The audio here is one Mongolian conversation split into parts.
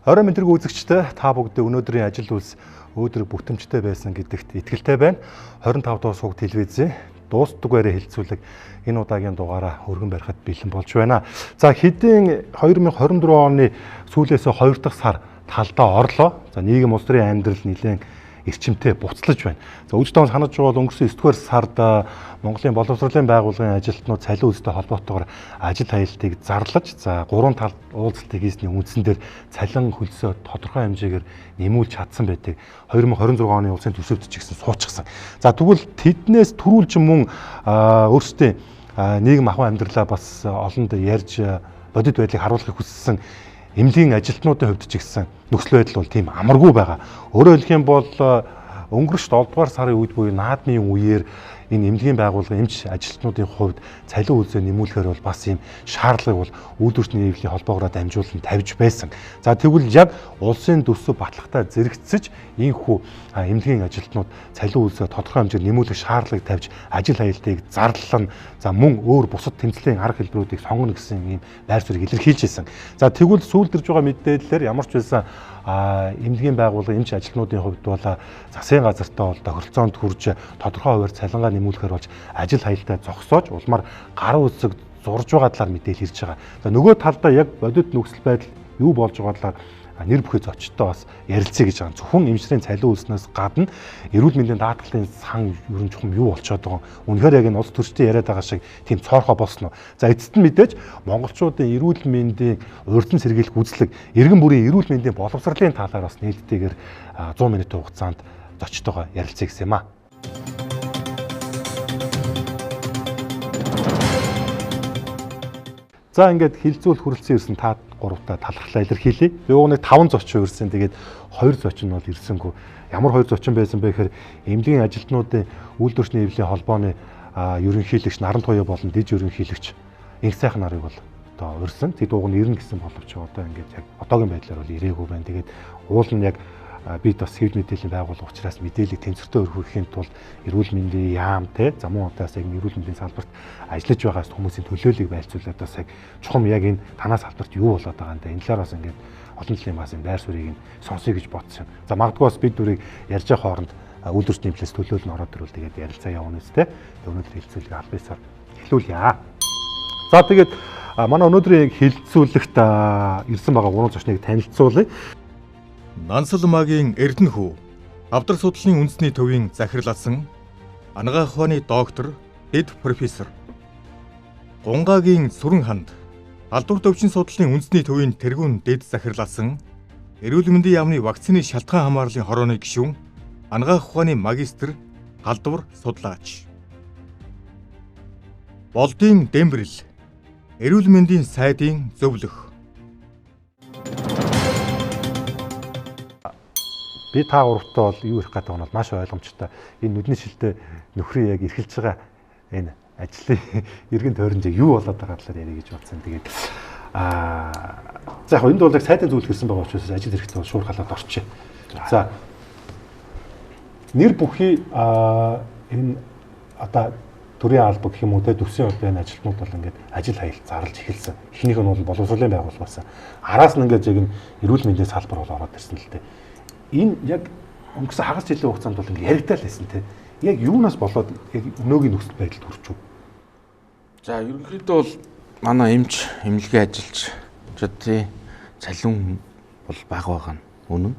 Орой мэдрэг үзэгчтэй та бүгдээ өнөөдрийн ажил үйлс өөдрөг бүтэмжтэй байсан гэдэгт итгэлтэй байна. 25 дугаар сувг телевизийн дуустдаг байраа хэлцүүлэг энэ удаагийн дугаараа өргөн барихад бэлэн болж байна. За хэдийн 2024 оны сүүлээсээ 2 дахь сар талдаа орлоо. За нийгэм улс төрийн амьдрал нэлээд эрчимтэй буцлаж байна. За үж тоон санаж байгаа бол өнгөрсөн 9 дугаар сард Монголын боловсролын байгууллагын ажилтнууд цалин үйлстэй холбоотойгоор ажил хаялтыг зарлаж, за гурван тал уулзалтыг хийсний үндсэн дээр цалин хөлсөө тодорхой хэмжээгээр нэмүүлж чадсан байдаг. 2026 оны улсын төсөвт ч гэсэн суучихсан. За тэгвэл тэднээс түрүүлж мөн өөрсдийн нийгэм ахуй амьдралаа бас олонд ярьж бодит байдлыг харуулахыг хүссэн эмнэлгийн ажилтнуудын хувьд ч гэсэн нөхцөл байдал бол тийм амаргүй байгаа. Өөрөөр хэлэх юм бол өнгөрч 7 дугаар сарын үед буюу наадмын үеэр энэ эмнэлгийн байгууллагын эмч ажилтнуудын хувьд цалин үйлсээ нэмүүлэхээр бол бас ийм шаардлагыг бол үйлдвэрчний эвлэлийн холбоогоор дамжуулан тавьж байсан. За тэгвэл яг улсын төсөв батлагтаа зэрэгцэж ийхүү эмнэлгийн ажилтнууд цалин үйлсээ тодорхой хэмжээгээр нэмүүлэх шаардлагыг тавьж ажил хаялтыг зарлан, за мөн өөр бусад тэмцлийн арга хэлбэрүүдийг сонгоно гэсэн ийм байр суурийг илэрхийлж байсан. За тэгвэл сүүлд ирж байгаа мэдээллээр ямар ч байсан эмнэлгийн байгууллага эмч ажилтнуудын хувьд бол засгийн газартаа бол тохиролцоонд хүрж тодорхой хувиар цалингаа нэмүүлэхээр болж ажил хаялтаа зогсоож улмаар гар үсэг зурж байгаа талаар мэдээлэл ирж байгаа. За нөгөө талдаа яг бодит нөхцөл байдал юу болж байгаа талаар нэр бүхий зочдтой бас ярилцъя гэж байгаа. Зөвхөн эмчнэрийн цалин үйлснээс гадна эрүүл мэндийн даатгалын сан ерөн чухам юу болчиход байгаа. Үнэхээр яг энэ улс төрчдийн яриад байгаа шиг тийм цоорхоо болсон уу? За эцэст нь мэдээж монголчуудын эрүүл мэндийн урьдчилан сэргийлэх үзлэг, иргэн бүрийн эрүүл мэндийн боловсролын талаар бас нээлттэйгээр 100 минутын хугацаанд зочдтойгоо ярилцъя гэсэн юм аа. За ингээд хилцүүл хүрэлцэн ирсэн та гуравтаа талархлаа илэрхийлье. Би уг нэг 5 зочин ирсэн. Тэгээд 2 зочин нь бол ирсэнгүй. Ямар 2 зочин байсан бэ гэхээр эмнэлгийн ажилтнуудын үйлдвэрчний эвлэлийн холбооны ерөнхийлөгч Наран Туяа болон диж ерөнхийлөгч Инх сайхан нарыг бол одоо урьсан. Тэд уг нь ирнэ гэсэн боловч одоо ингээд яг одоогийн байдлаар бол ирээгүй байна. Тэгээд уул нь яг бид бас хэвлэл мэдээллийн байгууллага учраас мэдээллийг тэнцвэртэй өргөхийн тулд эрүүл мэндийн яам те за мөн удаас яг эрүүл мэндийн салбарт ажиллаж байгаа хүмүүсийн төлөөллийг байлцуулаад бас яг чухам яг энэ танаа салбарт юу болоод байгаа юм бэ? Энэ талаар бас ингээд олон талын бас энэ байр суурийг нь сонсъё гэж бодсон юм. За магадгүй бас бид дүрийг ярьж байгаа хооронд үйлдвэрчний эвлээс төлөөлөл нь ороод ирвэл тэгээд ярилцаа явна үстэй. Өнөөдөр хэлцүүлгийг аль бисаар эхлүүлье. За тэгээд манай өнөөдрийн хэлцүүлэгт ирсэн байгаа гурван зочныг танилцуулъя. Нансал магийн Эрдэнэ хүү, Авдар судлалын үндэсний төвийн захирлаасан анагаах ухааны доктор, дэд профессор, Гунгагийн Сүрэн ханд, Алдар төвчин судлалын үндэсний төвийн тэргүүн дэд захирлаасан эрүүл мэндийн яамны вакцины шалтгаан хамаарлын хорооны гишүүн, анагаах ухааны магистр, халдвар судлаач. Болдын Дэмбэрэл, эрүүл мэндийн сайдын зөвлөх. Би та гуравтаа бол юу ярих гэдэг нь бол маш ойлгомжтой. Энэ нүдний шилтэй нөхрийн яг эрхэлж байгаа энэ ажлын эргэн тойронжийг юу болоод байгаа талаар ярих гэж бодсон. Тэгээд за яг энд бол яг сайдын зөвлөх ирсэн байгаа учраас ажил хэрэгцээ бол шуур халаад орчих. За нэр бүхий энэ одоо төрийн алба гэх юм уу те төсвийн одоо энэ ажилтнууд бол ингээд ажил хаялт зарлж эхэлсэн. Эхнийх нь бол боловсролын байгууллагаас. Араас нь ингээд яг энэ эрүүл мэндийн салбар бол ороод ирсэн л дээ. Энэ яг өнгөрсөн хагас жилийн хугацаанд бол ингэ яригдал байсан те. Яг юунаас болоод яг өнөөгийн нөхцөл байдалд хүрч үү? За ерөнхийдөө бол манай эмч эмнэлгийн ажилчдын цалин бол бага байгаа нь үнэн.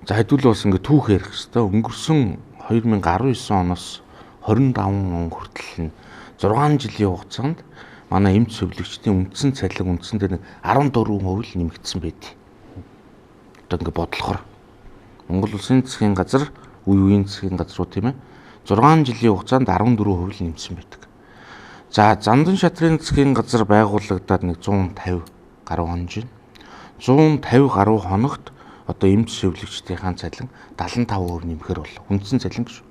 За хэдүүлээ бас ингэ түүх ярих хэвээр өнгөрсөн 2019 оноос 25 он хүртэл нь 6 жилийн хугацаанд манай эмч зөвлөгчдийн үндсэн цалин үндсэн дээр нэг 14% л нэмэгдсэн байд. Одоо ингээ бодлохоор Монгол Улсын засгийн газар, үе үеийн засгийн газрууд тийм ээ 6 жилийн хугацаанд 14% л нэмсэн байдаг. За Зандан шатрын засгийн газар байгуулагдаад нэг 150 гаруй хоног жин. 150 гаруй хоногт одоо эмч зөвлөгчдийнхаа цалин 75% нэмэхээр бол үндсэн цалин гэж.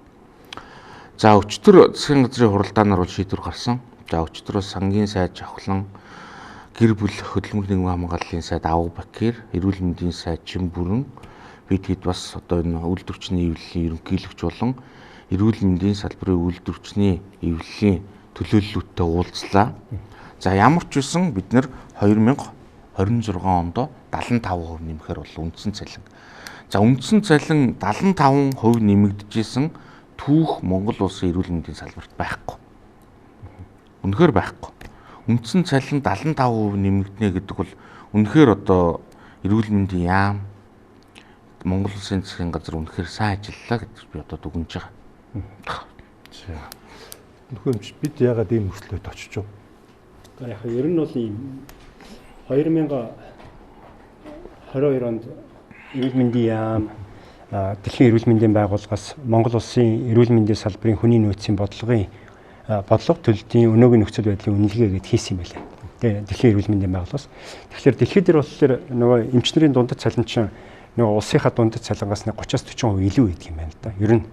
За өчтөр засгийн газрын хуралдаанаар бол шийдвэр гарсан. За өчтөр сангийн сайд Жавхлан, гэр бүл хөдөлмөр нийгмийн хамгааллын сайд Авга Бакир, эрүүл мэндийн сайд Чимбүрэн, бид хэд бас одоо энэ үйлдвэрчний эвлэлийн ерөнхийлөгч болон эрүүл мэндийн салбарын үйлдвэрчний эвлэлийн төлөөллүүдтэй уулзлаа. За ямар ч байсан бид нэр 2024 26 онд 75% нэмэхээр бол үндсэн цалин. За үндсэн цалин 75% нэмэгдэжсэн түүх Монгол улсын эрүүл мэндийн салбарт байхгүй. Үнэхээр байхгүй. Үндсэн цалин 75% нэмэгдэнэ гэдэг бол үнэхээр одоо эрүүл мэндийн яам Монгол улсын засгийн газар үнэхээр сайн ажиллалаа гэж би одоо дүгнэж байгаа. За. Нөхөмч бид яагаад ийм нөхцөлөд очиж вэ? Яг ер нь бол ийм 2022 онд эрүүл мэндийн яам Дэлхийн эрүүл мэндийн байгууллагаас Монгол улсын эрүүл мэндийн салбарын хүний нөөцийн бодлогын бодлого төлөлтийн өнөөгийн нөхцөл байдлын үнэлгээ гэд хийсэн юм байлаа. Тэгээ Дэлхийн эрүүл мэндийн байгууллагаас. Тэгэхээр дэлхийд дээр болохоор нөгөө эмч нарын дундад цалин чинь нөгөө улсынхаа дундад цалингаас нэг 30-аас 40% илүү байдаг юм байна л да. Ер нь.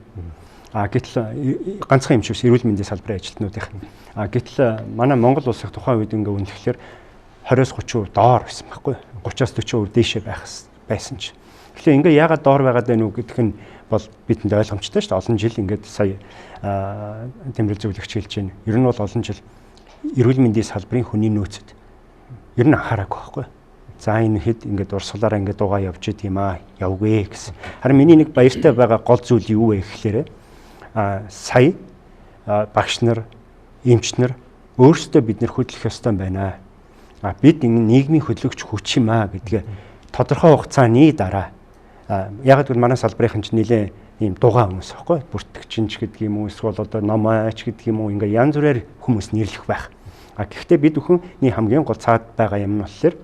А гэтэл ганцхан эмч биш эрүүл мэндийн салбарын ажилтнуудынх. А гэтэл манай Монгол улсынх тухайн үед ингээ үнэлэхлээр 20-оос 30% доор байсан байхгүй. 30-аас 40% дээшээ байх байсан чинь. Тэгэхээр ингээ яагаад доор байгаад байна уу гэдг нь бол бидэнд ойлгомжтой шүү дээ. Олон жил ингээд сая Тэмрэл зөвлөгч хэлж байна. Ер нь бол олон жил эрүүл мэндийн салбарын хүний нөөцөд ер нь анхаараагүй байхгүй. За энэ хэд ингээд урсгалаараа ингээд дугаа явж идэв юм аа явгүй гэсэн. Харин миний нэг баяртай байгаа гол зүйл юу вэ гэхлээрэ сая багш нар, эмч нар өөрсдөө бид нэр хөдлөх ёстой байна. А бид энэ нийгмийн хөдлөгч хүч юм аа гэдгээ тодорхой хугацааны дараа яг гэвэл манай салбарын чинь нэлээ ийм дугаа хүмүүс аахгүй бүртгэгч гэдэг юм уу эсвэл одоо ном айч гэдэг юм уу ингээ янз бүрээр хүмүүс нэрлэх байх. А гэхдээ бид бүхний хамгийн гол цаад байгаа юм нь болохоор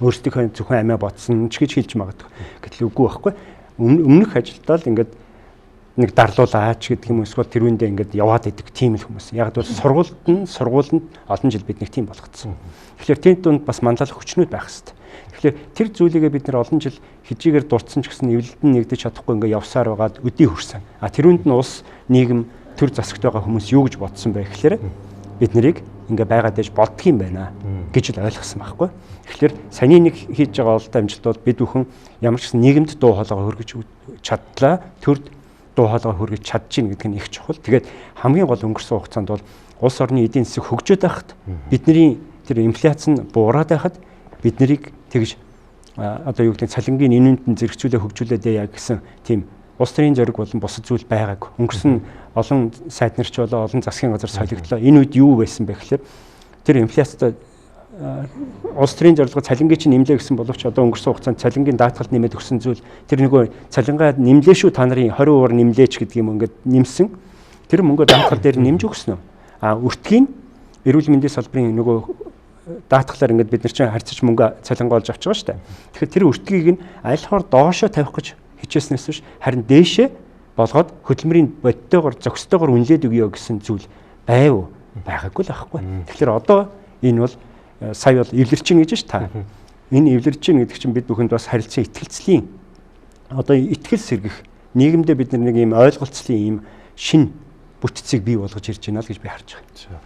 өөрсдийнхөө зөвхөн амиа бодсон ч гэж хэлж магадгүй. Гэтэл үгүй байхгүй. Өмнөх ажилдаа л ингээд нэг дарлуулаач гэдэг юм эсвэл тэрүүндээ ингээд яваад идэг тийм л хүмүүс. Яг бол сургуулинд олон жил бид нэг тийм болгоцсон. Тэгэхээр тийм дунд бас манлайлах хүчнүүд байх хэвээр. Тэгэхээр тэр зүйлийгээ бид нэр олон жил хижээгээр дурдсан ч гэсэн эвлэлд нь нэгдэж чадахгүй ингээд явсаар байгаад өдий хүрсэн. А тэрүүнд нь улс нийгэм төр засагт байгаа хүмүүс юу гэж бодсон бэ гэхээр бид нарыг ингээ байгаад байж болдго юм байна гэж л ойлгосон байхгүй. Тэгэхээр саяны нэг хийж байгаа ололтой амжилт бол бид бүхэн ямар ч гэсэн нийгэмд дуу хоолойгоо хөргөж чадлаа, төрд дуу хоолойгоо хөргөж чадчихна гэдэг нь их чухал. Тэгээд хамгийн гол өнгөрсөн хугацаанд бол улс орны эдийн засаг хөгжөөд байхад бидний тэр инфляц нь буураад байхад бид нарыг тэгж одоо юу гэдэг цалингийн энэнд нь зэрэгцүүлээ хөгжүүлээд яа гэсэн тийм улс төрийн зориг болон бусад зүйл байгаагүй. Өнгөрсөн олон сайд нар ч болоо олон засгийн газар солигдлоо. Энэ үед юу байсан бэ гэхээр тэр инфляцтай улс төрийн зорилго цалингийн чинь нэмлээ гэсэн боловч одоо өнгөрсөн хугацаанд цалингийн даатгалд нэмээд өгсөн зүйл тэр нөгөө цалингаа нэмлээ шүү та нарын 20% нэмлээч гэдэг юм ингээд нэмсэн. Тэр мөнгөө даатгал дээр нэмж өгсөн үү? А өртгийн эрүүл мэндийн салбарын нөгөө даатгалаар ингээд бид нар чинь харьцаж мөнгө цалингаа олж авч байгаа шүү дээ. Тэгэхээр тэр өртгийг нь айлхаар доошоо тавих гэж хичээснээс биш харин дээшээ болгоод хөдөлмөрийн бодтойгоор зохистойгоор үнэлээд өгье гэсэн зүйл байв уу? Байгаагүй л байхгүй. Тэгэхээр одоо энэ бол сая бол эвлэрч гин гэж ш та. Энэ эвлэрч гин гэдэг чинь бид бүхэнд бас харилцан итгэлцлийн одоо итгэл сэргэх нийгэмдээ бид нэг ийм ойлголцлын ийм шин бүтцийг бий болгож ирж байна л гэж би харж байгаа.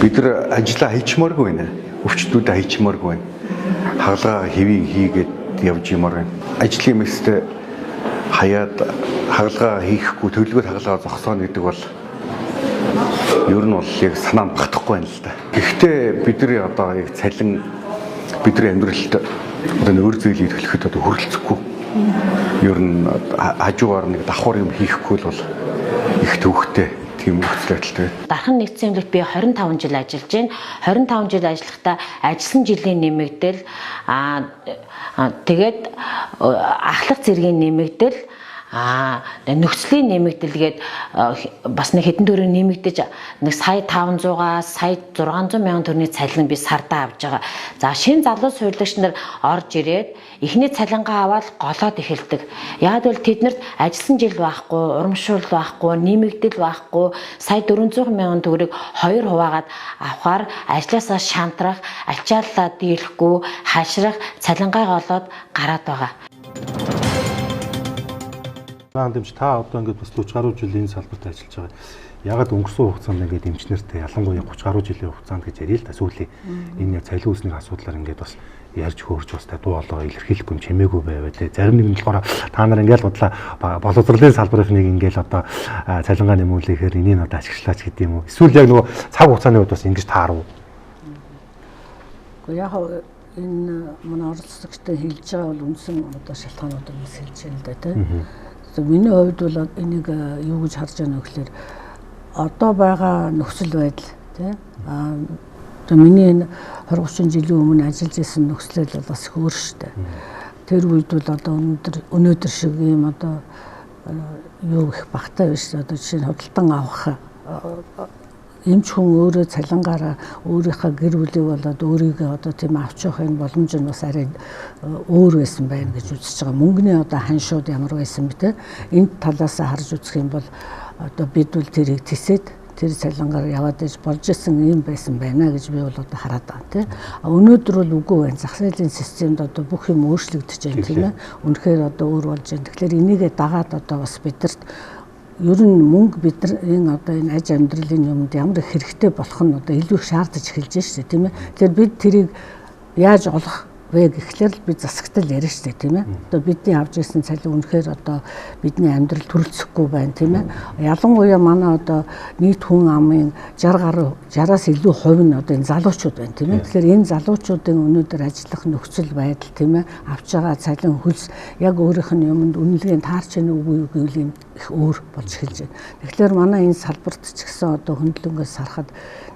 Бид нар ажлаа хийчмээргүй байна. Өвчтүүдээ хийчмээргүй байна. Хагалгаа хэвийг хийгээд явж юмар байна. Ажлын мэстэй хаяад хагалгаа хийхгүй төлөвлөгөөт хагалгаа зогсооно гэдэг бол ер нь бол яг санаанд багтахгүй байна л да. Гэхдээ бидний одоо яг цалин бидний амьдралд одоо нөр зээлийг төлөхөд одоо хүрэлцэхгүй. Ер нь хажуугаар нэг давхар юм хийхгүй л бол их төвхтэй тийм нөхцөл байдалтай. Дархан нэгдсэн эмнэлэгт би 25 жил ажиллаж байна. 25 жил ажиллахдаа ажилласан жилийн нэмэгдэл тэгээд ахлах зэргийн нэмэгдэл нөхцөлийн нэмэгдэлгээд бас нэг хэдэн төгрөг нэмэгдэж нэг сая 500-аас сая 600 мянган төгрөгийн цалин би сардаа авч байгаа. За шинэ залуу сувилагч нар орж ирээд эхний цалингаа аваад голоод эхэлдэг. Яг бол тэднэрт ажилласан жил байхгүй, урамшуул байхгүй, нэмэгдэл байхгүй, сая 400 мянган төгрөг хоёр хуваагаад авахар ажлаасаа шантрах, ачааллаа дийлэхгүй, хашрах, цалингаа голоод гараад байгаа. Дэмж та одоо ингээд бас 40 гаруй жил энэ салбарт ажиллаж байгаа. Ягаад өнгөрсөн хугацаанд ингээд эмч нартай ялангуяа 30 гаруй жилийн хугацаанд гэж ярил л да сүүлийн энэ яг цалин үүсний асуудлаар ингээд бас ярьж хөөрч бас та дуу хоолойгоо илэрхийлэхгүй юм чимээгүй байваа лээ. Зарим нэг нь болохоор та нар ингээд бодлаа боловсролын салбарын нэг ингээд одоо цалингаа нэмүүлэхээр энийг одоо ашиглаач гэдэг юм уу? Эсвэл яг нөгөө цаг хугацааны хувьд бас ингэж таарав. Гэхдээ яг энэ манай оролцогчтой хэлж байгаа бол үндсэн одоо шалтгаануудыг бас хэлж байна л да тийм. Миний хувьд бол энийг юу гэж харж байна вэ гэхээр одоо байгаа нөхцөл байдал тийм. Одоо миний энэ 20 30 жилийн өмнө ажиллаж исэн нөхцөл байдал бас их өөр шүү дээ. Тэр үед бол одоо өнөөдөр шиг ийм одоо юу их багтай биш. Одоо жишээ нь худалдан авах эмч хүн өөрөө цалингаараа өөрийнхөө гэр бүлийг болоод өөрийгөө одоо тийм авч явах энэ боломж нь бас арай өөр байсан байна гэж үзэж байгаа. Мөнгөний одоо ханшууд ямар байсан бэ те? Энэ талаас харж үзэх юм бол одоо бид бол тэрийг тэсээд тэр цалингаар яваад иж болж исэн юм байсан байна гэж би бол одоо хараад байгаа тийм. Өнөөдөр бол үгүй байна. Зах зээлийн системд одоо бүх юм өөрчлөгдөж байна тийм ээ. Үнэхээр одоо өөр болж байна. Тэгэхээр энийгээ дагаад одоо бас бидэрт ер нь мөнгө бидний одоо энэ аж амьдралын юмд ямар их хэрэгтэй болох нь одоо илүү их шаардаж эхэлж байна шүү дээ тийм ээ. Тэгэхээр бид тэрийг яаж олох вэ гэхлээр л би засагтал ярина шүү дээ тийм ээ. Одоо бидний авч ирсэн цалин үнэхээр одоо бидний амьдрал төрөлцөхгүй байна тийм ээ. Ялангуяа манай одоо нийт хүн амын 60 гаруй 60-аас илүү хувь нь одоо энэ залуучууд байна тийм ээ. Тэгэхээр энэ залуучуудын өнөөдөр ажиллах нөхцөл байдал тийм ээ, авч байгаа цалин хөлс яг өөрийнх нь юмд үнэлгээнд таарч ийн үгүй юу гэвэл юм их өөр болж эхэлж байна. Тэгэхээр манай энэ салбарт ч гэсэн одоо хөндлөнгөөс харахад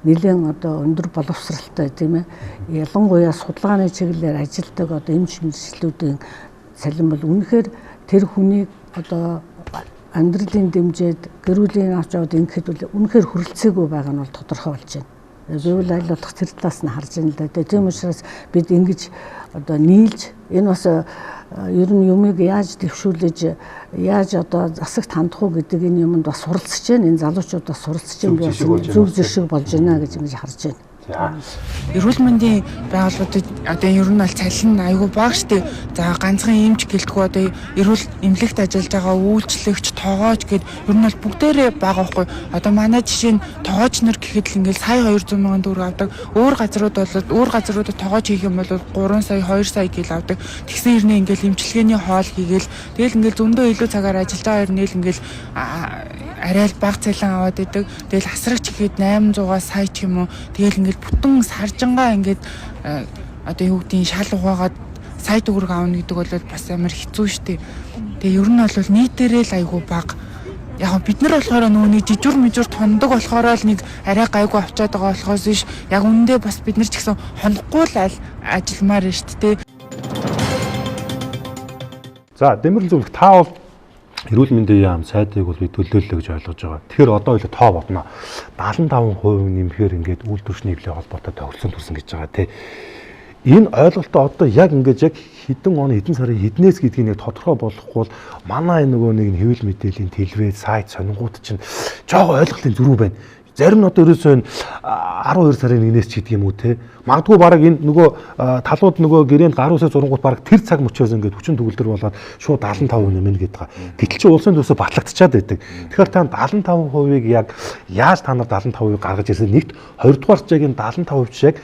нэлээд одоо өндөр боловсралтай тийм ээ. Ялангуяа судалгааны чиглэлээр ажилладаг одоо эмч мэргэжлүүдийн цалин бол үнэхээр тэр хүнийг одоо амьдралын дэмжиж гэр бүлийн авч яваад ингэхэд бол үнэхээр хүрэлцээгүй байгаа нь бол тодорхой болж байна. Би бол аль болох тэр талаас нь харж байна л да. Тийм учраас бид ингэж одоо нийлж энэ бас ер нь юмыг яаж дэвшүүлж яаж одоо засагт хандах уу гэдэг энэ юмд бас суралцж байна. Энэ залуучууд бас суралцж байна. Би бас зөв зэшиг болж байна гэж ингэж харж байна. Эрүүл мэндийн байгууллагуудад одоо ер нь бол цалин айгүй бага штэ. За ганцхан эмч гэлтгүй одоо эрүүл эмнэлэгт ажиллаж байгаа үйлчлэгч, тоогооч гэд ер нь бол бүгдээрээ бага байхгүй. Одоо манай жишээ нь тоогооч нар гэхэд л ингээл сая 200 мянган төгрөг авдаг. Өөр газрууд бол өөр газруудад тоогооч хийх юм бол 3 сая 2 сая гэл авдаг. Тэгсэн хэрнээ ингээл эмчилгээний хоол хийгээл тэгэл ингээл зөндөө илүү цагаар ажиллаж байгаа хэрнээ л ингээл арай л бага цалин аваад идэг. Тэгэл асрагч гэхэд 800 сая ч юм уу. Тэгэл ингээл бүтэн саржангаа ингээд одоо юу гэдгийг шал угаагаад сая төгрөг авна гэдэг бол бас амар хэцүү шттэ. Тэгээ ер нь бол нийтээрээ л айгүй бага. Яг бид нар болохоор нөгөө нэг жижүр мүжүр тундаг болохоор л нэг арай гайгүй авчаад байгаа болохоос биш. Яг үнэндээ бас бид нар ч гэсэн хонохгүй л ажилламаар нь шттэ. За Дэмэрлэн зөвлөх та бол эрүүл мэндийн яам сайдыг бол би төлөөллөө гэж ойлгож байгаа. Тэгэхээр одоо хоёул тоо бодно. 75% нэмэхээр ингээд үйлдвэрчний хэвлээ холбоотой тохирсон төрсөн гэж байгаа тий. Энэ ойлголтоо одоо яг ингээд яг хэдэн он хэдэн сарын хэднээс гэдгийг нэг тодорхой болохгүй бол манай нөгөө нэг хэвлэл мэдээллийн телевиз сайт сонингууд чинь жоо ойлголтын зөрүү байна. Зарим нь одоо ерөөсөө 12 сарын 1-ээс ч гэдэг юм уу те. Магадгүй бараг энэ нөгөө талууд нөгөө гэрээнд гар үсээ зурангууд бараг тэр цаг мөчөөс ингээд хүчин төгөлдөр болоод шууд 75% нэмнэ гэдэг байгаа. Гэтэл чи улсын төсөө батлагдчихад байдаг. Тэгэхээр та 75%-ыг яг яаж та нар 75%-ыг гаргаж ирсэн нэгт, хоёрдугаар ч яг энэ 75% ч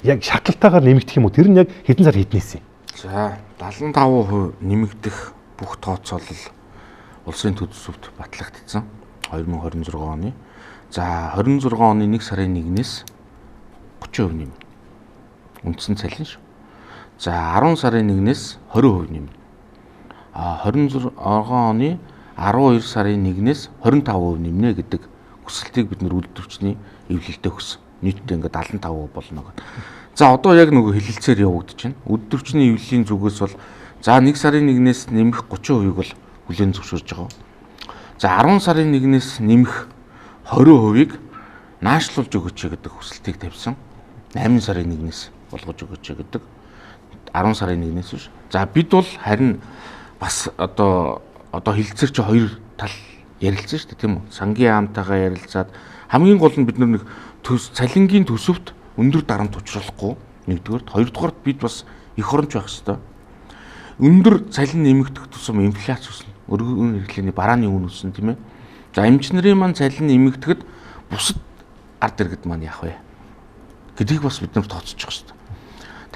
яг шатлалтайгаар нэмэгдэх юм уу? Тэр нь яг хэдэн сар хэднээс юм? За 75% нэмэгдэх бүх тооцоолол улсын төсөвт батлагдсан 2026 оны. За 26 оны 1 сарын 1-ээс 30% нэмнэ. Үндсэн цалин шүү. За 10 сарын 1-ээс 20% нэмнэ. А 26 оны 12 сарын 1-ээс 25% нэмнэ гэдэг хүсэлтийг бид нэр үйлдвэрчний эвлэлдээ өгсөн. Нийтдээ ингээд 75% болно гэдэг. За одоо яг нөгөө хэлэлцээр явагдаж байна. Үйлдвэрчний эвлэлийн зүгээс бол за 1 сарын 1-ээс нэмэх 30%-ийг бол хүлээн зөвшөөрж байгаа. За 10 сарын 1-ээс нэмэх 20%-ийг наашлуулж өгөөч гэдэг хүсэлтийг тавьсан. 8 сарын 1-ээс болгож өгөөч гэдэг. 10 сарын 1-ээс биш. За бид бол харин бас одоо хэлэлцээр чи хоёр тал ярилцсан шүү дээ, тийм үү? Сангийн яамтайгаа ярилцаад хамгийн гол нь бид нэг цалингийн төсөвт өндөр дарамт учруулахгүй нэгдүгээрт, хоёрдугаарт бид бас эх оронч байх ёстой. Өндөр цалин нэмэгдэх тусам инфляц өснө. Өргөн хэрэглээний барааны үн өснө, тийм ээ. За эмч нарын маань цалин нэмэгдэхэд бусад ард иргэд маань яах вэ гэдгийг бас бид нар тооцочих хэрэгтэй.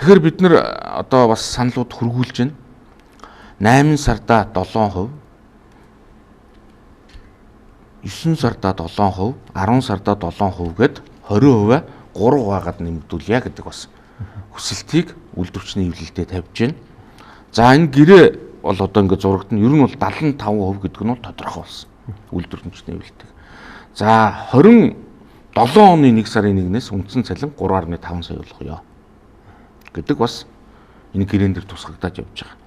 Тэгэхээр бид нар одоо бас саналууд хөргүүлж байна. 8 сарда 7%, 9 сарда 7%, 10 сарда 7% гээд 20% 3 хуваагаад нэмэгдүүлье гэдэг бас хүсэлтийг үйлдвэрчний хэвлэлтэд тавьж байна. За энэ гэрээ бол одоо ингээд зурагдана. Ер нь бол 75% гэдэг нь бол тодорхой болсон. Үйлдвэрчний хэвлэлтийг. За 27 оны 1 сарын 1-ээс үндсэн цалин 3.5 сая болгоё гэдэг бас энэ гэрээн дээр тусгагдаад явж байгаа.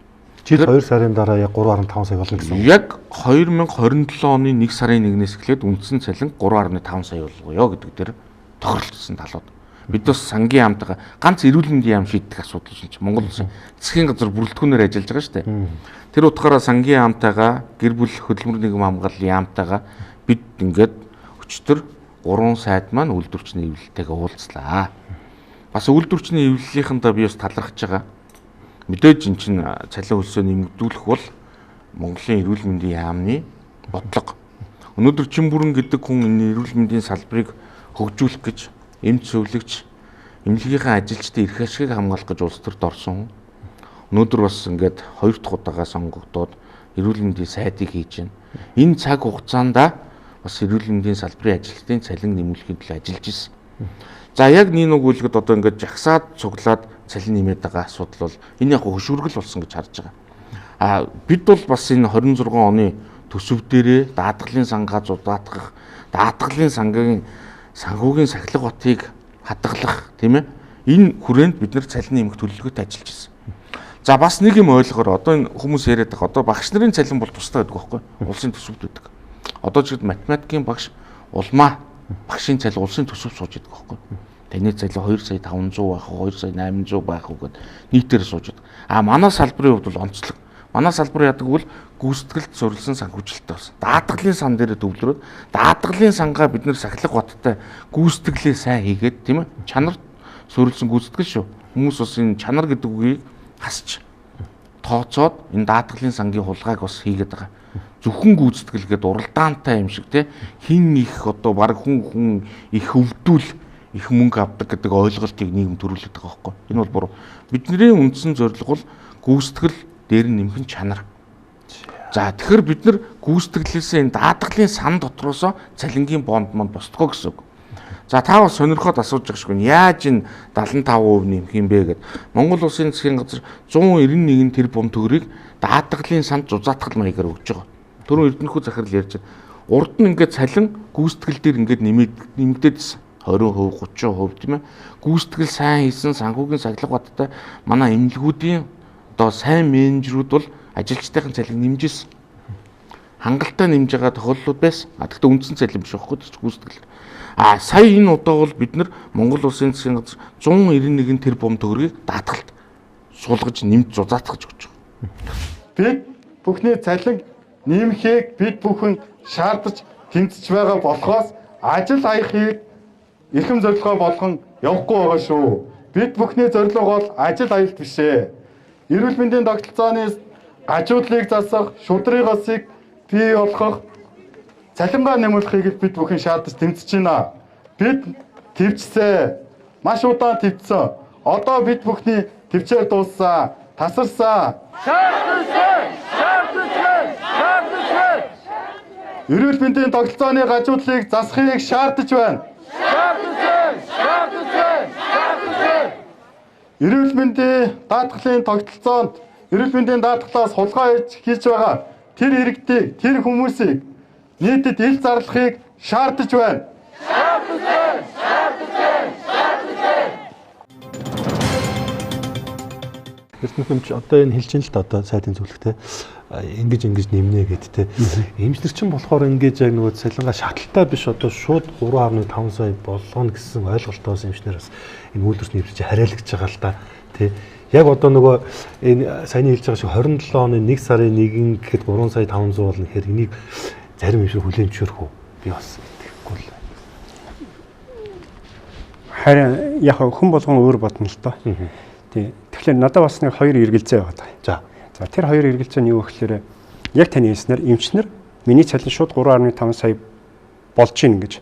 Жил 2 сарын дараа яг 3.5 сая болно гэсэн үг. Яг 2027 оны 1 сарын 1-ээс эхлээд үндсэн цалин 3.5 сая болгоё гэдэг дээр тохиролцсон талууд. Бид бас сангийн яамтайгаа ганц эрүүл мэндийн яам шийдэх асуудал биш чинь Монгол улсын засгийн газар бүрэлдэхүүнээр ажиллаж байгаа шүү дээ. Тэр утгаараа сангийн яамтайгаа гэр бүл хөдөлмөр нийгэм хамгааллын яамтайгаа бид ингээд өчтөр 3 сайд маань үйлдвэрчний эвлэлтэйгээ уулзлаа. Бас үйлдвэрчний эвлэлийнхэндээ би бас талархаж байгаа. Мэдээж эн чинь цалин хөлсөө нэмэгдүүлэх бол Монголын эрүүл мэндийн яамны бодлого. Өнөөдөр Чимбүрэн гэдэг хүн энэ эрүүл мэндийн салбарыг хөгжүүлэх гэж эмч зөвлөгч эмнэлгийнхээ ажилчдын эрх ашигыг хамгаалах гэж улс төрд орсон. Өнөөдөр бас ингээд хоёр дахь удаага сонгогдоод эрүүл мэндийн сайдыг хийж байна. Энэ цаг хугацаанд бас эрүүл мэндийн салбарын ажилчдын цалин нэмүүлэхийн төлөө ажиллаж ирсэн. За яг нэг нүгэлгэд одоо ингээд жагсаад цуглаад цалин нэмээд байгаа асуудал бол энэ яг хөшүүргэл болсон гэж харж байгаа. А бид бол бас энэ 26 оны төсөв дээрээ даатгалын сангаа зудаатгах, даатгалын сангийн санхүүгийн сахилга батыг хадгалах, тийм ээ. Энэ хүрээнд бид нар цалин нэмэх төлөвлөгөөтэй ажиллаж ирсэн. За бас нэг юм ойлгохоор одоо энэ хүмүүс яриад байгаа. Одоо багш нарын цалин бол тусдаа байдаг байхгүй юу? Улсын төсөвт байдаг. Одоо ч гэхэд математикийн багш улмаа багшийн цалин улсын төсөв сууж идэг байхгүй юу? Таны цалин 2 сая 500 байх уу, 2 сая 800 байх уу гэд нийтээр сууж идэг. А манай салбарын хувьд бол онцлог. Манай салбар яадаг бол гүйцэтгэлд суурилсан санхүүжилттэй болсон. Даатгалын сан дээрээ төвлөрөөд даатгалын сангаа бид нэр сахилга баттай гүйцэтгэлээ сайн хийгээд, тийм ээ, чанар суурилсан гүйцэтгэл шүү. Хүмүүс бас энэ чанар гэдэг үгийг хасч тооцоод энэ даатгалын сангийн хулгайг бас хийгээд байгаа. Зөвхөн гүйцэтгэл гэдэг уралдаантай юм шиг, тийм, хин их одоо баг хүн их өвдүүл их мөнгө авдаг гэдэг ойлголтыг нийгэм төрүүлээд байгаа байхгүй. Энэ бол буруу. Бидний үндсэн зорилго бол гүйцэтгэл дээр нь нэмэх нь чанар. За тэгэхээр бид нар гүйцэтгэлээсээ энэ даатгалын сан дотроосоо цалингийн бонд манд босдгоо гэсэн үг. За та бас сонирхоод асууж байгаа шгүй. Яаж энэ 75% нэмэх юм бэ гэд. Монгол улсын засгийн газар 191 тэрбум төгрөгийг даатгалын санд зузаатгал маягаар өгч байгаа. Түрүүн Эрдэнэхүү захирал ярьж байна. Урд нь ингээд цалин гүйцэтгэл дээр ингээд нэмэгдээд ирсэн. 20%, 30% тийм ээ. Гүйцэтгэл сайн хийсэн санхүүгийн сахилга баттай манай эмнэлгүүдийн одоо сайн менежерүүд бол ажилчдын цалин нэмжсэн. Хангалттай нэмж байгаа тохиолдлууд байсан. А тэгвэл үндсэн цалин биш байхгүй гүйцэтгэл. А сая энэ удаа бол бид нар Монгол улсын засгийн газар 191 тэрбум төгрөгийг даатгалд суулгаж нэмж зузаатгаж өгч байгаа. Бид бүхний цалин нэмэхийг бид бүхэн шаардаж тэмцэж байгаа болохоос ажил аяхыг эрхэм зорилгоо болгон явахгүй байгаа шүү. Бид бүхний зорилго бол ажил аялт биш ээ. Эрүүл мэндийн тогтолцооны гажуудлыг засах, шудрын госыг бий болгох, цалингаа нэмүүлэхийг бид бүхэн шаардаж тэмцэж байна. Бид төвчсээ. Маш удаан төвчсөн. Одоо бид бүхний төвчээр дууссан. Тасарсан. Шаардаж байна. Шаардаж байна. Шаардаж байна. Эрүүл мэндийн тогтолцооны гажуудлыг засахыг шаардаж байна. Шаардаж байна. Шаардаж байна. Шаардаж байна. Эрүүл мэндийн даатгалын тогтолцоонд эрүүл мэндийн даатгалаас хулгай хийж байгаа тэр иргэдийг, тэр хүмүүсийг нийтэд ил зарлахыг шаардаж байна. Шаардаж байна. Шаардаж байна. Шаардаж байна. Эрдэнэ хэмж одоо энэ хэлж ин л да одоо сайдын зөвлөгтэй ингэж нэмнэ гэд те. Эмчнэр чинь болохоор ингэж яг нөгөө цалингаа шаталтай биш одоо шууд 3.5 сая болгоно гэсэн ойлголтоос эмчнэр бас энэ үйлдвэрч нэвтрэж хариалгаж байгаа л да те. Яг одоо нөгөө энэ саяны хэлж байгаа шиг 27 оны 1 сарын 1 гэхэд 3 сая 500 болно гэхээр энийг зарим эмчнэр хүлээн зөвшөөрөх үү? Би бас итгэхгүй л байна. Харин яг хүн болгон өөр бодно л доо. Тий. Тэгэхээр надад бас нэг хоёр эргэлзээ байгаа. За. За тэр хоёр эргэлзээ нь юу гэхээр яг таны хэлснээр эмчнэр миний цалин шууд 3.5 сая болж гин гэж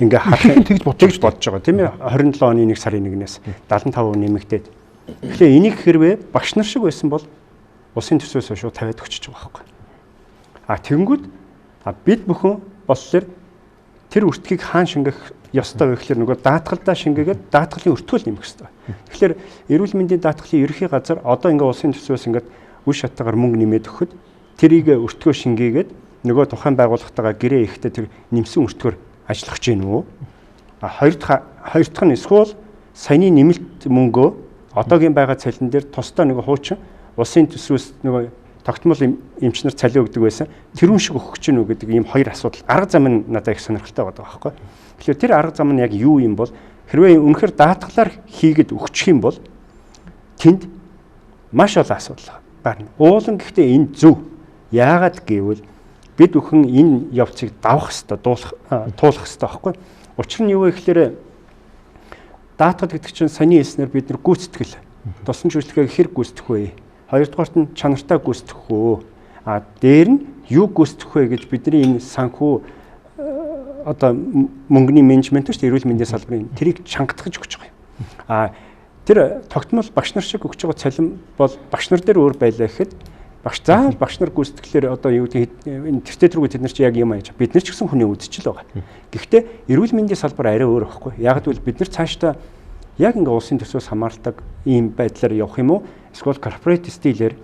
ингээ харах тэгж бодож байгаа тийм ээ 27 оны 1 сарын 1-ээс 75% нэмэгдээд. Тэгэхээр энийг хэрвээ багш нар шиг байсан бол улсын төсвөөсөө шууд тавиад өгчөж байгаа байхгүй. А тэгэнгүүт бид бүхэн болохоор Тэр өртгийг хаан шингэх ёстой вэ гэхээр нөгөө даатгалдаа шингээгээд даатгалын өртгөл нэмэх ёстой. Тэгэхээр эрүүл мэндийн даатгалын ерөнхий газар одоо ингээ улсын төсвөөс ингээд үе шаттайгаар мөнгө нэмээд өгөхөд тэрийг өртгөө шингээгээд нөгөө тухайн байгууллагатайгаа гэрээ ихтэй тэр нэмсэн өртгөөр ажиллах гэж гин үү? А хоёр дахь нь эсвэл саяны нэмэлт мөнгөө одоогийн байгаа цалин дээр тусдаа нөгөө хуучин улсын төсвөөс нөгөө тогтмол эмч нар цалин өгдөг байсан. Тэрүүн шиг өгөх гэж гин үү гэдэг ийм хоёр асуудал арга зам нь надад их сонирхолтой байгаа байхгүй. Тэгэхээр тэр арга зам нь яг юу юм бол хэрвээ үнэхээр даатгалаар хийгээд өгчих юм бол тэнд маш олон асуудал гарна. Уулан гэхдээ энэ зөв. Яагаад гэвэл бид бүхэн энэ явцыг давах ёстой, туулах ёстой байхгүй. Учир нь юу вэ гэхээр даатгал гэдэг чинь саяны хэлснээр бид нар гүйцэтгэл, тусламж үйлчилгээг хэр гүйцэтгэх вэ? Хоёрдугаарт нь чанартай гүйцэтгэх үү? А дээр нь юу гүйцэтгэх вэ гэж бидний энэ санхүү одоо мөнгөний менежмент шүү дээ, эрүүл мэндийн салбарын тэрийг чангатгаж өгч байгаа юм. А тэр тогтмол багш нар шиг өгч байгаа цалин бол багш нар дээр өөр байлаа гэхэд багш заавал багш нар гүйцэтгэлээр одоо юу гэдэг энэ тэртээ тэргүй тэд нар чи яг юм аяж бид нар ч гэсэн хүний үзчихэл байгаа. Гэхдээ эрүүл мэндийн салбар арай өөр байхгүй. Яг гэвэл бид нар цаашдаа яг ингээ улсын төсвөөс хамааралтай ийм байдлаар явах юм уу? Эсвэл корпорат стилээр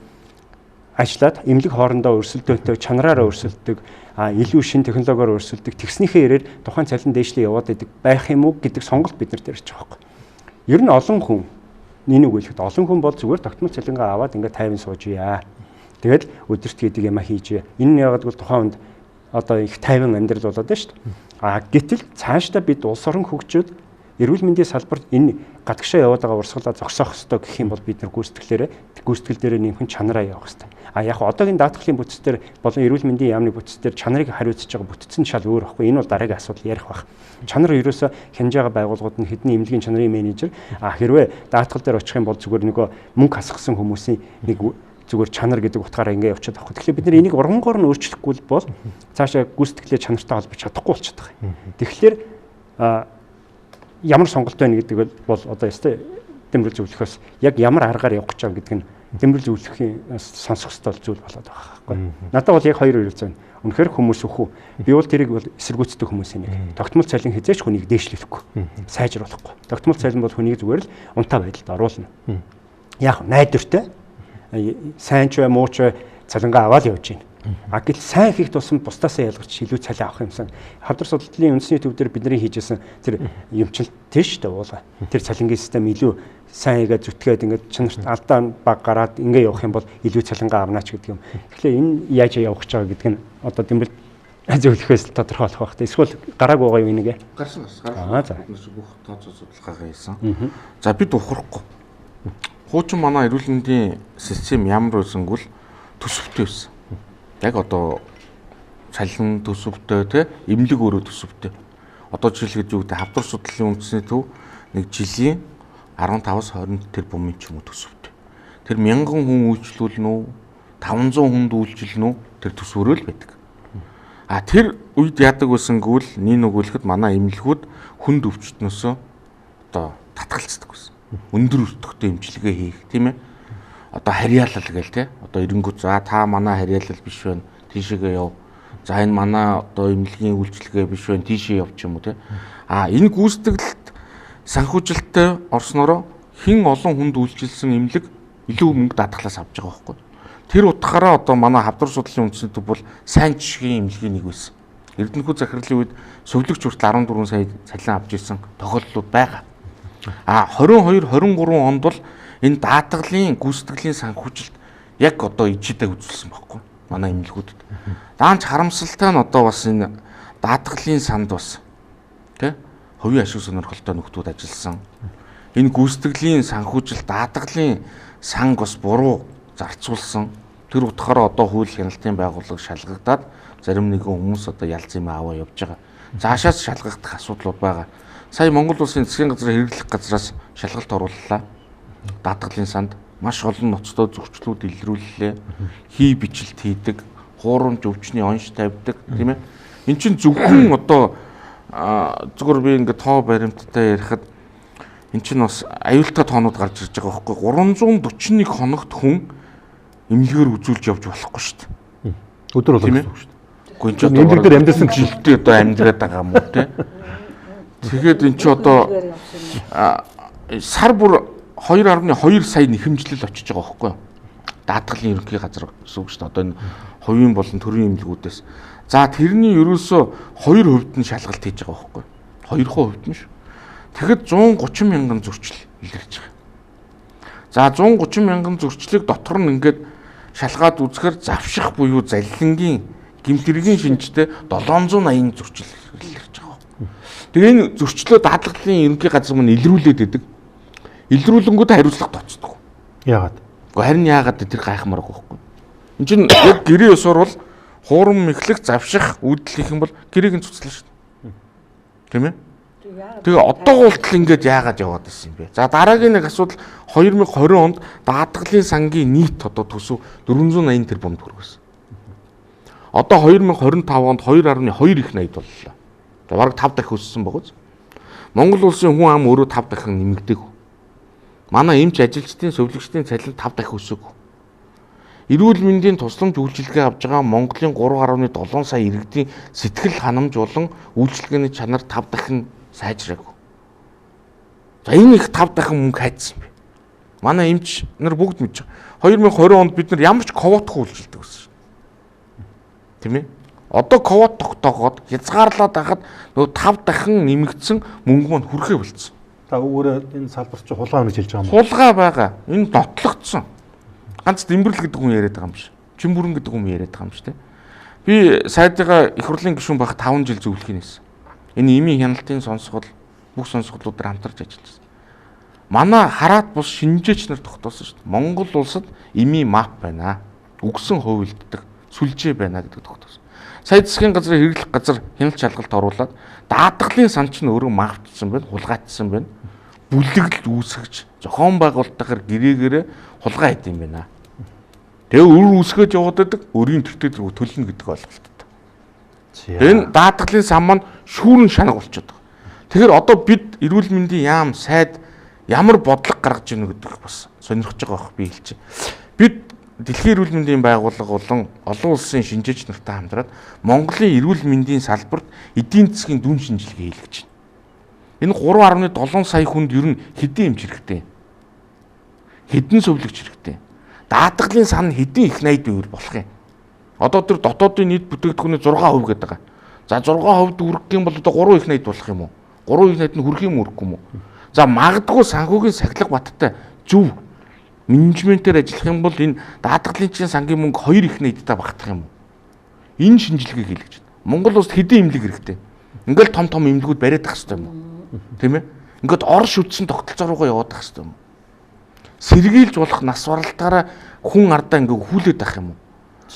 ажиллаад эмнэлэг хоорондоо өрсөлдөөнтэй, чанараараа өрсөлдөг, илүү шин технологиор өрсөлдөг, тэгснийхээ ирээр тухайн цалин дээшлээ яваад идэг байх юм уу гэдэг сонголт бид нар дээр ч байгаа байхгүй. Ер нь олон хүн энэ үг хэлэхэд олон хүн бол зүгээр тогтмол цалингаа аваад ингээ тайван суужъя. Тэгэл өдөрт хийдэг юма хийж. Энэ нь яагаад гэвэл тухайн хүнд одоо их тайван амьдрал болоод байна шүү дээ. А гэтэл цаашдаа бид улс орон хөгжөөд эрүүл мэндийн салбарт энэ гадагшаа яваад байгаа урсгалаа зогсоох ёстой гэх юм бол бид нар гүйцэтгэл дээрээ нэмхэн чанараа явах ёстой. А яг одоогийн даатгалын бүтц дээр болон эрүүл мэндийн яамны бүтц дээр чанарыг хариуцж байгаа бүтц нь шал өөр байхгүй. Энэ бол дараагийн асуудал ярих байх. Чанар ерөөсө хянаж байгаа байгууллагууд нь хэдний эмнэлгийн чанарын менежер, а хэрвээ даатгал дээр очих юм бол зүгээр нөгөө мөнгө хасгасан хүмүүсийн нэг зүгээр чанар гэдэг утгаараа ингэ явчихад байхгүй. Тэгэхээр бид нар энийг ургангоор нь өөрчлөхгүй бол цаашаа гүйцэтгэлээ чанартай холбож чадахгүй болчиход байгаа юм. Тэгэхээр ямар сонголт байна гэдэг бол одоо ёстой дэмрэл зөвлөхөөс яг ямар аргаар явах гэж байгаа гэдэг нь дэмрэл зөвлөхийн сонсох ёстой зүйл болоод байгаа байхгүй. Надад бол яг хоёр ярилцаа байна. Үнэхээр хүмүүс өхөө. Би бол тэрийг бол эсэргүүцдэг хүмүүсийн нэг. Тогтмол цалин хизээч хүнийг дээшлэхгүй, сайжруулахгүй. Тогтмол цалин бол хүнийг зүгээр л унтаа байдалд оруулна. Яг найдвартай сайн ч бай, муу ч бай цалингаа аваад явж байна. А гэтэл сайн хийх тусам бусдаасаа ялгарч илүү цалин авах юмсан. Хавдар судлалын үндэсний төв дээр бидний хийжсэн тэр юмчил тийш дээ уулга. Тэр цалингийн систем илүү сайн хийгээд зүтгээд ингээд чанарт алдаа баг гараад ингээ явах юм бол илүү цалингаа авнаач гэдэг юм. Тэгэхээр энэ яаж явах гэж байгаа гэдэг нь одоо дэмбэл зөвлөхөөс тодорхой болох байх. Эсвэл гараагүй байгаа юу энийг? Гарсан бас. Аа за. Бүх тооцоо судалгаагаа хийсэн. За бид ухрахгүй. Хуучин манай эрүүл мэндийн систем ямар байсангүй л төсөвтэй байсан. Яг одоо цалин төсөвтэй те эмнэлэг өөрөө төсөвтэй. Одоо жишээлбэл юу гэдэг хавдар судлалын үндэсний төв нэг жилийн 15-аас 20 тэрбумын ч юм уу төсөвтэй. Тэр 1000 хүн үйлчлүүлнэ үү? 500 хүнд үйлчилнэ үү? Тэр төсвөрөө л байдаг. А тэр үед яадаг байсан гэвэл нин өгүүлэхэд манай эмнэлгүүд хүнд өвчтнөөсөө одоо татгалцдаг байсан. Өндөр өртөгтэй эмчилгээ хийх тийм ээ. Одоо харьяалал гээл те. Одоо эренгүүт за та манай харьяалал биш байна. Тийшээгээ яв. За энэ манай одоо эмнэлгийн үйлчилгээ биш байна. Тийшээ явчих юм уу те. А энэ гүйцэтгэлд санхүүжилттэй орсноороо хэн олон хүнд үйлчилсэн эмнэлэг илүү мөнгө даатгалаас авч байгаа байхгүй. Тэр утгаараа одоо манай хавдар судлалын үндэсний төв бол сайн жишгийн эмнэлгийн нэг байсан. Эрдэнэхүү захирлын үед сувлагч хүртэл 14 сая цалин авч ирсэн тохиолдлууд байгаа. А 22 23 онд бол энэ даатгалын гүйцэтгэлийн санхүүжилт яг одоо ижидэд үзүүлсэн байхгүй манай эмнэлгүүдэд. Даанч харамсалтай нь одоо бас энэ даатгалын санд бас тий хувийн ашиг сонирхолтой нөхдүүд ажилласан. Энэ гүйцэтгэлийн санхүүжилт даатгалын санг бас буруу зарцуулсан. Тэр утгаараа одоо хууль хяналтын байгууллага шалгагдаад зарим нэгэн хүмүүс одоо ялц юм аваа явж байгаа. Заашаас шалгагдах асуудлууд байгаа. Сая Монгол улсын засгийн газрын хэрэглэх газраас шалгалт орууллаа. Даатгалын санд маш олон ноцтой зөрчлүүд илрүүллээ. Хий бичлэлт хийдэг, хуурамч өвчний онш тавьдаг, тийм ээ. Эн чинь зөвхөн одоо зүгээр би ингээ тоо баримттай ярихад эн чинь бас аюултай тоонууд гарч ирж байгаа байхгүй. 341 хоногт хүн эмнэлгээр үзүүлж явж болохгүй шүү дээ. Өдөр болгон гэсэн үг шүү дээ. Үгүй энэ ч одоо эмнэлэг дээр амьдарсан жилдээ одоо амьдраад байгаа юм уу те. Тэгээд эн чи одоо сар бүр 2.2 сая нэхэмжлэл очиж байгаа байхгүй юу? Даатгалын ерөнхий газар гэсэн үг шүү дээ. Одоо энэ хувийн болон төрийн эмнэлгүүдээс. За тэрний ерөөсөө 2% нь шалгалт хийж байгаа байхгүй юу? 2% нь шүү. Тэгэхэд 130 мянган зөрчил илэрч байгаа. За 130 мянган зөрчлийг дотор нь ингээд шалгаад үзэхээр завших буюу заллингийн гэмтэргийн шинжтэй 780 зөрчил илэрч байгаа. Тэгээ энэ зөрчлөө даатгалын ерөнхий газар мань илрүүлээд байдаг. Илрүүлэнгүүд хариуцлага тооцдог. Яагаад? Гэхдээ харин яагаад тэр гайхмааргүй байхгүй. Энд чинь яг гэрээ ёсоор бол хуурам мэхлэх, завших үйлдэл хийх юм бол гэрээг нь цуцлаа шүү дээ. Тийм ээ? Тэгээ одоо гултал ингээд яагаад яваад исэн юм бэ? За дараагийн нэг асуудал 2020 онд даатгалын сангийн нийт одоо төсөв 480 тэрбум төгрөг байсан. Одоо 2025 онд 2.2 их 80 боллоо. За бараг 5 дахин өссөн богоц. Монгол улсын хүн ам өөрөө 5 дахин нэмэгдээгүй. Манай эмч ажилчдын сувилагчдын цалин 5 дахин өсөөгүй. Эрүүл мэндийн тусламж үйлчилгээ авж байгаа Монголын 3.7 сая иргэдийн сэтгэл ханамж болон үйлчилгээний чанар 5 дахин сайжраагүй. За энэ их 5 дахин мөнгө хайцсан бэ. Манай эмч нар бүгд мэдж байгаа. 2020 онд бид нар ямар ч квотгүй үйлчилдэг байсан. Тийм ээ? Одоо квот тогтоогоод хязгаарлаад байхад нөгөө 5 дахин нэмэгдсэн мөнгө маань хүрхээ болцсон. Та үүгээрээ энэ салбар чи хулгай байна гэж хэлж байгаа юм уу? Хулгай байгаа. Энэ нотлогдсон. Ганц Дэмбэрл гэдэг хүн яриад байгаа юм биш. Чимбүрэн гэдэг хүн яриад байгаа юм биш те. Би сайдыгаа их хурлын гишүүн байх 5 жил зөвлөх юм байсан. Энэ эмийн хяналтын сонсгол бүх сонсголуудаар хамтарч ажилласан. Манай хараат бус шинжээч нар тогтоосон шүү дээ. Монгол улсад эмийн мап байна. Үгсэн хувилддаг сүлжээ байна гэдэг тогтоосон. Сая засгийн газрын хэрэглэх газар хяналт шалгалт оруулаад даатгалын сан чинь өөрөө мафтсан байна, хулгайтсан байна. Бүлэглэл үүсгэж зохион байгуулалтаар гэрээгээрээ хулгай хийд юм байна. Тэгээ өр үүсгэж яваад байдаг, өрийн төртөө зэрэг төлнө гэдэг ойлголттой. Энэ даатгалын сан маань шүүрэн шанаг болчиход байгаа. Тэгэхээр одоо бид эрүүл мэндийн яам сайд ямар бодлого гаргаж ийнө гэдэг бас сонирхож байгаа бох би хэлчих. Бид Дэлхийн эрүүл мэндийн байгууллага болон олон улсын шинжээч нартай хамтраад Монголын эрүүл мэндийн салбарт эдийн засгийн дүн шинжилгээ хийлгэж байна. Энэ 3.7 сая хүнд ер нь хэдэн эмч хэрэгтэй? Хэдэн сувилагч хэрэгтэй? Даатгалын сан хэдэн их 80 байвал болох юм? Одоо тэр дотоодын нийт бүтээгдэхүүний 6% гэдэг байгаа. За 6% дүүргэх юм бол одоо 3 их 80 болох юм уу? 3 их 80 нь хүрэх юм үрэхгүй юм уу? За магадгүй санхүүгийн сахилга баттай зөв менежментээр ажиллах юм бол энэ даатгалын чинь сангийн мөнгө 2 их нийтдээ багтах юм уу? Энэ шинжилгээг хийлгэж байна. Монгол улсад хэдэн эмнэлэг хэрэгтэй? Ингээл том том эмнэлгүүд бариад ах хэрэгтэй юм уу? Тийм ээ? Ингээд ор шүтсэн тогтолцоо руугаа яваад ах хэрэгтэй юм уу? Сэргийлж болох нас баралтаараа хүн ардаа ингээ хүлээд ах юм уу?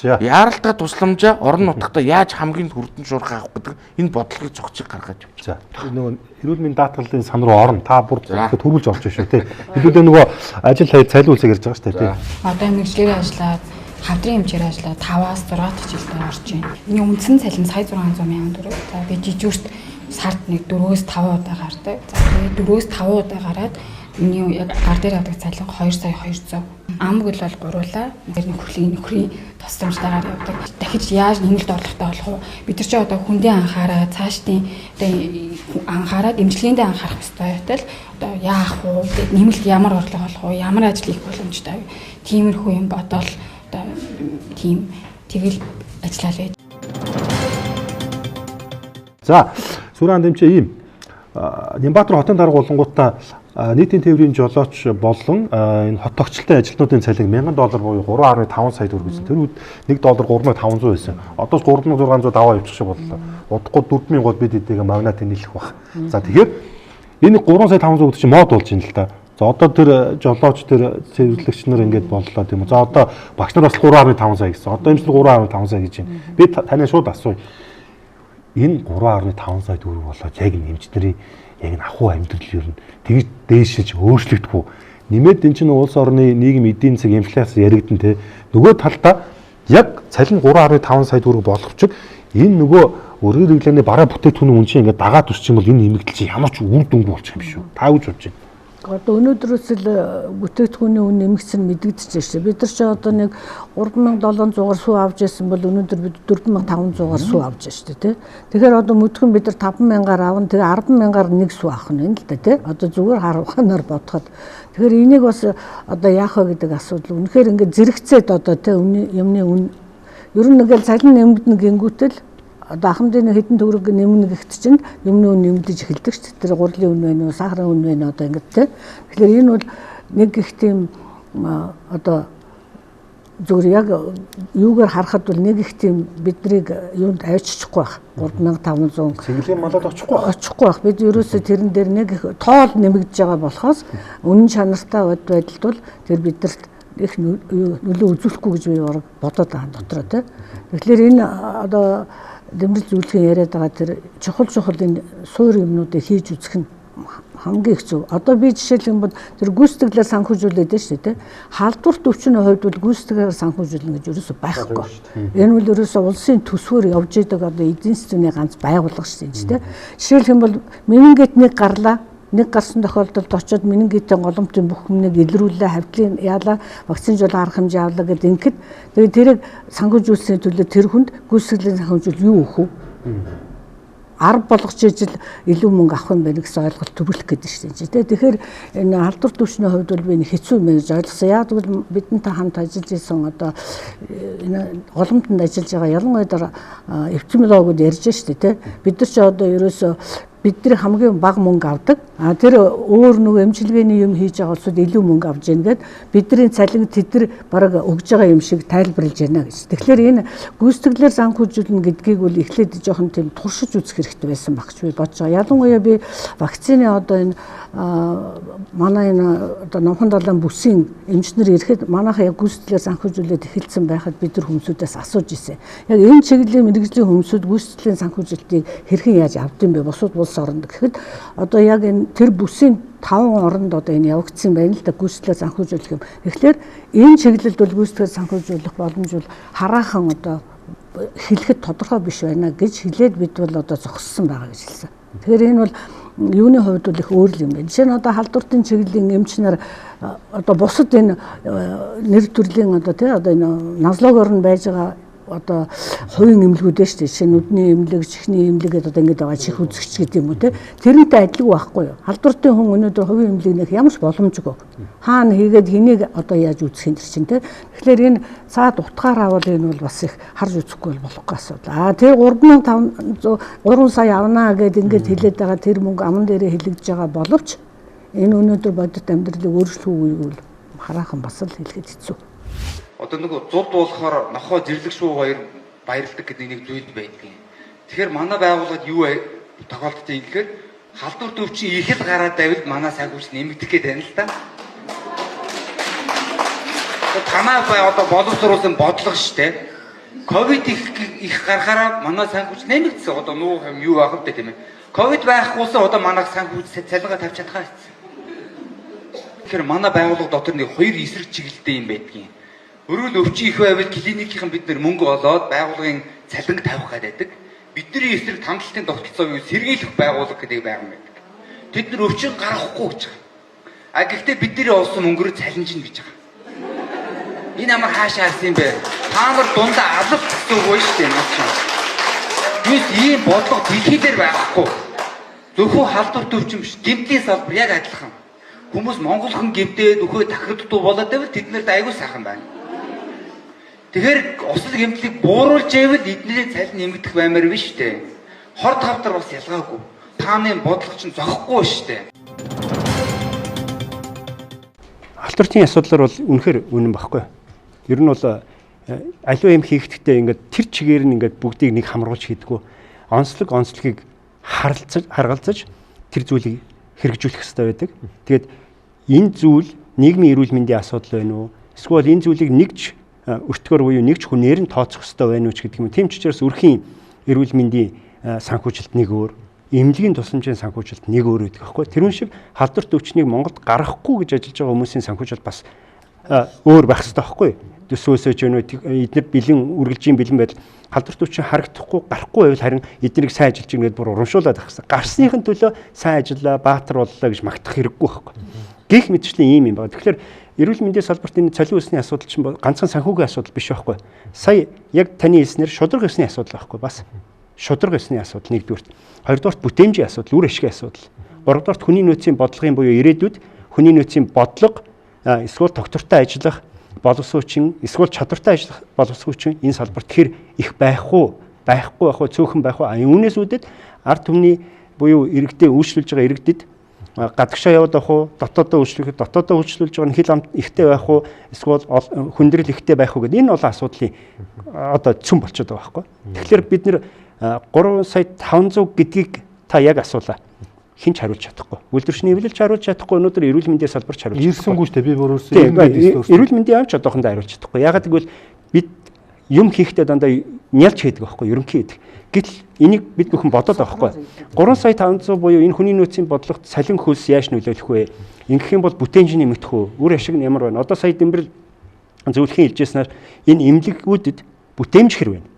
Яаралтай тусламжаа орон нутгадаа яаж хамгийн хүрдэн шуурхай авах гэдэг энэ бодлогыг зохицыг гаргаж явж. За нөгөө эрүүл мэндийн даатгалын сан руу орно. Та бүр төрүүлж орж шүү тий. Хэдүүлээ нөгөө ажил хаяг цалин үлсийг ярьж байгаа шүү дээ тий. Одоо мэргэжлэрээ ажиллаад хавдрын эмчээр ажиллаад 5-аас 6 дахь жилдээ орж байна. Миний үндсэн цалин сая 600 мянган төгрөг. За би жижүүрт сард нэг 4-өөс 5 удаа гардаг. За тэгээд 4-өөс 5 удаа гараад миний яг гар дээр авдаг цалин 2 сая 200. Амг бол гуруулаа. Тэр нөхрийн тусламжтайгаар явдаг. Дахиж яаж нэмэлт орлоготой болох вэ? Бид нар чи одоо хүндээ анхаараа, цаашдын одоо анхаараад эмчилгээндээ анхаарах ёстой байтал одоо яах вэ? Тэгээд нэмэлт ямар орлого олох вэ? Ямар ажил хийх боломжтой вэ? Тиймэрхүү юм бодоол одоо тийм тэгэл ажиллаа л байж. За, Сүрэн дэмчээ ийм Нямбатар хотын дарга болонгуудаа нийтийн тээврийн жолооч болон энэ хот тогтчлолтын ажилтнуудын цалин $1000 буюу 3.5 сая төгрөг байсан. Тэр үед $1 3500 байсан. Одоо 3600 даваа явчих шиг боллоо. Удахгүй 4000 гол бид эдийг магнат нийлэх бах. За тэгэхээр энэ 3 сая 500 гэдэг чинь мод болж байна л да. За одоо тэр жолооч тэр цэвэрлэгч нар ингээд боллоо тийм үү. За одоо багш нар бас 3.5 сая гэсэн. Одоо эмч нар 3.5 сая гэж байна. Би танаа шууд асууя. Энэ 3.5 сая төгрөг болоод яг эмч нарын яг энэ ахуй амьдрал ер нь тэгж дээшилж өөрчлөгдөхгүй. Нэмээд эн чинь улс орны нийгэм эдийн засаг инфляц яригдэн те. Нөгөө талдаа яг цалин 3.5 сая төгрөг болохч энэ нөгөө өргөн хэрэглээний бараа бүтээгдэхүүний үн чинь ингээд дагаад өсчих юм бол энэ нэмэгдэл чинь ямар ч үр дүнгүй болчих юм шүү. Та гэж бодож байна? Одоо өнөөдрөөс л бүтээгдэхүүний үн нэмэгдсэн мэдэгдэж байна. Бид нар ч одоо нэг 3700-аар сүү авч ирсэн бол өнөөдөр бид 4500-аар сүү авч байна шүү дээ, тий. Тэгэхээр одоо мөдгөн бид нар 5000-аар авна, тэгээ 100000-аар нэг сүү авах нь л дээ, тий. Одоо зүгээр харавханаар бодоход. Тэгэхээр энийг бас одоо яах вэ гэдэг асуудал. Үнэхээр ингээд зэрэгцээд одоо тий юмны үн ер нь ингээл цалин нэмэгдэнэ гингүүтэл одоо ахмадын хэдэн төгрөг нэмнэ гэхэд чинь юмны үн нэмэгдэж эхэлдэг шүү дээ. Тэр гурлийн үн байна уу, сахарын үн байна одоо ингээд тий. Тэгэхээр энэ бол нэг их тийм одоо зүгээр яг юугаар харахад бол нэг их тийм биднийг юунд авчихгүй байх. 3500 цэнгэлийн малад очихгүй байх. Очихгүй байх. Бид ерөөсөө тэрэн дээр нэг их тоол нэмэгдэж байгаа болохоос үнэн чанартай байдалд бол тэр биднэрт их нөлөө үзүүлэхгүй гэж би бодоод байгаа дотроо тий. Тэгэхээр энэ одоо дэмжил зүйлхийн яриад байгаа тэр чухал энэ суур юмнуудыг хийж үзэх нь хамгийн их зөв. Одоо би жишээлх юм бол тэр гүйцэтгэлээр санхүүжүүлээд байна шүү дээ. Халдварт өвчний хувьд бол гүйцэтгэлээр санхүүжүүлнэ гэж ерөөсөө байхгүй. Энэ бол ерөөсөө улсын төсвөр явж идэг одоо эдийн засгийн ганц байгууллага шүү дээ. Жишээлх юм бол менингит нэг гарлаа. Нэг гарсан тохиолдолд очиод менингитийн голомтын бүх юмныг илрүүлээ, хавдлын яалаа, вакцинжуул арга хэмжээ авлаа гэдэг ингээд тэгээд тэрийг санхүүжүүлсний төлөө тэр хүнд гүйцэтгэлийн санхүүжүүл юу өгөх вэ? Арга болгож ижил илүү мөнгө авах юм байна гэсэн ойлголт төрөх гэдэг шүү дээ. Тэгэхээр энэ халдвар төвчний хувьд бол би энэ хэцүү юм гэж ойлгосон. Яг гэвэл бидэнтэй хамт ажиллаж исэн одоо энэ голомтонд ажиллаж байгаа ялангуяа эпидемиологууд ярьж шүү дээ. Бид нар ч одоо ерөөсөө бидний хамгийн бага мөнгө авдаг. А тэр өөр нөгөө эмчилгээний юм хийж байгаа улсууд илүү мөнгө авч яана гэд бидний цалин тэд нар бараг өгж байгаа юм шиг тайлбарлаж байна гэж. Тэгэхээр энэ гүйцэтгэлээр санхүүжүүлнэ гэдгийг бол эхлээд жоохон тийм туршиж үзэх хэрэгтэй байсан баг ч би бодож байгаа. Ялангуяа би вакцины одоо энэ манай энэ одоо Номхон далайн бүсийн эмчнэр ирэхэд манайхаа яг гүйцэтгэлээр санхүүжүүлээд эхэлсэн байхад бид нар хүмүүсүүдээс асууж ирсэн. Яг энэ чиглэлийн мэргэжлийн хүмүүсүүд гүйцэтгэлийн санхүүжилтийг хэрхэн яаж авд юм бэ? Бусад улс оронд гэхэд одоо яг энэ тэр бүсийн 5 оронд одоо энэ явагдсан байна л да гүйцэтгэлээр санхүүжүүлэх юм. Тэгэхээр энэ чиглэлд бол гүйцэтгэлээр санхүүжүүлэх боломж бол хараахан одоо хэлэхэд тодорхой биш байна гэж хэлээд бид бол одоо зогссон байгаа гэж хэлсэн. Тэгэхээр энэ бол юуны хувьд бол их өөр юм байна. Жишээ нь одоо халдвартын чиглэлийн эмч нар одоо бусад энэ нэр төрлийн одоо тий одоо энэ назлогоор нь байж байгаа одоо хувийн эмнэлгүүд шүү дээ. Жишээ нь нүдний эмнэлэг, чихний эмнэлэг гэдэг одоо ингэж байгаа чих үзэгч гэдэг юм уу те. Тэрнтэй адилгүй байхгүй юу? Халдвартын хүн өнөөдөр хувийн эмнэлэг нэх ямар ч боломжгүй. Хаана хийгээд хэнийг одоо яаж үзэх юм тэр чинь те. Тэгэхээр энэ цаад утгаар авал энэ бол бас их харж үзэхгүй бол болохгүй асуудал. А тэр 3500 3 сая авнаа гэд ингэж хэлээд байгаа тэр мөнгө аман дээрээ хэлэгдэж байгаа боловч энэ өнөөдөр бодит амьдралыг өөрчлөх үгийг бол хараахан бас л хэлэхэд хэцүү. Одоо нөгөө зуд болохоор нохоо зэрлэг шуу хоёр баярладаг гэдэг нэг зүйл байдгийн. Тэгэхээр манай байгууллагад юу тохиолддог юм гэхээр халдвар төвчин их л гараад байвал манай санхүүжилт нэмэгдэх гээд байна л да. Танаа бай одоо боловсруулсан бодлого шүү дээ. Ковид их гарахаараа манай санхүүжилт нэмэгдсэн. Одоо нуух юм юу байх вэ тийм ээ. Ковид байхгүйсэн одоо манай санхүүжилт цалингаа тавьж чадхаа гэсэн. Тэгэхээр манай байгууллага дотор нэг хоёр эсрэг чиглэлтэй юм байдгийн. Өргөл өвчин их байвал клиникийнхэн бид нэр мөнгө олоод байгууллагын цалинг тавих гэдэг. Бидний эсрэг тамдлалтын тогтолцоо буюу сэргийлэх байгууллага гэдэг байгаа юм байдаг. Тэд нар өвчин гаргахгүй гэж байгаа. А гэхдээ бидний олсон мөнгөөр цалинжина гэж байгаа. Энэ амар хаашаа харсан юм бэ? Та нар дундаа алалт гэсэн үг байна шүү дээ наад чинь. Юус ийм бодлого дэлхий дээр байхгүй. Зөвхөн халдвар төвчин биш, гэмтлийн салбар яг адилхан. Хүмүүс монголхон гэмтээд өхөө тахирддуу болоод байвал тэд нарт айгүй сайхан байна. Тэгэхээр осол гэмтлийг бууруулж ивэл эдний цалин нэмэгдэх баймаар биш үү? Хор тавдар бас ялгаагүй. Тааны бодлого чинь зогхгүй шүү дээ. Халдварын асуудлаар бол үнэхээр үнэн баггүй. Ер нь бол аливаа юм хийхдээ ингээд тэр чигээр нь ингээд бүгдийг нэг хамруулж хийдгүү. Онцлог онцлогийг харгалзаж тэр зүйлийг хэрэгжүүлэх хэрэгтэй байдаг. Тэгээд энэ зүйл нийгмийн эрүүл мэндийн асуудал байна уу? Эсвэл энэ зүйлийг нэгж өртгөр буюу нэг ч хүнээр нь тооцох ёстой байна уу ч гэдэг юм. Тийм ч учраас өрхийн эрүүл мэндийн санхүүжилт нэг өөр, эмнэлгийн тусламжийн санхүүжилт нэг өөр гэдэг байхгүй. Тэрүүн шиг халдварт өвчнийг Монголд гаргахгүй гэж ажиллаж байгаа хүмүүсийн санхүүжилт бас өөр байх ёстой байхгүй. Төсөөсөө ч юм уу эдгээр бэлэн үргэлжийн бэлэн байдал халдварт өвчин харагдахгүй гарахгүй байвал харин эднийг сайн ажиллаж байгаа гэдээ бүр урамшуулад байх хэрэгтэй. Гарсныхын төлөө сайн ажиллаа, баатар боллоо гэж магтах хэрэггүй байхгүй. Гэх мэтчлийн ийм юм байна. Тэгэхээр эрүүл мэндийн салбарт энэ цалин өсний асуудал чинь ганцхан санхүүгийн асуудал биш байхгүй. Сая яг таны хэлснээр шударга ёсны асуудал байхгүй бас. Шударга ёсны асуудал нэгдүгээрт. Хоёрдугаарт бүтээмжийн асуудал, үр ашигын асуудал. Гуравдугаарт хүний нөөцийн бодлогын буюу ирээдүйд хүний нөөцийн бодлого эсвэл тогтвортой ажиллах боловсруучийн эсвэл чадвартай ажиллах боловсруучийн энэ салбарт хэр их байх уу, байхгүй байх уу, цөөхөн байх уу. Үүнээс үүдээд ард түмний буюу иргэдээ үйлчлүүлж байгаа иргэдэд гадагшаа яваад байх уу, дотоодоо үйлчлүүлэхэд дотоодоо үйлчлүүлж байгаа нь хил амт ихтэй байх уу, эсвэл хүндрэл ихтэй байх уу гэдэг энэ бол асуудлын одоо цөм болчиход байгаа байхгүй. Тэгэхээр бид нэр 3 сая 500 гэдгийг та яг асуулаа. Хэн ч хариулж чадахгүй. Үйлдвэрчний хэвлэлч хариулж чадахгүй, өнөөдөр эрүүл мэндийн салбарч хариулж чадахгүй. Ирсэнгүй шүү дээ. Би бүр өөрөөсөө эрүүл мэндийн яамч одоохондоо хариулж чадахгүй. Ягаад гэвэл бид юм хийхдээ дандаа нялж хийдэг байхгүй, ерөнхий хийдэг. Гэтэл энийг бид бүхэн бодоод байгаа байхгүй. 3 сая 500 буюу энэ хүний нөөцийн бодлогот цалин хөлс яаж нөлөөлөх вэ? Ингэх юм бол бүтээмж нэмэгдэх үү? Үр ашиг нь ямар байна? Одоо сая Дэмбэрэл зөвлөхийн хэлжсэнээр энэ эмнэлгүүдэд бүтээмж хэр байна?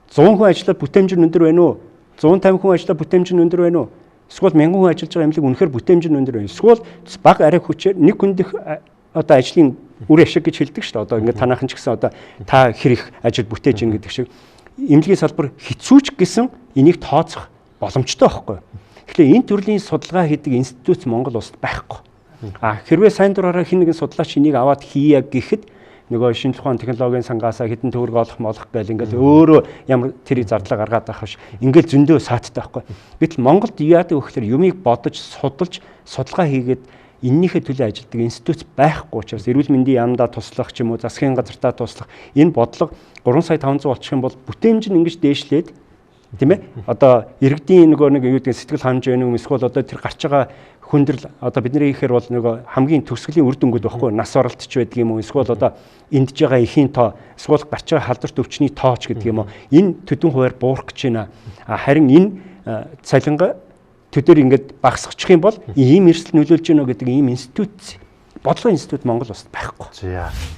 100 хүн ажиллаад бүтээмж нь өндөр байна уу? 150 хүн ажиллаад бүтээмж нь өндөр байна уу? Эсвэл 1000 хүн ажиллаж байгаа эмнэлэг үнэхээр бүтээмж нь өндөр байна. Эсвэл бага арай хүчээр нэг хүндэх одоо ажлын үр ашиг гэж хэлдэг шүү дээ. Одоо ингээд танаахан ч гэсэн одоо та хэр их ажил бүтээж ин гэдэг шиг эмнэлгийн салбар хэцүүч гэсэн энийг тооцох боломжтой байхгүй. Тэгэхээр энэ төрлийн судалгаа хийдэг институт Монгол улсад байхгүй. А хэрвээ сайн дураараа хэн нэгэн судлаач энийг аваад хийе гэхэд нөгөө шинжлэх ухааны технологийн сангаасаа хэдэн төгрөг олох молох гээл ингээл өөрөө ямар тэрийг зардлаа гаргаад байх биш. Ингээл зөндөө сааттай байхгүй. Гэтэл Монголд яадаг вэ гэхээр юмыг бодож, судалж, судалгаа хийгээд эннийхээ төлөө ажилладаг институт байхгүй учраас эрүүл мэндийн яамдаа туслах ч юм уу, засгийн газартаа туслах энэ бодлого 3 сая 500 болчих юм бол бүтээмж нь ингэж дээшлээд тийм ээ. Одоо иргэдийн нөгөө нэг юу гэдэг сэтгэл ханамж байна уу, эсвэл одоо тэр гарч байгаа хүндрэл одоо бидний ихээр бол нөгөө хамгийн төгсгөлийн үр дүнгууд байхгүй нас оролтч байдаг юм уу, эсвэл одоо эндж байгаа эхийн тоо, эсвэл гарч байгаа халдварт өвчний тооч гэдэг юм уу. Энэ төдөн хувиар буурах гэж байна. Харин энэ цалингаа төдөр ингээд багасгачих юм бол ийм эрсдэл нөлөөлж гэнэ гэдэг ийм институт бодлогын институт Монгол улсад байхгүй.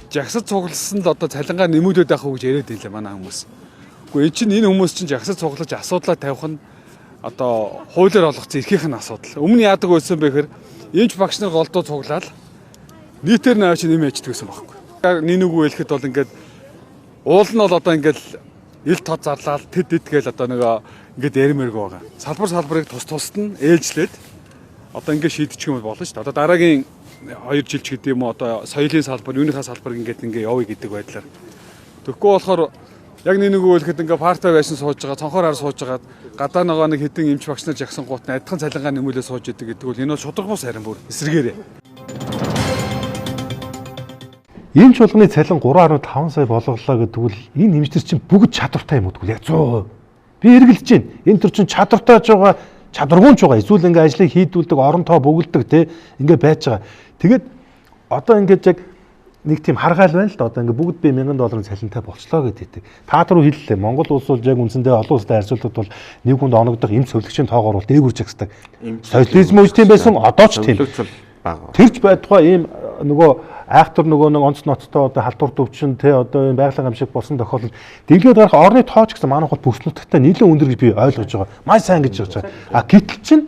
Жагсаж цугласан л одоо цалингаа нэмүүлээд авах уу гэж яриад байлаа манай хүмүүс. Үгүй эн чинь энэ хүмүүс чинь жагсаж цуглаж асуудлаа тавих нь одоо хуулиар олгоцсон эрхийнх нь асуудал. Өмнө яадаг байсан бэ гэхээр эмч багш нар голдуу цуглаал нийтээр нь авч нэмээ ячдаг гэсэн байхгүй. Нинүгүү хэлэхэд бол ингээд уул нь бол одоо ингээд ил тод зарлал тэд эд гээл одоо нөгөө ингээд ярмээргүй байгаа. Салбар салбарыг тус тусад нь ээлжлээд одоо ингээд шийдчих юм болно шүү дээ. Одоо дараагийн 2 жил ч гэдэг юм уу одоо соёлын салбар, юуныхаа салбар ингээд ингээд явъя гэдэг байдлаар. Тэгэхгүй болохоор яг нэг хэлэхэд ингээ партай байшин сууж байгаа, цонхоор ар сууж байгаад гадаа нөгөө нэг хэдэн эмч багш нар жагсан гут нь адилхан цалингаа нэмүүлээ сууж идэг гэдэг бол энэ бол шударга бус харин бүр эсрэгээрээ. Эмч болгоны цалин 3.5 сая болголоо гэдэг бол энэ эмчнэр чинь бүгд чадвартай юм уу гэвэл яг 100%. Би эргэлдэж байна. Энэ төр чинь чадвартай ч байгаа, чадваргүй ч байгаа. Эсвэл ингээ ажлыг хийдүүлдэг, орон тоо бөглөдөг те ингээ байж байгаа. Тэгээд одоо ингээд яг нэг тийм харгаал байна л да. Одоо ингээ бүгд би $1000 цалинтай болчлоо гэдэг. Та түр хэллээ. Монгол улс бол яг үндсэндээ олон улстай харьцуулахад бол нэг хүнд оногдох эмч совилогчийн тоогоор бол дээгүүр жагсдаг. Социализм үеч тийм байсан, одоо ч тийм. Тэрч байтугай ийм нөгөө айхтар нөгөө нэг онц ноцтой одоо халдвар төвчин те одоо энэ байгалийн гамшиг болсон тохиолдолд дэлгээд гарах орны тооч гэсэн манайх бол бүс нутагтай нэлээд өндөр гэж би ойлгож байгаа. Маш сайн гэж байгаа. А гэтэл чинь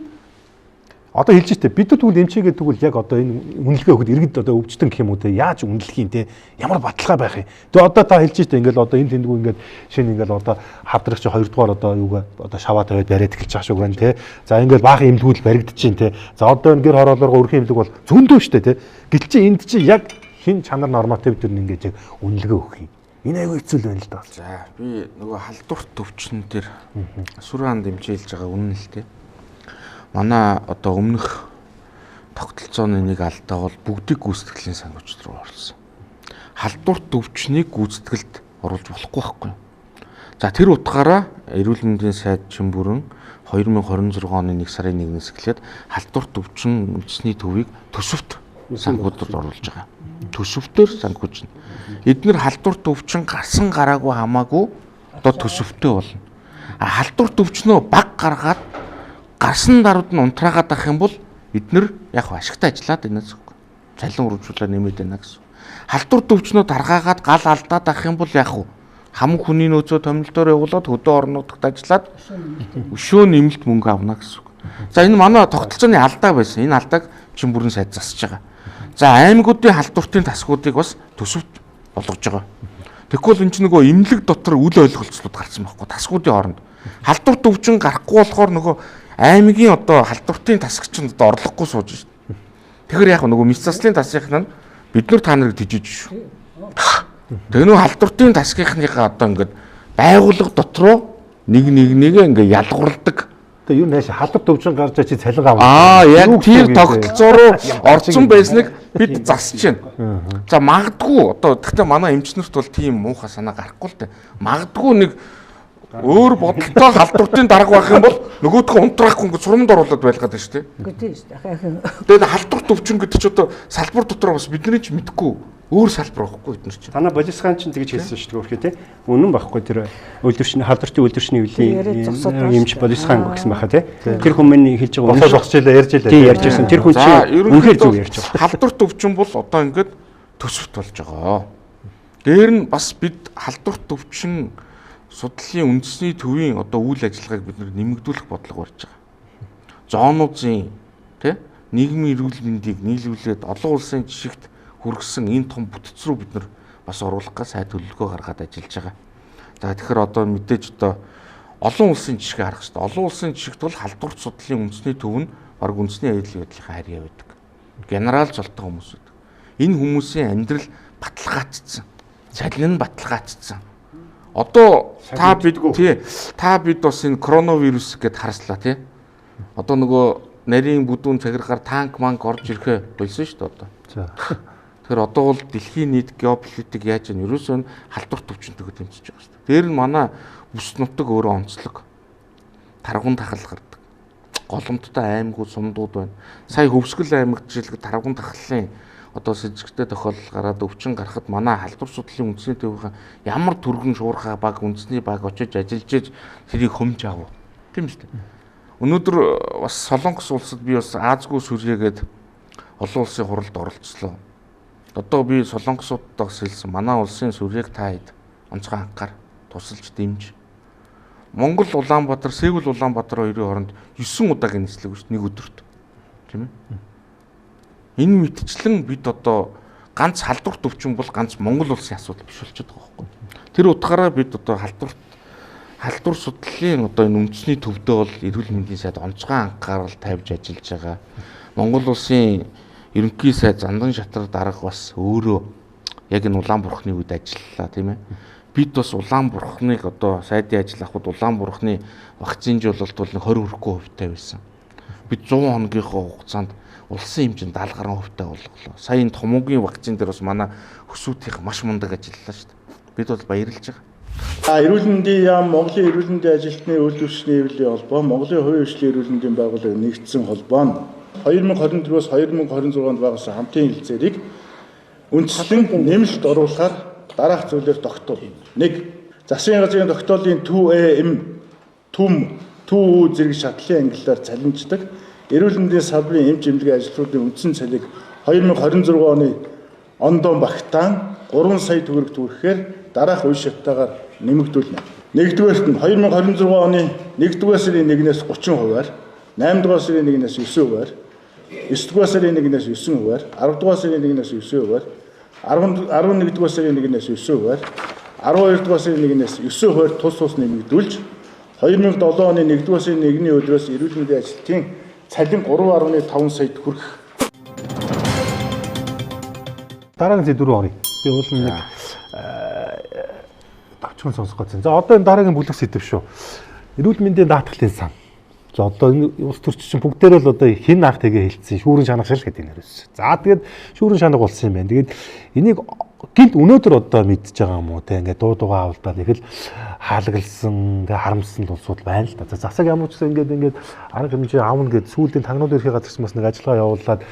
одоо хэлж штэ бид нар тэгвэл эмчээгээ тэгвэл яг одоо энэ үнэлгээ өгөхөд иргэд одоо өвчтөн гэх юм уу те яаж үнэлэх юм те ямар баталгаа байх юм. Тэгээ одоо та хэлж штэ ингээл одоо энэ тэндгүү ингээд шинэ ингээл одоо хавдрах чи хоёрдугаар одоо юугаа одоо шаваа тавиад бариад эхэлж байгаа шиг байна те. За ингээл баахан эмнэлгүүд баригдаж чинь те. За одоо энэ гэр хороолоороо өрхийн эмнэлэг бол зөндөө штэ те. Гэтэл чи энд чи яг хин чанар норматив төр нь ингээд яг үнэлгээ өгөх юм. Энэ айгүй хэцүү л байна л да. За би нөгөө халдварт төвчнөн дээр сүрэн анд эмчилж байгаа үнэн л те. Манай одоо өмнөх тогтолцооны нэг алдаа бол бүгдийг гүйцэтгэлийн санхүүжилт рүү оруулсан. Халдварт өвчнийг гүйцэтгэлд оруулж болохгүй байхгүй. За тэр утгаараа эрүүл мэндийн сайд Чимбүрэн 2026 оны 1 сарын 1-ээс эхлээд халдварт өвчин үндэсний төвийг төсөвт санхүүжилт оруулж байгаа. Төсөвтөр санхүүжнэ. Эднэр халдварт өвчин гарсан гараагүй хамаагүй одоо төсөвтэй болно. А халдварт өвчнөө баг гаргаад гарсан даруйд нь унтраагаад ах юм бол эднэр яг ашигтай ажиллаад байна гэсэн үг. Цалин үржүүлээ нэмээд байна гэсэн. Халдвар төвчнөө таргаагаад гал алдаад ах юм бол яг хамаг хүний нөөцөө томилдоор явуулаад хөдөө орон нутагт ажиллаад өшөө нэмэлт мөнгө авна гэсэн үг. За энэ манай тогтолцооны алдаа байсан. Энэ алдааг чин бүрэн сайд засаж байгаа. За аймагуудын халдвартын тасгуудыг бас төсөвт болгож байгаа. Тэгэхгүй бол энэ чинь нөгөө эмнэлэг дотор үл ойлголцлууд гарсан байхгүй тасгуудын хооронд. Халдварт өвчин гарахгүй болохоор нөгөө аймгийн одоо халдвартын тасаг чинь одоо орлохгүй сууж шин. Тэгэхээр яг нөгөө мэс заслын тасгийнх нь бид нар та нарыг тэжиж шүү. Тэгээ нөгөө халдвартын тасгийнхныхаа одоо ингээд байгууллага дотроо нэг нэг нэгэ ингээд ялгуурладаг. Тэгээ юу нааш халдвар төвчин гарч чи цалин авах. Аа яг тэр тогтолцоо руу орцсон байсныг бид засаж байна. За магадгүй одоо гэхдээ манай эмчнэрт бол тийм муухай санаа гарахгүй л дээ. Магадгүй нэг өөр бодолтой халдвартын дарга байх юм бол нөгөөхөө унтраахгүй ингээд сурамд оруулаад байлгаад байна шүү дээ. Үгүй тийм шүү дээ. Тэгээд халдварт өвчин гэдэг чи одоо салбар дотор бас бидний ч мэдэхгүй өөр салбар байхгүй бид нар чинь. Танаа Болисхан чинь тэгж хэлсэн шүү дээ өөрхий тий. Үнэн байхгүй тэр үйлдвэрчний халдвартын үйлдвэрчний өвлийн эмч Болисхан гэсэн байхаа тий. Тэр хүн минь хэлж байгаа үнэн зогсож илээ ярьж илээ. Тий ярьж байсан. Тэр хүн чинь үнэхээр зөв ярьж байгаа. Халдварт өвчин бол одоо ингээд төсөвт болж байгаа. Дээр нь бас бид халдварт өвчин судлалын үндэсний төвийн одоо үйл ажиллагааг бид нэмэгдүүлэх бодлого барьж байгаа. Зоонуудын тий нийгмийн эрүүл мэндийг нийлүүлээд олон улсын жишгт хүргэсэн энэ том бүтэц рүү бид нар бас оруулах гэж сайн төлөвлөгөө гаргаад ажиллаж байгаа. За тэгэхээр одоо мэдээж одоо олон улсын жишгээ харах хэрэгтэй. Олон улсын жишгт бол халдварт судлалын үндэсний төв нь баг үндэсний аюул байдлын харьяа байдаг. Генерал золтой хүмүүс байдаг. Энэ хүмүүсийн амьдрал баталгаажсан. Цалин нь баталгаажсан. Одоо та бид тий та бид бас энэ коронавирус гэд харслаа тий. Одоо нөгөө нарийн бүдүүн цагиргаар танк манк орж ирэхээ болсон шүү дээ одоо. За. Тэгэхээр одоо бол дэлхийн нийт геополитик яаж вэ? Ерөөсөө нь халдварт өвчнөтэйгөө тэмцэж байгаа шүү дээ. Дээр нь манай бүс нутаг өөрөө онцлог. Таргун тахал гардаг. Голомттой аймагуд сумдууд байна. Сая Хөвсгөл аймагт жишээлбэл таргун тахлын одоо сэжигтэй тохиолдол гараад өвчин гарахад манай халдвар судлалын үндэсний төвийн ямар түргэн шуурхай баг үндэсний баг очиж ажиллаж иж тэрийг хөмж аав. Тийм үү? Өнөөдөр бас Солонгос улсад би бас Аазгүй сүрьегээд олон улсын хуралд оролцлоо. Одоо би Солонгосуудад бас хэлсэн манай улсын сүрьеэг та хэд онцгой анхаар тусалж дэмж. Монгол Улаанбаатар, Сөүл Улаанбаатар хоёрын хооронд 9 удаагийн нислэг шүү дээ нэг өдөрт. Тийм ээ? Энэ мэтчлэн бид одоо ганц халдварт өвчин бол ганц Монгол улсын асуудал биш болчиход байгаа байхгүй. Тэр утгаараа бид одоо халдвар судлалын одоо энэ үндэсний төвдөө бол эрүүл мэндийн сайд онцгой анхаарал тавьж ажиллаж байгаа. Монгол улсын ерөнхий сайд Зандан шатрар дарга бас өөрөө яг энэ улаан бурхны үед ажиллалаа тийм ээ. Бид бас улаан бурхныг одоо сайдын ажил авахд улаан бурхны вакцинжуулалт бол 20 хүрэхгүй хувьтай байсан. Бид 100 хоногийнхоо хугацаанд улсын хэмжээнд 70 гаруй хувьтай болголоо. Сая энэ томоогийн вакцин дээр бас манай хөсүүтийнх маш мундаг ажиллалаа шүү дээ. Бид бол баярлж байгаа. Эрүүл мэндийн яам, Монголын эрүүл мэндийн ажилтны үйлдвэрчний хэвлэлийн холбоо, Монголын хувийн хөгжлийн эрүүл мэндийн байгууллага нэгдсэн холбоо нь 2024-өөс 2026 онд байгуулсан хамтын хэлцээрийг үндслэн нэмэлт оруулахаар дараах зүйлээр тогтов. 1. Засгийн газрын тогтоолын 2AM түм 2У зэрэг шатлалын ангиллаар цалинждаг эрүүл мэндийн салбарын эмч эмнэлгийн ажилтнуудын үндсэн цалиг 2026 оны ондоо багтаан 3 сая төгрөг төгрөхээр дараах үе шаттайгаар нэмэгдүүлнэ. Нэгдүгээрт нь 2026 оны 1-р сарын 1-ээс 30%-аар, 8-р сарын 1-ээс 9%-аар, 9-р сарын 1-ээс 9%-аар, 10-р сарын 1-ээс 9%-аар, 11-р сарын 1-ээс 9%-аар, 12-р сарын 1-ээс 9%-аар тус тус нэмэгдүүлж 2007 оны 1-р сарын 1-ний өдрөөс эрүүл мэндийн ажилтны цалин 3.5 саяд хүрэх. Дараагийн зэд рүү оръё. Би уул нэг товчхон сонсох гэсэн. За одоо энэ дараагийн бүлэг сэдэв шүү. Эрүүл мэндийн даатгалын сан. За одоо энэ улс төрч чинь бүгдээрээ л одоо хэн анх тэгээ хэлсэн шүүрэн шанах шил гэдэг нэрээс. За тэгээд шүүрэн шанах болсон юм байна. Тэгээд энийг гинт өнөөдөр одоо мэдж байгаа юм уу те ингээд дуу дуугаа авалдаад их л хаалгалсан тэгээ харамссан улсууд байна л да. За засаг ямар ч гэсэн ингээд арга хэмжээ аавна гэд сүүлийн тагнууд ерхий газар бас нэг ажиллагаа явуулаад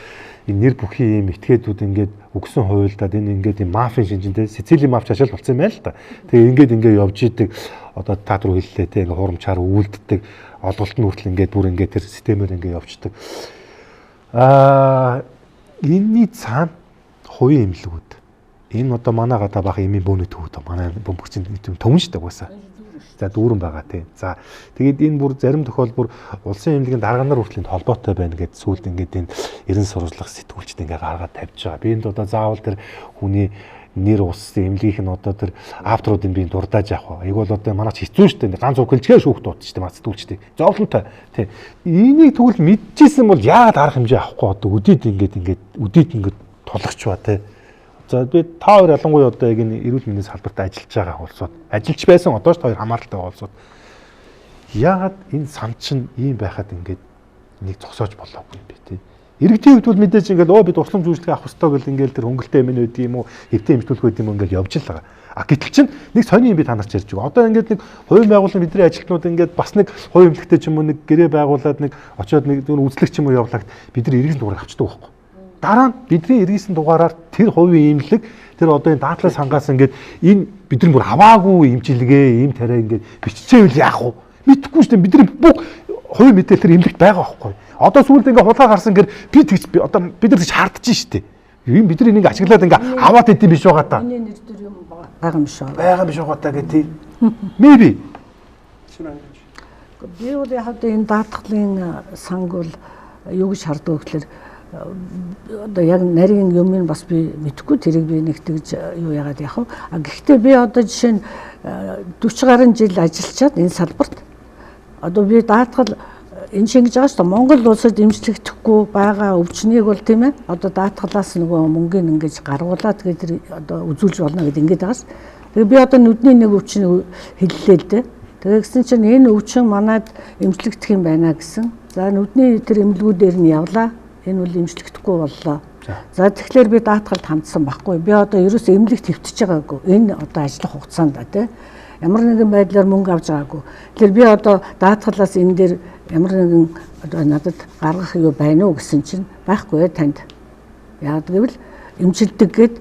энэ нэр бүхий ийм этгээдүүд ингээд өгсөн хуйлдаад энэ ингээд юм мафийн шинжинтэй Сицили мафч ашиг болсон юм байна л да. Тэгээ ингээд явж идэг одоо та түр хэллээ те ингээд хурамчаар үйлддэг олголт нь хүртэл ингээд бүр ингээд тэр системээр ингээд явждаг. Энэний цаана хувийн эмнэлгүүд, Энэ одоо манай гадаа бах эмийн бөөний төв манай бөмбөгцийн төв шүү дээ угаасаа. За дүүрэн байгаа тийм. За тэгээд энэ бүр зарим тохиол бүр улсын эмнэлгийн дарга нар хүртэл холбоотой байна гэд сүүлд ингээд энэ эрен сурвалжлах сэтгүүлчд ингээд гаргаад тавьж байгаа. Би энд одоо заавал тэр хүний нэр ус эмнэлгийнх нь одоо тэр авторуудын би дурдааж явах. Эйг бол одоо манайч хэцүү шүү дээ. Ганц үхэлжгээ шүүх дуудчих шүү дээ. Маа сэтгүүлчдийг. Зовлонтой. Тийм. Энийг тэгвэл мэдчихсэн бол яагаад арга хэмжээ авахгүй одоо үдид ингээд үдид ингээд тулгачваа тий. За би та хоёр ялангуяа одоо яг энэ эрүүл мэндийн салбарт ажиллаж байгаа улсууд, ажиллаж байсан одоо ч хоёр хамааралтай байгаа улсууд яагаад энэ сан чинь ийм байхад ингээд нэг зогсоож болоогүй юм бэ тий. Иргэдийн хувьд бол мэдээж ингээд оо бид усламж үйлчлэгээ авах ёстой гэл ингээд тэр хөнгөлтэй эмэн байдаг юм уу, хэвтээ эмчтүүлэх байдаг юм уу ингээд явж л байгаа. А гэтэл чинь нэг сони юм би та нарт ярьж байгаа. Одоо ингээд нэг хувийн байгууллага бидний ажилтнууд ингээд бас нэг хувийн эмнэлэгтэй ч юм уу нэг гэрээ байгуулад нэг очиод нэг үзлэг ч юм уу явлагт бид нар иргэн дугаар авчдаг байхгүй. Дараа нь бидний иргэсэн дугаараар тэр хувийн эмнэлэг тэр одоо энэ даатгалаас сангаас ингээд энэ бидний бүр аваагүй эмчилгээ ийм тариа ингээд биччихээвэл яах вэ? Мэдэхгүй шүү дээ. Бидний бүх хувийн мэдээлэл тэр эмнэлэгт байгаа байхгүй. Одоо сүүлд ингээд хулгай гарсан гэр би тэгж одоо бид нар тэгж хардж шүү дээ. Ийм бид нар энийг ашиглаад ингээд аваад идэм биш байгаа та. Миний нэр дээр юм байгаа юм шиг. Байгаа юм шиг байгаа та гэх тий. Maybe. Би бол яг энэ даатгалын санг бол юу гэж харддаг вэ гэхээр одоо яг нарийн юм нь бас би мэдэхгүй, тэрийг би нэг тэгж юу яагаад яах вэ? А гэхдээ би одоо жишээ нь 40 гаруй жил ажиллачаад энэ салбарт одоо би даатгал энэ шингэж байгаа шүү дээ. Монгол улсад эмчлэгдэхгүй байгаа өвчнийг бол тийм ээ одоо даатгалаас нөгөө мөнгөний ингэж гаргуулаад тэгээд тэр одоо үзүүлж болно гэдэг ингэж байгаа ш. Тэгээ би одоо нүдний нэг өвчин хэллээ л дээ. Тэгээ гэсэн чинь энэ өвчин манад эмчлэгдэх юм байна гэсэн. За нүдний тэр эмнэлгүүдээр нь явлаа. Энэ бол эмчлэгдэхгүй боллоо. За тэгэхээр би даатгалд хандсан байхгүй. Би одоо ерөөсөө эмнэлэгт хэвтэж байгаагүй. Энэ одоо ажиллах хугацаанд тий. Ямар нэгэн байдлаар мөнгө авч байгаагүй. Тэгэхээр би одоо даатгалаас энэ дээр ямар нэгэн одоо надад гаргах юу байна уу гэсэн чинь байхгүй танд. Яг гэвэл эмчилдэг гэд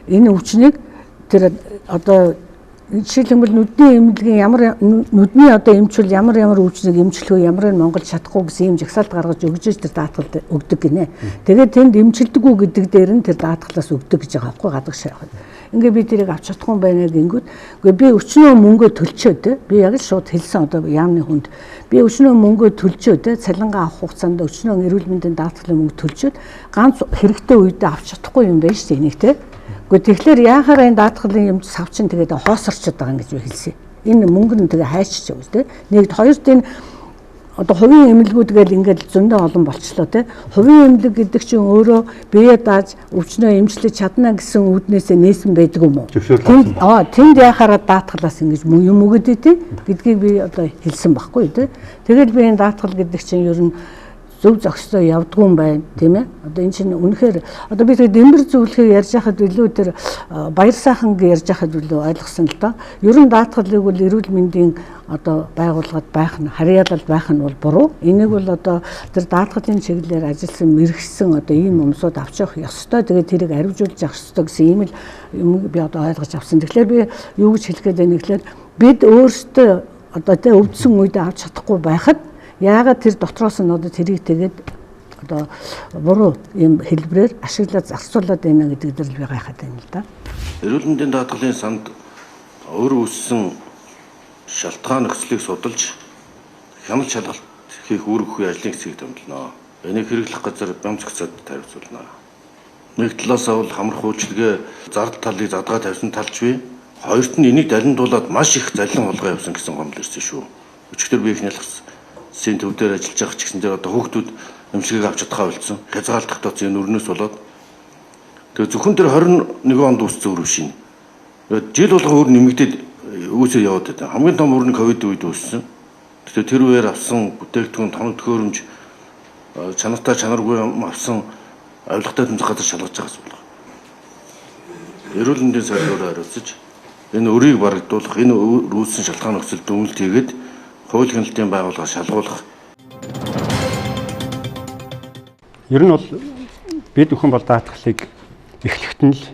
энэ өвчнийг тэр одоо жишээлбэл нүдний эмнэлгийн ямар нүдний одоо эмчүүл ямар ямар өвчнийг эмчлэх үү, ямар нь Монгол чадахгүй гэсэн ийм жагсаалт гаргаж өгч тэр даатгалд өгдөг гинэ. Тэгээд тэнд эмчилдэггүй гэдэг дээр нь тэр даатгалаас өгдөг гэж байгаа байхгүй гадагш явахад. Ингээ би тэрийг авч чадахгүй байна гингүүд. Үгүй би өчнөө мөнгөө төлчөө те. Би яг л шууд хэлсэн одоо яамны хүнд. Би өчнөө мөнгөө төлчөө те. Цалингаа авах хугацаанд өчнөө эрүүл мэндийн даатгалын мөнгө төлчөөд ганц хэрэгтэй үедээ авч чадахгүй юм байна шүү дээ энийг те. Гэхдээ тэгэхээр яахаар энэ даатгалын юм сав чинь тэгээд хоосорчод байгаа юм гэж би хэлсэн. Энэ мөнгө нь тэгээ хайчиж байгаа те. Нэгд хоёрт энэ одоо хувийн эмнэлгүүд гээл ингээд зөндөө олон болчлоо те. Хувийн эмнэлэг гэдэг чинь өөрөө бие дааж өвчнөө эмчлэж чадна гэсэн үүднээсээ нээсэн байдаг юм уу? Тэнд яхаараа даатгалаас ингэж юм өгöd тий гэдгийг би одоо хэлсэн байхгүй те. Тэгэл би энэ даатгал гэдэг чинь ер нь зөв зохистой явдгүй юм байна тийм ээ. Одоо энэ чинь үнэхээр одоо би тэгээд дэмбэр зөвлөхийг ярьж байхад илүү тэр баяр сайхан ярьж байхад илүү ойлгосон л доо. Ер нь даатгалыг бол эрүүл мэндийн одоо байгууллагад байх нь харьяалал байх нь бол буруу. Энийг бол одоо тэр даатгалын чиглэлээр ажилласан мэрэгсэн одоо ийм юмсууд авч явах ёстой. Тэгээд тэрийг аривжуулж явах ёстой гэсэн ийм л юм би одоо ойлгож авсан. Тэгэхээр би юу гэж хэлэх гээд байна гэхээр бид өөрсдөө одоо тэ өвдсөн үедээ авч чадахгүй байхад яагаад тэр дотроос нь одоо тэрийг тэгээд одоо буруу юм хэлбэрээр ашиглаад зарцуулаад байна гэдэг дээр л би гайхаад байна л да. Эрүүл мэндийн даатгалын санд өөр үүссэн шалтгаан нөхцөлийг судалж хяналт шалгалт хийх үүрэг бүхий ажлын хэсгийг томилно. Энийг хэрэглэх газар бям зохицоод тариуцуулна. Нэг талаасаа бол хамрах үйлчилгээ зардал талыг задгаа тавьсан талч бий. Хоёрт нь энийг далиндуулаад маш их залин хулгай явсан гэсэн гомдол ирсэн шүү. Өчигдөр би их нялхсан Син төв дээр ажиллаж байгаа ч гэсэн дээр одоо хүүхдүүд эмчилгээг авч чадхаа болсон. Хязгаарлах тооцоо энэ өрнөөс болоод тэгээ зөвхөн тэр 21 онд үүссэн өр биш юм. Тэгээд жил болгон өр нэмэгдээд үүсээ яваад байдаг. Хамгийн том өр нь ковид үед үүссэн. Тэгэхээр тэр үеэр авсан бүтээгдэхүүн, тоног төхөөрөмж, чанартай чанаргүй юм авсан авилгатай тэмцэх газар шалгаж байгаа асуудал. Эрүүл мэндийн салбараар хариуцаж энэ өрийг барагдуулах, энэ үүссэн шалтгаан нөхцөл дүгнэлт хийгээд хууль хяналтын байгууллага шалгуулах. Ер нь бол бид бүхэн бол даатгалыг эхлэхэд нь л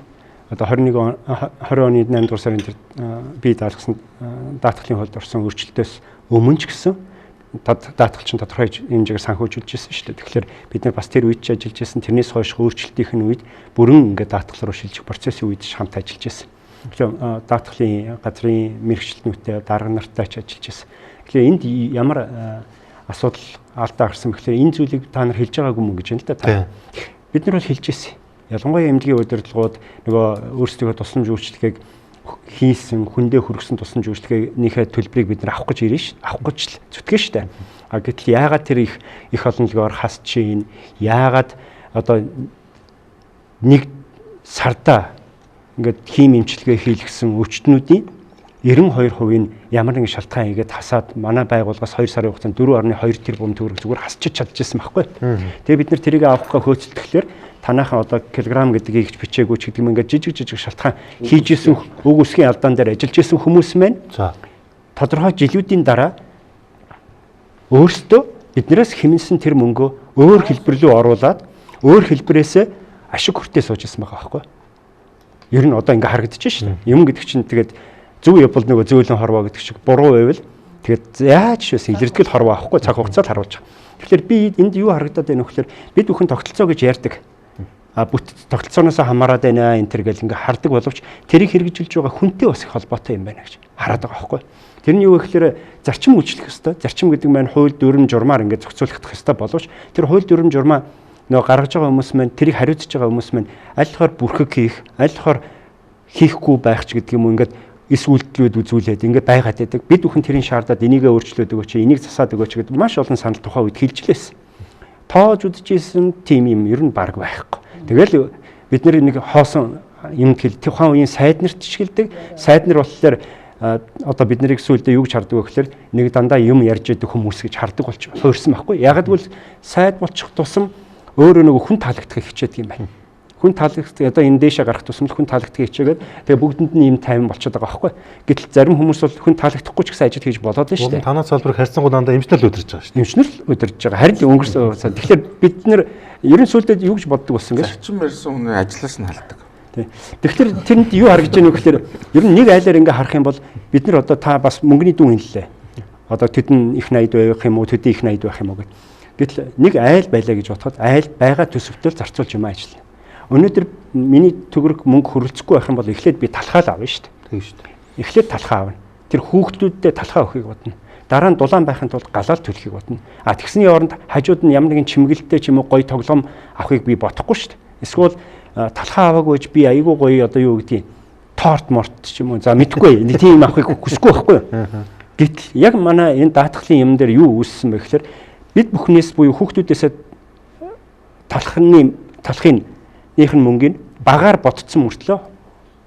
одоо 21 20 оны 8 дугаар сарын тэр бие даалгасан даатгалын хуульд орсон өөрчлөлтөөс өмнө ч гэсэн Даатгал чинь тодорхой хэмжээгээр санхүүжүүлж ирсэн шүү дээ. Тэгэхээр бид нар бас тэр үед ч ажиллаж ирсэн. Тэрнээс хойш өөрчлөлтийн үед бүрэн ингээд даатгал руу шилжих процессын үед ч хамт ажиллаж ирсэн. Тэгэхээр даатгалын газрын мэргэжилтнүүдтэй, дарга нартай ч ажиллаж ирсэн. Тэгэхээр энд ямар асуудал алдаа гарсан бэхлээр энэ зүйлийг та нар хэлж байгаагүй мөн гэж байна л да. Та. Бид нар бол хэлж ирсэн. Ялангуяа эмнэлгийн удирдлагууд нөгөө өөрсдийнхөө тусламж үйлчилгээг хийсэн, хүндээ хүргэсэн тусламж үйлчилгээнийхээ төлбөрийг бид нар авах гэж ирнэ ш. Авах гэж л зүтгэн штэ. А гэтэл яагаад тэр их олонлогоор хасч чинь, яагаад одоо нэг сарда ингээд хийм эмчилгээ хийлгсэн өвчтнүүдийн 92% нь ямар нэгэн шалтгаан хийгээд хасаад манай байгууллагаас 2 сарын хугацаанд 4.2 тэрбум төгрөг зүгээр хасчиж чадчихсан байхгүй. Тэгээ бид нар тэрийг авахгаа хөөцөлдөхлөөр танаахан одоо килограмм гэдгийг их бичээгүй ч гэдэг юм, ингээд жижиг жижиг шалтгаан хийж исэн, уг үсгийн алдаан дээр ажиллаж исэн хүмүүс маань тодорхой жилүүдийн дараа өөрсдөө биднээс хэмнэсэн тэр мөнгөө өөр хэлбэр рүү оруулаад өөр хэлбэрээсээ ашиг хүртээ сууж исэн байгаа байхгүй. Ер нь одоо ингээ харагдаж шин. Юм гэдэг чинь тэгээд зөв явбал нөгөө зөөлөн хорвоо гэдэг шиг, буруу байвал тэгээд яаж ч байсан илэрдгэл хорвоо авахгүй, цаг хугацаанд харуулж байгаа. Тэгэхээр би энд юу харагдаад байна вэ гэхээр бид бүхэн тогтолцоо гэж ярьдаг. А бүт тогтолцооноос хамаарат байна энэ төр гэл ингээ хардаг боловч тэрийг хэрэгжилж байгаа хүнтэй бас их холбоотой юм байна гэж хараад байгаа байхгүй. Тэр нь юу гэхээр зарчим үйлчлэх ёстой. Зарчим гэдэг маань хууль дүрэм журмаар ингээ зохицуулах ёстой боловч тэр хууль дүрэм журмаа нөгөө гаргаж байгаа хүмүүс маань, тэрийг хариуцж байгаа хүмүүс маань аль болохоор бүрхэг хийх, аль болохоор хийхгүй байх ч гэдэг юм уу, ингээд эс үйлдэлүүд үзүүлээд ингээд байгаад байдаг. Бид бүхэн тэрийн шаардаад энийгээ өөрчлөөд өгөөч, энийг засаад өгөөч гэдэг маш олон санал тухайн үед хэлж лээсэн. Тоож үзчихсэн тийм юм ер нь баг байхгүй. Тэгэл бид нэг хоосон юмд хэл тухайн үеийн сайд нарт ч хэлдэг. Сайд нар болохоор одоо бид нарыг сүүлдээ юу гэж хардаг вэ гэхээр нэг дандаа юм ярьж идэх хүмүүс гэж хардаг болж хуурсан байхгүй. Яг гэвэл сайд болчих тусам өөрөө нөгөө хүн таалагдахыг хичээдэг юм байна. Хүн таалагдах, одоо энэ дээшээ гарах тусам хүн таалагдахыг хичээгээд тэгээ бүгдэнд нь ийм тайван болчиход байгаа байхгүй. Гэтэл зарим хүмүүс бол хүн таалагдахгүй ч гэсэн ажил хийж болоод байна шүү дээ. Танаа салбарыг харьцангуй дандаа эмчнэр л удирж байгаа шүү дээ. Эмчнэр л удирж байгаа. Харин л өнгөрсөн хугацаа. Тэгэхээр бид нэр ер нь сүүлдээ юу гэж боддог болсон гэж. Зарчим ярьсан хүний ажлаас нь халдаг. Тий. Тэгэхээр тэрэнд юу харагдаж байна вэ гэхээр ер нь нэг айлаар ингээ харах юм бол бид нар одоо та бас мөнгөний дүн хэллээ. Одоо тэдэн их 80 байх юм уу, төдий их 80 байх юм уу гэд. Гэтэл нэг айл байлаа гэж бодоход айл байгаа төсөвтөл зарцуулж юм ажиллана. Өнөөдөр миний төгрөг мөнгө хөрөлцөхгүй байх юм бол эхлээд би талхаа л авна шүү дээ. Тийм шүү дээ. Эхлээд талхаа авна. Тэр хүүхдүүддээ талхаа өгөхийг бодно. Дараа нь дулаан байхын тулд галаал төлөхийг бодно. А тэгсний оронд хажууд нь ямар нэгэн чимгэлтэй ч юм уу гоё тоглоом авахыг би бодохгүй шүү дээ. Эсвэл талхаа аваагүй ч би айгүй гоё одоо юу гэдгийг торт морт ч юм уу, за мэдхгүй нэг тийм авахыг хүсэхгүй байхгүй юу. Гэтэл яг манай энэ даатгалын юм дээр юу үүссэн бэ гэхээр бид бүхнээс буюу хүүхдүүдээсээ талхын нийх нь мөнгийг багаар ботцсон мөртлөө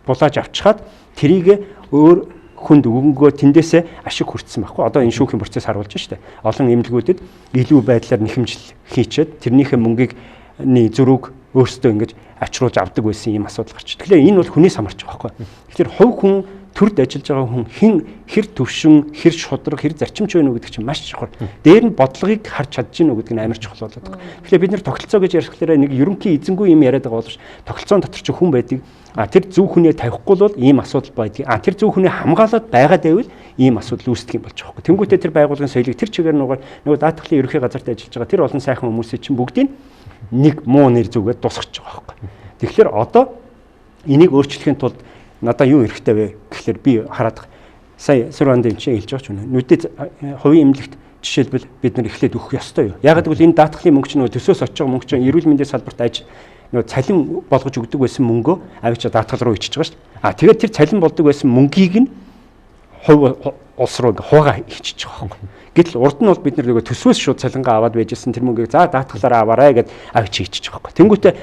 булааж авчхаад тэрийг өөр хүнд өгөнгөө тэндээсээ ашиг хүртсэн байхгүй. Одоо энэ шүүхийн процесс харуулж штэ. Олон эмнэлгүүдэд илүү байдлаар нэхэмжил хийчээд тэрнийхээ мөнгийг зөрүүг өөрсдөө ингэж ачруулж авдаг байсан ийм асуудал гарч. Тэгэхээр энэ бол хүнээс хамаарч байгаа байхгүй. Тэгэхээр хувь хүн, төрд ажиллаж байгаа хүн хэн хэр төвшин, хэр шудраг, хэр зарчимч байна уу гэдэг чинь маш чухал. Дээр нь бодлогыг харж чадж гин үү гэдэг нь амар чухал болоод байгаа. Тэгэхээр бид нэр тогтолцоо гэж ярихлаараа нэг ерөнхий эзэнгүй юм яриад байгаа боловч тогтолцоон дотор чи хүн байдаг. А тэр зөв хүнээ тавихгүй бол ийм асуудал байдаг. А тэр зөв хүнээ хамгаалаад байгаад байвал ийм асуудал үүсдэг юм болж байгаа байхгүй. Тэнгүүтээ тэр байгууллагын соёлыг тэр чигээр нугаар нөгөө даатгалын ерөнхий газарт ажиллаж байгаа тэр олон сайхан хүмүүсийн чинь бүгдийг нэг муу нэр зүгээд тусгаж байгаа байхгүй. Тэгэхээр одоо энийг өөрчлөхийн тулд надаа юу хэрэгтэй вэ гэхлээр би хараад сая Сүрванд энэ чинь хэлж байгаа ч үнэ. Нүдээ хувийн эмнэлэгт жишээлбэл бид нар эхлээд өгөх ёстой юу? Яг гэвэл энэ даатгалын мөнгө чинь нөгөө төсөөс очиж байгаа мөнгө чинь эрүүл мэндийн салбарт аж нөгөө цалин болгож өгдөг байсан мөнгөө авчиж даатгал руу ичиж байгаа шүү дээ. А тэгээд тэр цалин болдог байсан мөнгийг нь хувь улс руу ингээ хуугаа ичиж байгаа байхгүй. Гэтэл урд нь бол бид нар нөгөө төсвөөс шууд цалингаа аваад байжсэн тэр мөнгийг за даатгалаараа аваарай гэд авчиж ичиж байгаа байхгүй. Тэнгүүтээ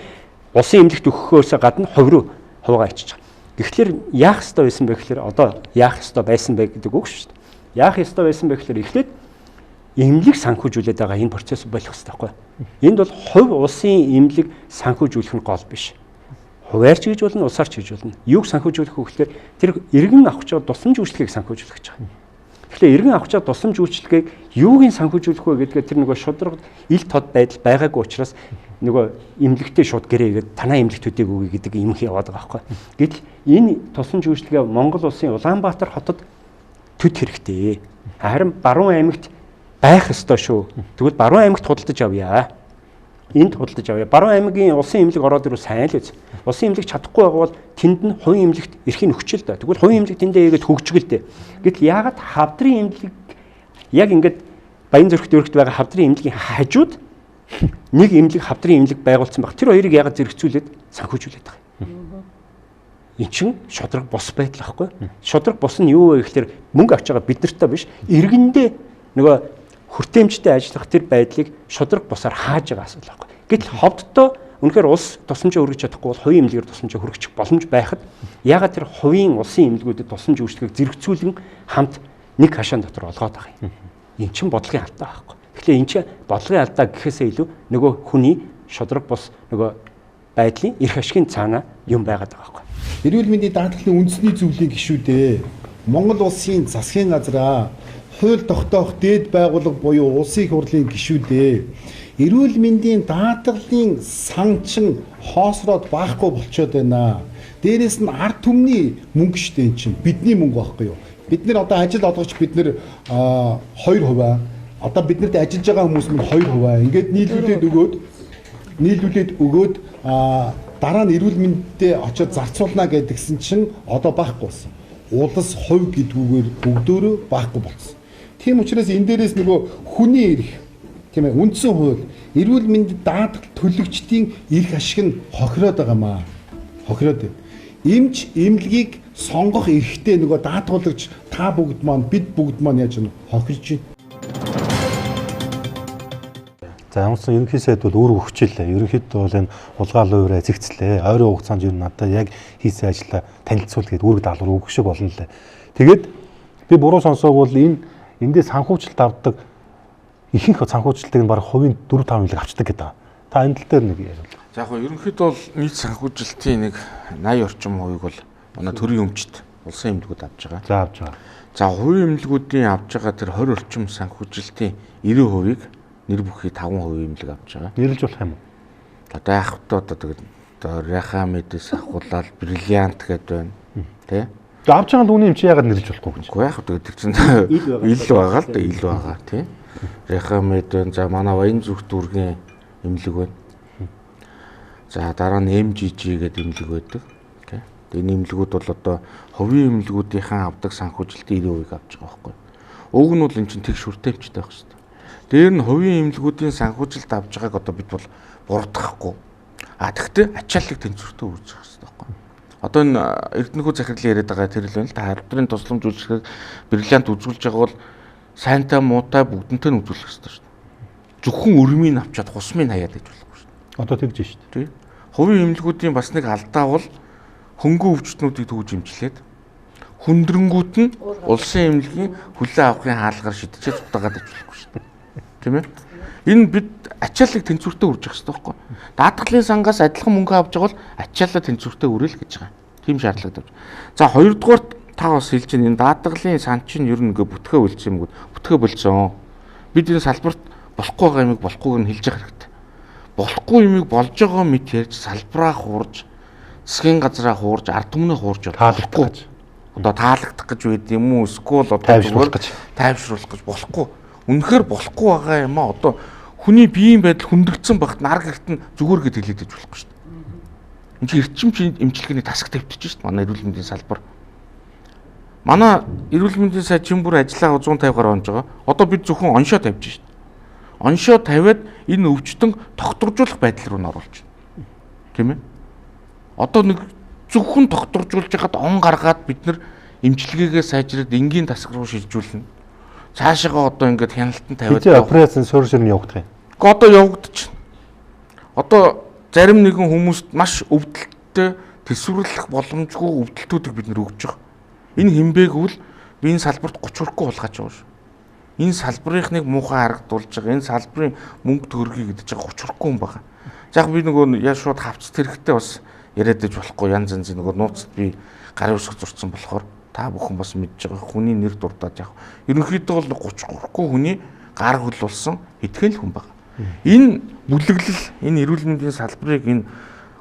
улсын эмнэлэгт өгөхөөсөө гадна хувь руу хуугаа ичиж байгаа. Гэхдээ яах ёстой байсан бэ гэхээр одоо яах ёстой байсан бэ гэдэг үг шүү дээ. Яах ёстой байсан бэ гэхээр эхлээд эмнэлэг санхүүжүүлээд байгаа энэ процесс болох ёстой байхгүй. Энд бол хувь улсын эмнэлэг санхүүжүүлэх нь гол биш. Хуваарч хийж болно, улсаарч хийж болно. Юуг санхүүжүүлэх вэ гэхээр тэр иргэн авах гэж тусламж үйлчилгээг санхүүжүүлэх гэж байгаа. Тэгэхээр иргэн авах гэж тусламж үйлчилгээг юуг нь санхүүжүүлэх вэ гэдгээ тэр нөгөө шудраг ил тод байдал байгаагүй учраас нөгөө эмнэлэгтээ шууд гэрээгээд танаа эмнэлэг төдийг өгье гэдэг юм яваад байгаа байхгүй. Гэтэл энэ тусламж үйлчилгээ Монгол улсын Улаанбаатар хотод төд хэрэгтэй. Харин Баруун аймагт байх ёстой шүү. Тэгвэл Баруун аймагт худалдаж авъя. Энд худалдаж авъя. Баруун аймгийн улсын эмнэлэг ороод ирвэл сайн л үз. Улсын эмнэлэг чадахгүй байгаа бол тэнд нь хувийн эмнэлэгт эрхийг өгч л да. Тэгвэл хувийн эмнэлэг тэндээ хийгээд хөгжгөл дээ. Гэтэл яагаад хавдрын эмнэлэг яг ингээд Баян зүрхт өргөт байгаа хавдрын эмнэлгийн хажууд нэг эмнэлэг хавдрын эмнэлэг байгуулсан баг. Тэр хоёрыг яагаад зэрэгцүүлээд санхүүжүүлээд байгаа юм. Эн чин шудраг бус байдал байхгүй. Шудраг бус нь юу вэ гэхээр мөнгө авч байгаа бид нартай биш. Иргэндээ нөгөө хүртээмжтэй ажиллах тэр байдлыг шудраг бусаар хааж байгаа асуудал байхгүй. Гэтэл ховдтой үнэхээр улс тусламжаа хүргэж чадахгүй бол хувийн эмнэлгээр тусламжаа хүргэх боломж байхад яагаад тэр хувийн улсын эмнэлгүүдэд тусламж үйлчлэгийг зэрэгцүүлэн хамт нэг хашаан дотор олгоод байгаа юм. Эн чин бодлогын алдаа байхгүй. Тэгэхээр эн чин бодлогын алдаа гэхээсээ илүү нөгөө хүний шудраг бус нөгөө байдлын эрх ашигын цаана юм байгаад байгаа байхгүй. Эрүүл мэндийн даатгалын үндэсний зөвлөлийн гишүүдээ Монгол улсын засгийн газраа хууль тогтоох дээд байгууллага буюу улсын их хурлын гишүүдээ эрүүл мэндийн даатгалын сан чин хоосроод байхгүй болчоод байна. Дээрээс нь ард түмний мөнгө шүү дээ эн чинь. Бидний мөнгө байхгүй юу? Бид нэр одоо ажил олгогч бид нэр 2%, одоо биднэрт ажиллаж байгаа хүмүүс мань 2%. Ингээд нийлүүлээд өгөөд дараа нь эрүүл мэндэд очиод зарцуулна гэдгсэн чинь одоо байхгүй болсон. Улс хувь гэдгүүгээр бүгдөөрөө байхгүй болсон. Тийм учраас энэ дээрээс нөгөө хүний эрх, тийм ээ, үндсэн хууль, эрүүл мэндэд даатгал төлөгчдийн эрх ашиг нь хохироод байгаа маа. Хохироод байна. Эмч эмнэлгийг сонгох эрхтэй нөгөө даатгуулагч та бүгд маань бид бүгд маань яаж хохирж байна. За ямарсан ерөнхий сайд бол үүрэг өгчлээ. Ерөнхийдөө бол энэ хулгай луйраа зэгцлээ. Ойрын хугацаанд ер нь надад яг хийсэн ажлаа танилцуул гээд үүрэг даалгавар өгөх шиг болно лээ. Тэгээд би буруу сонсоог бол энэ эндээ санхүүжилт авдаг ихэнх санхүүжилтийг нь баг хувийн 4-5 эмнэлэг авчдаг гэдэг. Та энэ тал дээр нэг яриул. За яг нь ерөнхийдөө бол нийт санхүүжилтийн нэг 80 орчим хувийг бол манай төрийн өмчт улсын эмнэлгүүд авч байгаа. За авч байгаа. За хувийн эмнэлгүүдийн авч байгаа тэр 20 орчим санхүүжилтийн 90%-ийг нэр бүхий 5% эмнэлэг авч байгаа. Нэрлж болох юм уу? Одоо яг хөтэ одоо тэгээд Реха мэдээс ахуулаад бриллиант гэдэг байна. Тэ? Тэгээ авч байгаа л үний юм чи яагаад нэрлж болохгүй гэж. Үгүй яг тэгээд тэр чинь ил байгаа л да ил байгаа тий. Реха мэд байна. За манай Баян зүрх дүүргийн эмнэлэг байна. За дараа нь MGG гэдэг эмнэлэг байдаг. Тэ. Энэ эмнэлгүүд бол одоо хувийн эмнэлгүүдийнхээ авдаг санхүүжилтийн 90% авч байгаа байхгүй. Уг нь бол эн чинь тэгш хүртээмжтэй байх хэрэгтэй. Дээр нь хувийн эмнэлгүүдийн санхүүжилт авч байгааг одоо бид бол буруутгахгүй. А тэгвэл ачааллыг тэнцвэртэй үүсгэх хэрэгтэй байхгүй. Одоо энэ Эрдэнэхүү захирлын яриад байгаа тэр л байна л та халдварын тусламж үйлчлэгийг бриллиант үзүүлж байгаа бол сайнтай муутай бүгдэнтэй нь үзүүлэх хэрэгтэй шүү дээ. Зөвхөн өрмийг авчаад хусмыг хаяад гэж болохгүй шүү дээ. Одоо тэгж шүү дээ. Хувийн эмнэлгүүдийн бас нэг алдаа бол хөнгөн өвчтнүүдийг төвж эмчлээд хүндрэнгүүт нь улсын эмнэлгийн хүлээн авахын хаалгаар шидчихээ цутаагаад аж болохгүй шүү дээ. Тийм ээ. Энэ бид ачааллыг тэнцвэртэй үржих хэрэгтэй байхгүй. Даатгалын сангаас адилхан мөнгө авч байгаа бол ачааллаа тэнцвэртэй үрэл гэж байгаа. Тийм шаардлага тавьж. За хоёрдугаарт та бас хэлж байна энэ даатгалын сан чинь ер нь ингээ бүтгэе болцсон юм уу? Бүтгэе болцсон. Бид энэ салбарт болохгүй байгаа юмыг болохгүйг нь хэлж явах хэрэгтэй. Болохгүй юмыг болж байгаа мэт ярьж салбараа хуурж, засгийн газраа хуурж, ард түмнээ хуурж таалагдах гэж. Одоо таалагдах гэж байд юм уу? Эсвэл одоо тайвшруулах гэж. Тайвшруулах гэж болохгүй. Үнэхээр болохгүй байгаа юм а одоо хүний биеийн байдал хүндэгдсэн багт нар гэрт нь зүгээр гэж хэлээд иж болохгүй шүү дээ. Энд чинь эрчимч эмчилгээний тасаг тавьчих шүү дээ. Манай эрүүл мэндийн салбар. Манай эрүүл мэндийн сайд чин бүр ажиллагаа 150 гаруй онж байгаа. Одоо бид зөвхөн оншоо тавьж шүү дээ. Оншоо тавиад энэ өвчтөн тогтворжуулах байдал руу н оруулж байна. Тийм ээ? Одоо нэг зөвхөн тогтворжуулж хагаад он гаргаад бид нар эмчилгээгээ сайжраад энгийн тасаг руу шилжүүлнэ. Цаашаага одоо ингээд хяналтан тавиад явах. Операцийн суурь явагдах юм. Гэхдээ одоо явагдчихна. Одоо зарим нэгэн хүмүүст маш өвдөлттэй төсвөрлөх боломжгүй өвдөлтүүдийг бид нэр өгч байгаа. Энэ хинбэг үл би энэ салбарт 30 хүрэхгүй хулгайч байгаа шүү. Энэ салбарынхныг муухай харагдуулж байгаа. Энэ салбарын мөнгө төгрөгийг идэж байгаа 30 хүрэхгүй хүн байгаа. За яг би нөгөө яа шууд хавцт хэрэгтэй бас яриад иж болохгүй янз янзын нөгөө нууцд би гарын үсэг зурцсан болохоор та бүхэн бас мэдж байгаа хүний нэр дурдаад яг ерөнхийдөө бол 30 хүрэхгүй хүний гар хөл болсон хэдхэн л хүн байгаа. Энэ бүлэглэл энэ эрүүл мэндийн салбарыг энэ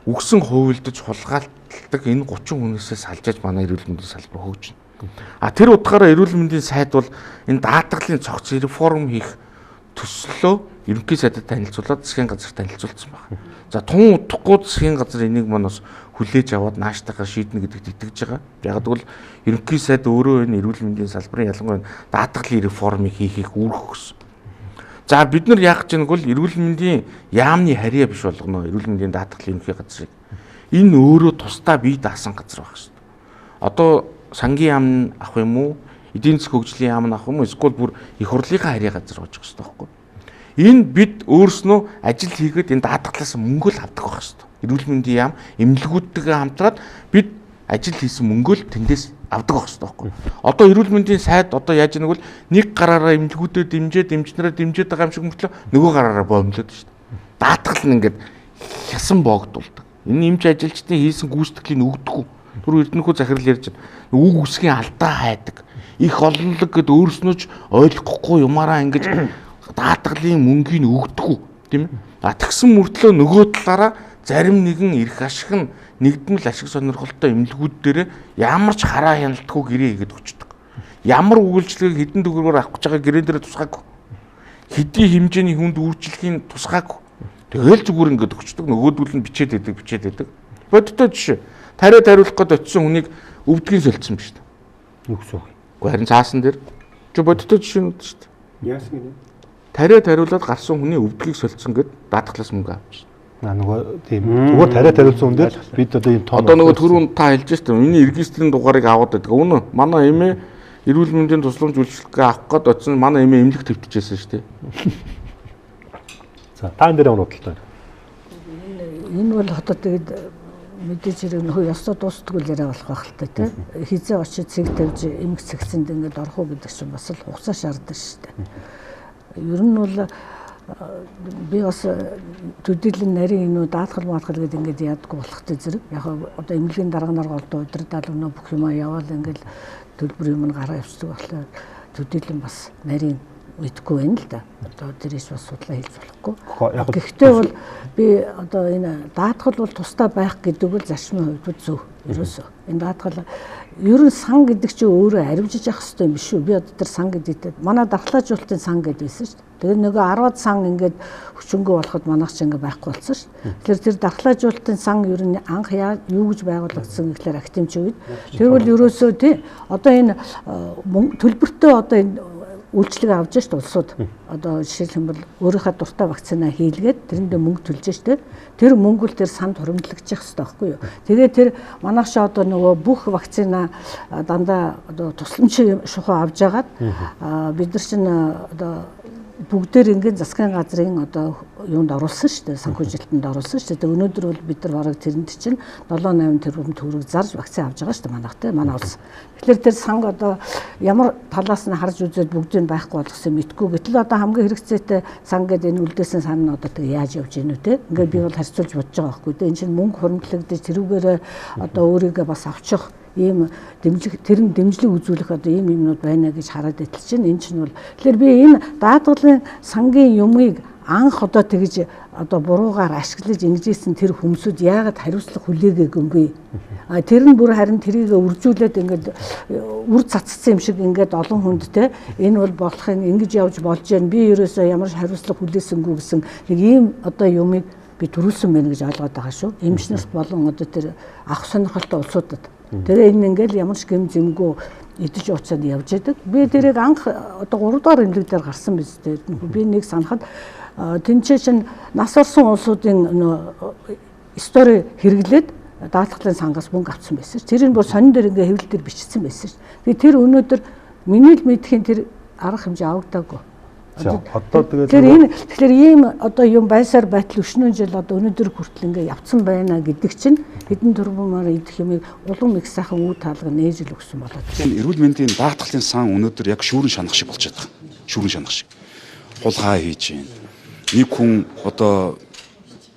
үгсэн хувилдаж хулгайлтдаг энэ 30 хүнээсээ салжааж манай эрүүл мэндийн салбар хөгжинэ. А тэр утгаараа эрүүл мэндийн сайд бол энэ даатгалын цогц реформ хийх төслөө ерөнхий сайдад танилцуулаад засгийн газар танилцуулсан байна. За тун удахгүй засгийн газар энийг маань бас хүлээж аваад нааштайгаа шийднэ гэдэгт итгэж байгаа. Яг гэвэл ерөнхий сайд өөрөө энэ эрүүл мэндийн салбарын ялангуяа даатгалын реформыг хийхийг үүрэх гэсэн. За бид нар яах гэж байгааг бол эрүүл мэндийн яамны харьяа биш болгоно. Эрүүл мэндийн даатгалын ерөнхий газрыг. Энэ өөрөө тусдаа бие даасан газар байх хэрэгтэй. Одоо сангийн яам авах юм уу? Эдийн засгийн хөгжлийн яам авах юм уу? Эсвэл бүр их хурлынхаа харьяа газар болж байгаа хэрэгтэй байхгүй юу? Энэ бид өөрснөө ажил хийгээд энэ даатгалаас мөнгө л авдаг байх хэрэгтэй. Эрүүл мэндийн яам эмнэлгүүдтэйгээ хамтраад бид ажил хийсэн мөнгө л тэндээс авдаг байх хэрэгтэй байхгүй юу? Одоо эрүүл мэндийн сайд одоо яаж нэг бол нэг гараараа эмнэлгүүдэд дэмжиж, эмчнэрээ дэмжиж байгаа юм шиг мөртлөө нөгөө гараараа боомлоод шүү дээ. Даатгал нь ингээд хясан боогдуулдаг. Энэ эмч ажилчдын хийсэн гүйцэтгэлийг өгдөггүй. Түрүү Эрдэнэхүү захирал ярьж байна. Үг үсгийн алдаа хайдаг. Их олонлог гэд өөрснөө ч ойлгохгүй юмараа ингэж даатгалын мөнгийг өгдөггүй, тийм ээ. А тэгсэн мөртлөө нөгөө талаараа зарим нэгэн эрх ашиг нь нэгдмэл ашиг сонирхолтой эмнэлгүүд дээр ямар ч хараа хяналтгүй гэрээ хийгээд өчтдөг. Ямар өгүүлжлэгийг хэдэн төгрөгөөр авах гэж байгаа гэрээн дээр тусгаагүй. Хэдийн хэмжээний хүнд үйлчлэхийн тусгаагүй. Тэгэл зүгээр ингээд өчтдөг. Нөгөөдөл нь бичээд байдаг. Бодиттой жишээ. Тариа тариулах гээд очисон хүнийг өвдгийн солилцсон биз дээ. Юу гэсэн үг? Гэхдээ харин цаасан дээр чи бодиттой жишээнүүд шүү дээ. Яасан гинэ? Тариа тариулаад гарсан хүний өвдгийг солилцсон гэд даатгалаас мөнгө авчих. Нөгөө тийм зүгээр тариа тариулсан хүн дээр бид одоо ийм тоон одоо нөгөө түрүүн та хэлж штэ миний регистрийн дугаарыг аваад байдаг. Үнэ манай эмээ эрүүл мэндийн тусламж үйлчилгээ авах гээд очсон манай эмээ эмнэлэг твтчихсэн штэ. За та энэ дээр ямар бодолтой байна? Энэ бол одоо тэгээд мэдээж хэрэг нөхөө ёстой дуустдаггүй л яриа болох байх л та тий. Хизээ очиж цэг тавьж эмх цэгцэнд ингээд орох уу гэдэг чинь бас л хугацаа шаарддаг штэ. Ер нь бол би бас төдийлөн нарийн энэ даатгал маатгал гэдэг ингээд яадгүй болохтой зэрэг яг одоо эмнэлгийн дарга нар голдуу удирдал өнөө бүх юмаа яваал ингээд төлбөр юм нь гараа явцдаг болохоор төдийлөн бас нарийн мэдэхгүй байна л да. Одоо тэрээс бас судлаа хийж болохгүй. Гэхдээ бол би одоо энэ даатгал бол тусдаа байх гэдэг бол зарчмын хувьд зөв. Ерөөсөө энэ даатгал ер нь сан гэдэг чинь өөрөө аривжиж явах хэрэгтэй юм биш үү? Би одоо тэр сан гэдэгт манай дархлаажуулалтын сан гэдэг байсан шүү дээ. Тэгээд нөгөө 10-аад сан ингээд хүчингү болоход манайх ч ингээд байхгүй болсон шүү дээ. Тэгэхээр тэр дархлаажуулалтын сан ер нь анх юу гэж байгуулагдсан гэхлээр академич үед тэр бол ерөөсөө тий одоо энэ төлбөртөө одоо энэ үйлчлэг авч шít улсууд одоо жишээлх юм бол өөрийнхөө дуртай вакцина хийлгээд тэрэндээ мөнгө төлж штэ тэр мөнгө л тэр санд хуримтлагчих хэрэгтэй байхгүй юу. Тэгээ тэр манайх ч одоо нөгөө бүх вакцина дандаа одоо тусламжийн шухуу авч жагаад бид нар чинь одоо бүгдээр ингээд засгийн газрын одоо юунд оруулсан шүү дээ, санхүүжилтэнд оруулсан шүү дээ. Тэгээ өнөөдөр бол бид нар бараг тэрэнд чинь 7 8 тэрбум төгрөг зарж вакцин авч байгаа шүү дээ манайх те, манай улс. Тэгэхээр тэр санг одоо ямар талаас нь харж үзээд бүгдийг байхгүй болгосон мэдгүй. Гэтэл одоо хамгийн хэрэгцээтэй сан гэдэг энэ үлдээсэн сан нь одоо тэгээ яаж явж гинүү те. Ингээд би бол харьцуулж бодож байгаа байхгүй те. Энэ чинь мөнгө хуримтлагдаж тэрүүгээрээ одоо өөрийгөө бас авчих ийм дэмжлэг тэр нь дэмжлэг үзүүлэх одоо ийм юмнууд байна гэж хараад идэл чинь энэ чинь бол тэгэхээр би энэ даатгалын сангийн юмыг анх одоо тэгж одоо буруугаар ашиглаж ингэжсэн тэр хүмүүсүүд яагаад хариуцлага хүлээгээгүй юм бэ? А тэр нь бүр харин тэрийг үржүүлээд ингээд үр цацсан юм шиг ингээд олон хүнд те энэ бол болох юм ингэж явж болж байна. Би ерөөсөө ямар хариуцлага хүлээсэнгүй гэсэн нэг ийм одоо юмыг би төрүүлсэн байна гэж ойлгоод байгаа шүү. Эмчнэрт болон одоо тэр авах сонирхолтой улсуудад. Тэр энэ ингээл ямар ч гэм зэмгүй идэж ууцаад явж байдаг. Би тэрийг анх одоо 3 дугаар эмнэлэг дээр гарсан биз дээ. Би нэг санахад тэнцээ чинь нас орсон улсуудын стори хэрэглээд даатгалын сангаас мөнгө авсан байсан ш. Тэр нь бүр сонин дээр ингээ хэвлэл дээр бичсэн байсан ш. Тэгээ тэр өнөөдөр миний л мэдхийн тэр арга хэмжээ авагдаагүй. Одоо тэгээд тэр энэ тэгэхээр ийм одоо юм байсаар байтал өшнөө жил одоо өнөөдөр хүртэл ингээ явцсан байна гэдэг чинь хэдэн тэрбумаар идэх юмыг улам их сайхан үе таалга нээж л өгсөн болоод. Энэ эрүүл мэндийн даатгалын сан өнөөдөр яг шүүрэн шанах шиг болчиход байгаа. Шүүрэн шанах шиг. Хулгай хийж байна. Нэг хүн одоо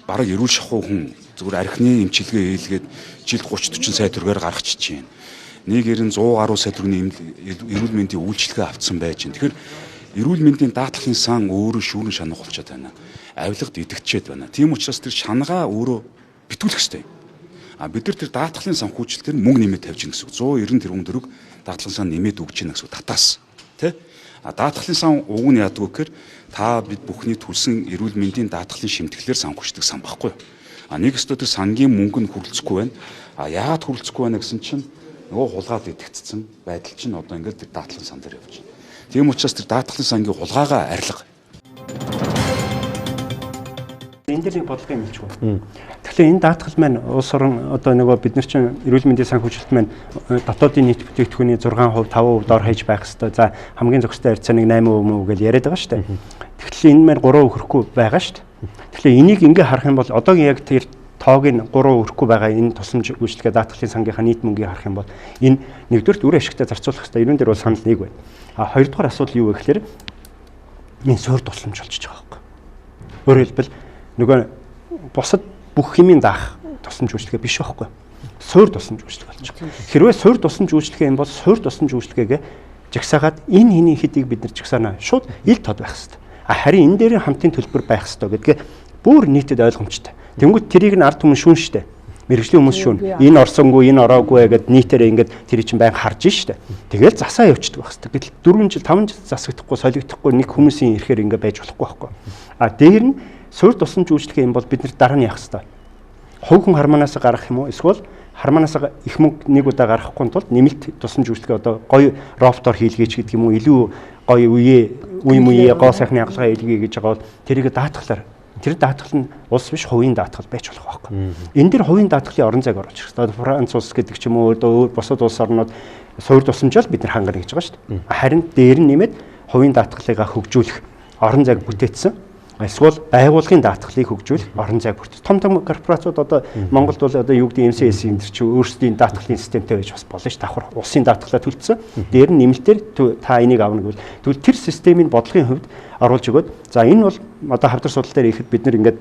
бараг эрүүл шахуу хүн зүгээр архины эмчилгээ хийлгээд жилд 30 40 сая төгрөгөөр гаргачих чинь. Нэг ер нь 100 гаруй сая төгрөгийн эрүүл мэндийн үйлчилгээ авцсан байж байна. Тэгэхээр эрүүл мэндийн даатгалын сан өөрөө шүүрэн шанах болчиход байна. Авилгад идэгчээд байна. Тийм учраас тэр шангаа өөрөө битгүүлэх хэрэгтэй. А бид нар тэр даатгалын санхүүжилтээр мөнгө нэмээд тавьж гин гэсэн үг. 190 тэрбум төгрөг даатгалын сан нэмээд өгч гин гэсэн үг татаас. Тэ? Даатгалын сан уг нь яадаг вэ гэхээр та бид бүхний төлсөн эрүүл мэндийн даатгалын шимтгэлээр санхүүждэг сан багхгүй. Нэг өстө тэр сангийн мөнгө нь хүрэлцэхгүй байна. Яагаад хүрэлцэхгүй байна гэсэн чинь нөгөө хулгаад итгэцсэн байдал чинь одоо ингээд тэр даатгалын сан дээр явж байна. Тийм учраас тэр даатгалын сангийн хулгайгаа арилга. Энэ дээр нэг бодлого юм хэлчихв. Тэгэхээр энэ даатгал маань улс орон одоо нөгөө бид нар чинь эрүүл мэндийн санхүүжилт маань дотоодын нийт бүтээгдэхүүний 6%, 5% дор хаяж байх хэвээр. За хамгийн зохистой харьцаа нэг 8% мүү гэж яриад байгаа шүү дээ. Тэгэхээр энэ маань 3% хүрэхгүй байгаа шүү дээ. Тэгэхээр энийг ингээ харах юм бол одоогийн яг тэр тоог нь 3% хүрэхгүй байгаа энэ тусламж үйлчилгээ даатгалын сангийнхаа нийт мөнгийг харах юм бол энэ нэгдүгээрт үр ашигтай зарцуулах хэвээр. Ерөн дээр бол санал нэг байна. А хоёрдугаар асуудал юу вэ гэхээр энэ суур тусламж болчихж байгаа байхгүй. Өөрөөр хэлбэл нөгөө бусад бүх хэмийн даах тусламж үйлчилгээ биш байхгүй. Суур тусламж үйлчилгээ болж байгаа. Хэрвээ суур тусламж үйлчилгээ юм бол суур тусламж үйлчилгээгээ жагсаагаад энэ хиний хэдийг бид нар жагсаана. Шууд ил тод байх хэвээр. Харин энэ дээр хамтын төлбөр байх хэвээр гэдгээ бүр нийтэд ойлгомжтой. Тэнгүүт тэрийг нь ард түмэн шүүн штэ. Мэргэжлийн хүмүүс шүүн. Энэ орсонгүй, энэ ороогүй гэд нийтээрээ ингээд тэр чинь байн харж штэ. Тэгэл засаа явчихдаг байх хэвээр. Гэтэл 4 жил, 5 жил засагдахгүй, солигдохгүй нэг хүмүүсийн ирэхээр ингээд байж болохгүй байхгүй. А дээр нь суур тусламж үйлчлэх юм бол бид нар дараа нь яах хэвээр. Хувь хүн хармаанаас гаргах юм уу? Эсвэл хармаанаас их мөнгө нэг удаа гаргахгүй тулд нэмэлт тусламж үйлчлэгээ одоо гоё роботоор хийлгээч гэдэг юм уу? Илүү гоё үе үе гоо сайхны агалгаа хийлгэе гэж байгаа бол тэрийг даатгалаар тэр даатгал нь улс биш хувийн даатгал байж болох байхгүй. Энэ дэр хувийн даатгалын орон зайг оруулж ирэх. Франц улс гэдэг ч юм уу өөр бусад улс орнууд суур тусламжаар бид нар хангана гэж байгаа шүү дээ. Харин дээр нь нэмээд хувийн даатгалыгаа хөгжүүлэх орон зайг бүтээсэн. Эсвэл байгууллагын даатгалыг хөгжүүлэх орон зайг бүрдэх. Том том корпорациуд одоо Монголд бол одоо юу гэдэг MCS энэ төр чи өөрсдийн даатгалын системтэй байж бас болно ш. Давхар улсын даатгалаа төлцсөн. Дээр нь нэмэлтээр та энийг авна гэвэл тэгвэл тэр системийн бодлогын хувьд оруулж өгөөд за энэ бол одоо хавдар судал дээр ихэд бид нар ингээд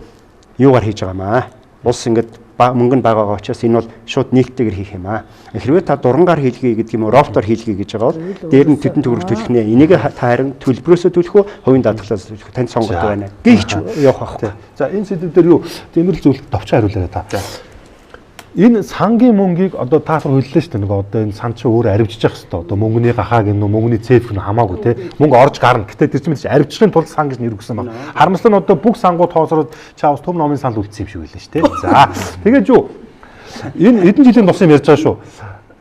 юугаар хийж байгаа маа. Улс ингээд мөнгө нь бага байгаа учраас энэ бол шууд нээлттэйгээр хийх юм аа. Хэрвээ та дурангаар хийлгэе гэдэг юм уу, роботоор хийлгэе гэж байгаа бол дээр нь тэдэн төгрөг төлөх нэ. Энийг та харин төлбөрөөсөө төлөх үү, хувийн даатгалаас төлөх үү? Танд сонголт байна. Гихч явах байхгүй. За энэ сэдв дээр юу тиймэрхүү зүйл товчхон хариулаарай та. Энэ сангийн мөнгийг одоо таасар хөллөө шүү дээ. Нөгөө одоо энэ сан чинь өөрөө аривчж явах хэрэгтэй. Одоо мөнгөний гахаа гэнэ үү, мөнгөний цэвх нь хамаагүй те. Мөнгө орж гарна. Гэтэ тэр чинь мэдээж аривчрын тулд сан гэж нэр өгсөн баг. Харамсал нь одоо бүх сангууд тооцороод чаавс төв номын санд үлдсэн юм шиг байлаа шүү дээ. За тэгээд юу энэ хэдэн жилийн тусам ярьж байгаа шүү.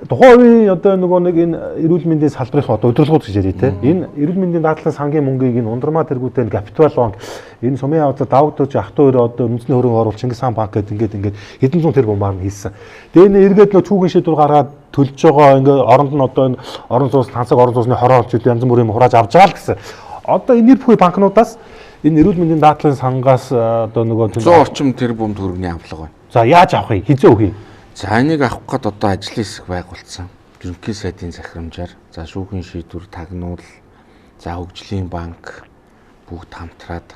Тухайн үеийн одоо нөгөө нэг энэ эрүүл мэндийн салбарын одоо удирдлагууд гэж ярья те. Энэ эрүүл мэндийн даатгалын сангийн мөнгийг энэ Ундрмаа тэргүүтэй Капитал банк энэ сумын авда давагдаж ах トゥ хоёр одоо үндэсний хөрөнгө оруулалт Чингис хаан банк гэдэг ингээд хэдэн зуун тэрбумаар нь хийсэн. Тэгээ энэ эргээд нөгөө түүхэн шийдвэр гаргаад төлж байгаа ингээд оронд нь одоо энэ орон сууц тансаг орон сууцны хороо олж янз бүрийн хурааж авч байгаа л гэсэн. Одоо энэ нэр бүхий банкнуудаас энэ эрүүл мэндийн даатгалын сангаас одоо нөгөө 100 орчим тэрбум төгрөгийн авлага байна. За яаж авах юм? Хизээ өгөх юм? За энийг авах гээд одоо ажлын хэсэг байгуулсан. Ерөнхий сайдын захирамжаар за шүүхийн шийдвэр тагнуул за хөгжлийн банк бүгд хамтраад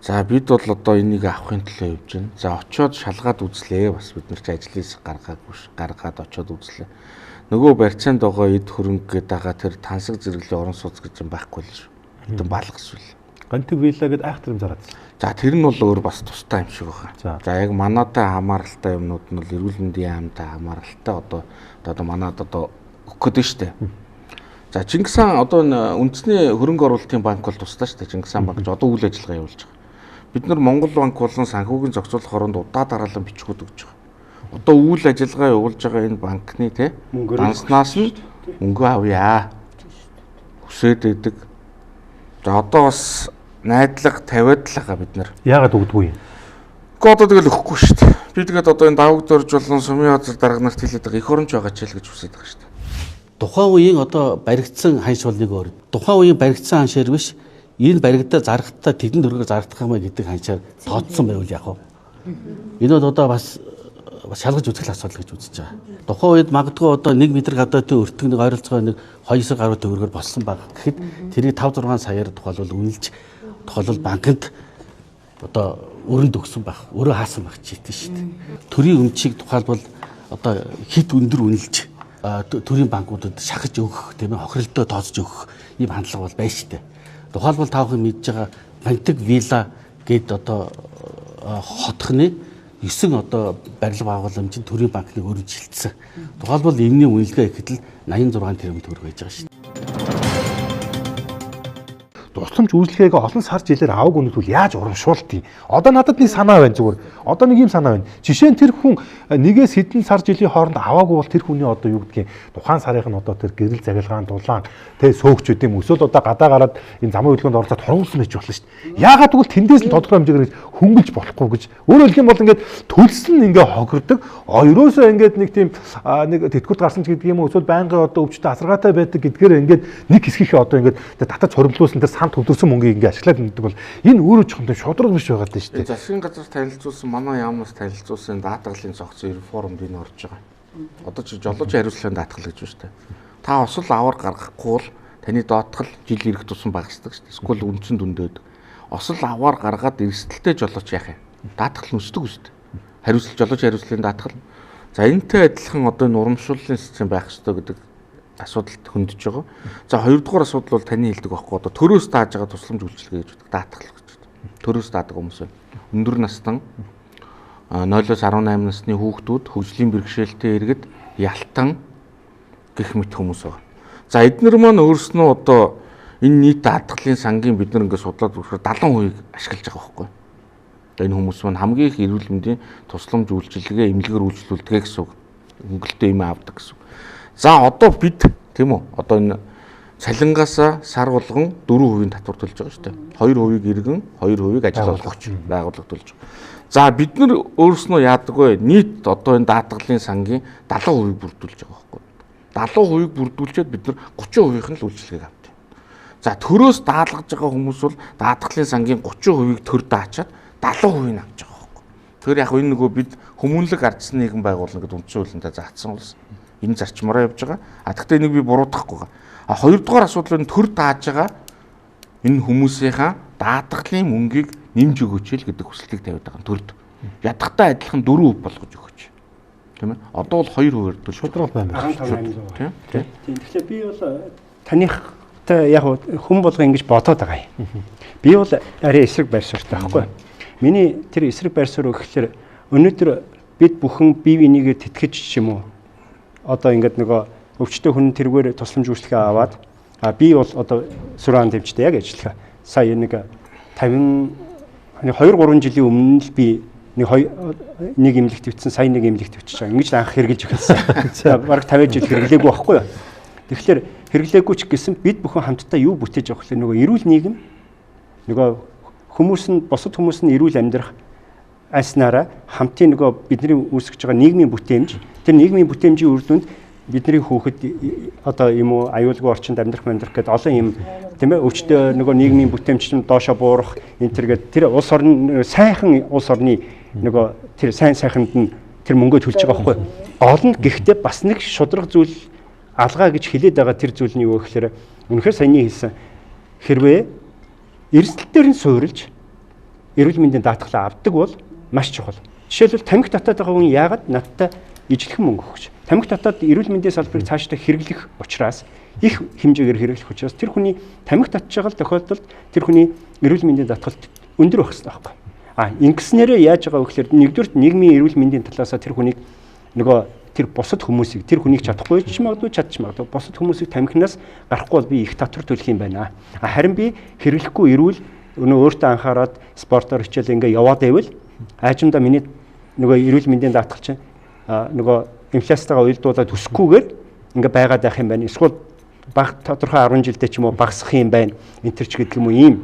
за бид бол одоо энийг авахын төлөө явж байна. За очиод шалгаад үзлээ. Бас бид нар ч ажлын хэсэг гаргаагүй гаргаад очиод үзлээ. Нөгөө барьцаанд байгаа эд хөрөнгө гэдэг байгаа тэр тансаг зэрэглэлийн орон сууц гэж юм байхгүй л шүү. Хэдэн балгас үл. Гантиг вилла гэдээ айхтар юм зараад. За тэр нь бол өөр бас тустай юм шиг байна. За яг манаатай хамааралтай юмнууд нь бол эрүүл мэндийн яамтай хамааралтай одоо манад одоо өгөх гээд шүү дээ. За Чингис хаан одоо үндэсний хөрөнгө оруулалтын банк бол тустай шүү дээ. Чингис хаан банк ч одоо үйл ажиллагаа явуулж байгаа. Бид нар Монгол банк болон санхүүгийн зохицуулах оронд удаа дараалан бичгүүд өгч байгаа. Одоо үйл ажиллагаа явуулж байгаа энэ банкны те данснаас нь мөнгө авъя. Хүсээд өгдөг. За одоо бас найдлага тавиад л байгаа бид нар. Яагаад өгдөггүй юм? Гэхдээ одоо тэгэл өгөхгүй шүү дээ. Би тэгээд одоо энэ давагдорж болон сумын газар дарга нарт хэлээд байгаа эх оронч байгаа ч л гэж хүсэж байгаа шүү дээ. Тухайн үеийн одоо баригдсан ханш бол нэг өөр. Тухайн үеийн баригдсан ханшаар биш энэ баригдаа зарахтаа тэдэн төгрөгөөр зарагдах юм а гэдэг ханшаар тооцсон байвал яг уу. Энэ бол одоо бас шалгаж үзэх асуудал гэж үзэж байгаа. Тухайн үед магадгүй одоо 1 м гадаатын өртөг нэг ойролцоогоо нэг 2 гаруй төгрөгөөр болсон баг. Гэхэд тэрийг 5 6 саяар тухайлбал үнэлж тухайлбал банкнд одоо өрөнд өгсөн байх, өрөө хаасан байх чийтэй шүү дээ. Төрийн өмчийг тухайлбал одоо хит өндөр үнэлж төрийн банкудад шахаж өгөх, тийм ээ, хохиролдоо тооцож өгөх ийм хандлага бол байна шүү дээ. Тухайлбал та бүхэн мэдж байгаа Бантик вилла гээд одоо хотхны 9 одоо барилга байгууламжийн төрийн банкны өрөнд шилжсэн. Тухайлбал энэний үнэлгээ ихэд л 86 тэрбум төгрөг байж байгаа шүү дээ. тусламж үйлчлэгээ олон сар жилээр аваагүй нүдвэл яаж урамшуулт юм? Одоо надад нэг санаа байна зүгээр. Одоо нэг юм санаа байна. Жишээ нь тэр хүн нэгээс хэдэн сар жилийн хооронд аваагүй бол тэр хүний одоо юу гэдгийг тухайн сарынх нь одоо тэр гэрэл загилгаан дулаан тэ сөөгч үт юм эсвэл одоо гадаа гараад энэ замын хөдөлгөөнд оролцоод хуруулсан байж болно шүү дээ. Яагаад гэвэл тэндээс нь тодорхой хэмжээгээр хөнгөлж болохгүй гэж. Өөрөөр хэлэх юм бол ингээд төлсөн ингээ хохирдог. Ерөөсөө ингээд нэг тийм нэг тэтгэврт гарсан ч гэдэг юм уу эсвэл байнгын одоо өвчтөй асаргаатай байдаг гэдгээр ингээд нэг хэсгийнхээ одоо ингээд татаж хоримтлуулсан тэр сан төвлөрсөн мөнгийг ингээд ашиглаад өгдөг бол энэ өөрөө жоохон тийм шудраг биш байгаа даа шүү дээ. Засгийн газар танилцуулсан, манай яамнаас танилцуулсан даатгалын цогцсон реформд энэ орж байгаа. Одоо чи жолооч хариуцлагын даатгал гэж байна шүү дээ. Та осол авар гаргахгүй бол таны даатгал жил ирэх тусам багасдаг шүү дээ. Эсвэл үндсэн дүндээд осол аваар гаргаад эрсдэлтэй жолооч яах юм? Даатгал нь өсдөг үст. Хариуцлага жолооч хариуцлагын даатгал. За энэтэй адилхан одоо энэ урамшууллын систем байх ёстой гэдэг асуудалд хөндөж байгаа. За хоёрдугаар асуудал бол таны хэлдэг байхгүй одоо төрөөс дааж байгаа тусламж үйлчилгээ гэж байдаг. Даатгал гэж байдаг. Төрөөс даадаг хүмүүс байна. Өндөр настан 0-оос 18 насны хүүхдүүд хөгжлийн бэрхшээлтэй иргэд ялтан гэх мэт хүмүүс байгаа. За эднэр маань өөрснөө одоо энэ нийт даатгалын сангийн бид нар ингээд судлаад үзэхээр 70% ашиглаж байгаа байхгүй. Одоо энэ хүмүүс маань хамгийн их эрүүл мэндийн тусламж үйлчилгээ эмнэлгээр үйлчлүүлдэг гэсэн үг. Хөнгөлөлтөө юм авдаг гэсэн үг. За одоо бид тийм үү? Одоо энэ цалингаасаа сар болгон 4% татвар төлж байгаа шүү дээ. 2%-ийг иргэн, 2%-ийг ажил олгогч байгууллага төлж байгаа. За бид нар өөрснөө яадаг вэ? Нийт одоо энэ даатгалын сангийн 70%-ийг бүрдүүлж байгаа байхгүй. 70%-ийг бүрдүүлчихэд бид нар 30%-ийнх нь л үйлчилгээг авдаг. За төрөөс даалгаж байгаа хүмүүс бол даатгалын сангийн 30%-ийг төр даачаад 70%-ийг авч байгаа байхгүй. Тэгэхээр яг энэ нөгөө бид хүмүүнлэг ардсан нийгэм байгуулна гэдэг үндсэн хуулиндаа заасан улс. Энэ зарчмаараа явж байгаа. А тэгтээ энийг би буруутгахгүй байгаа. А хоёрдугаар асуудал нь төр дааж байгаа энэ хүмүүсийнхаа даатгалын мөнгийг нэмж өгөөч л гэдэг хүсэлтийг тавиад байгаа төрд. Ядахтай адилхан 4% болгож өгөөч. Тийм ээ. Одоо бол 2%-аар төлж шудраг байна. 15.8%. Тийм. Тэгэхээр би бол танихтай яг хүн болго ингэж бодоод байгаа юм. Би бол арай эсрэг байр суурьтай байхгүй. Миний тэр эсрэг байр суурь гэхэлэр өнөөдөр бид бүхэн бие бинийгээ тэтгэж ч юм уу одоо ингээд нөгөө өвчтөе хүн тэргээр тусламж үйлчлэгээ аваад а би бол одоо сүрэн тэмчтэй яг ажиллах. Сая нэг 50 2 3 жилийн өмнө л би нэг эмнэлэгт өвчсөн, сая нэг эмнэлэгт өвчсөн. Ингэж л анх хэрглэж эхэлсэн. Бараг 50 жил хэрэглээгүй байхгүй юу? Тэгэхээр хэрэглээгүй ч гэсэн бид бүхэн хамтдаа юу бүтээж явах вэ? Нөгөө эрүүл нийгэм, нөгөө хүмүүс нь бусад хүмүүс нь эрүүл амьдрах айснараа хамтын нөгөө бидний үүсгэж байгаа нийгмийн бүтээмж, тэр нийгмийн бүтээмжийн үр дүнд бидний хүүхэд одоо юм уу аюулгүй орчинд амьдрах гэдэг олон юм тийм ээ өвчтөе нөгөө нийгмийн бүтээмж чинь доошо буурах энэ төр гээд тэр улс орн сайхан улс орны нөгөө тэр сайн сайханд нь тэр мөнгөө төлж байгаа байхгүй. Гол нь гэхдээ бас нэг шудраг зүйл алгаа гэж хэлээд байгаа тэр зүйл нь юу гэхээр үнэхээр саяны хэлсэн хэрвээ эрсдэл дээр нь суурилж эрүүл мэндийн даатгалаа авдаг бол маш чухал. Жишээлбэл тамхи татаад байгаа хүн яагаад надтай ижлэхэн мөнгө өгч. Тамхи татаад эрүүл мэндийн салбарыг цаашдаа хэрэглэх учраас их хэмжээгээр хэрэглэх учраас тэр хүний тамхи татж байгаа тохиолдолд тэр хүний эрүүл мэндийн даатгалт өндөр байх хэрэгтэй байхгүй. А ингэснээрээ яаж байгаа вэ гэхээр нэгдүгürt нийгмийн эрүүл мэндийн талаасаа тэр хүнийг нөгөө тэр бусад хүмүүсийг тэр хүнийг чадахгүй ч магадгүй чадчих магадгүй бусад хүмүүсийг тамхинаас гарахгүй бол би их татвар төлөх юм байна. А харин би хэрэглэхгүй эрүүл өнөө өөртөө анхаарад спортоор хичээл ингээ яваад байвал аажимдаа миний нөгөө эрүүл мэндийн даатгал чинь нөгөө инфляцтайгаа уялдуулаад өсөхгүйгээр ингээ байгаад байх юм байна. Эсвэл баг тодорхой 10 жилдээ ч юм уу багасах юм байна. Энэ төр ч гэдэг юм уу ийм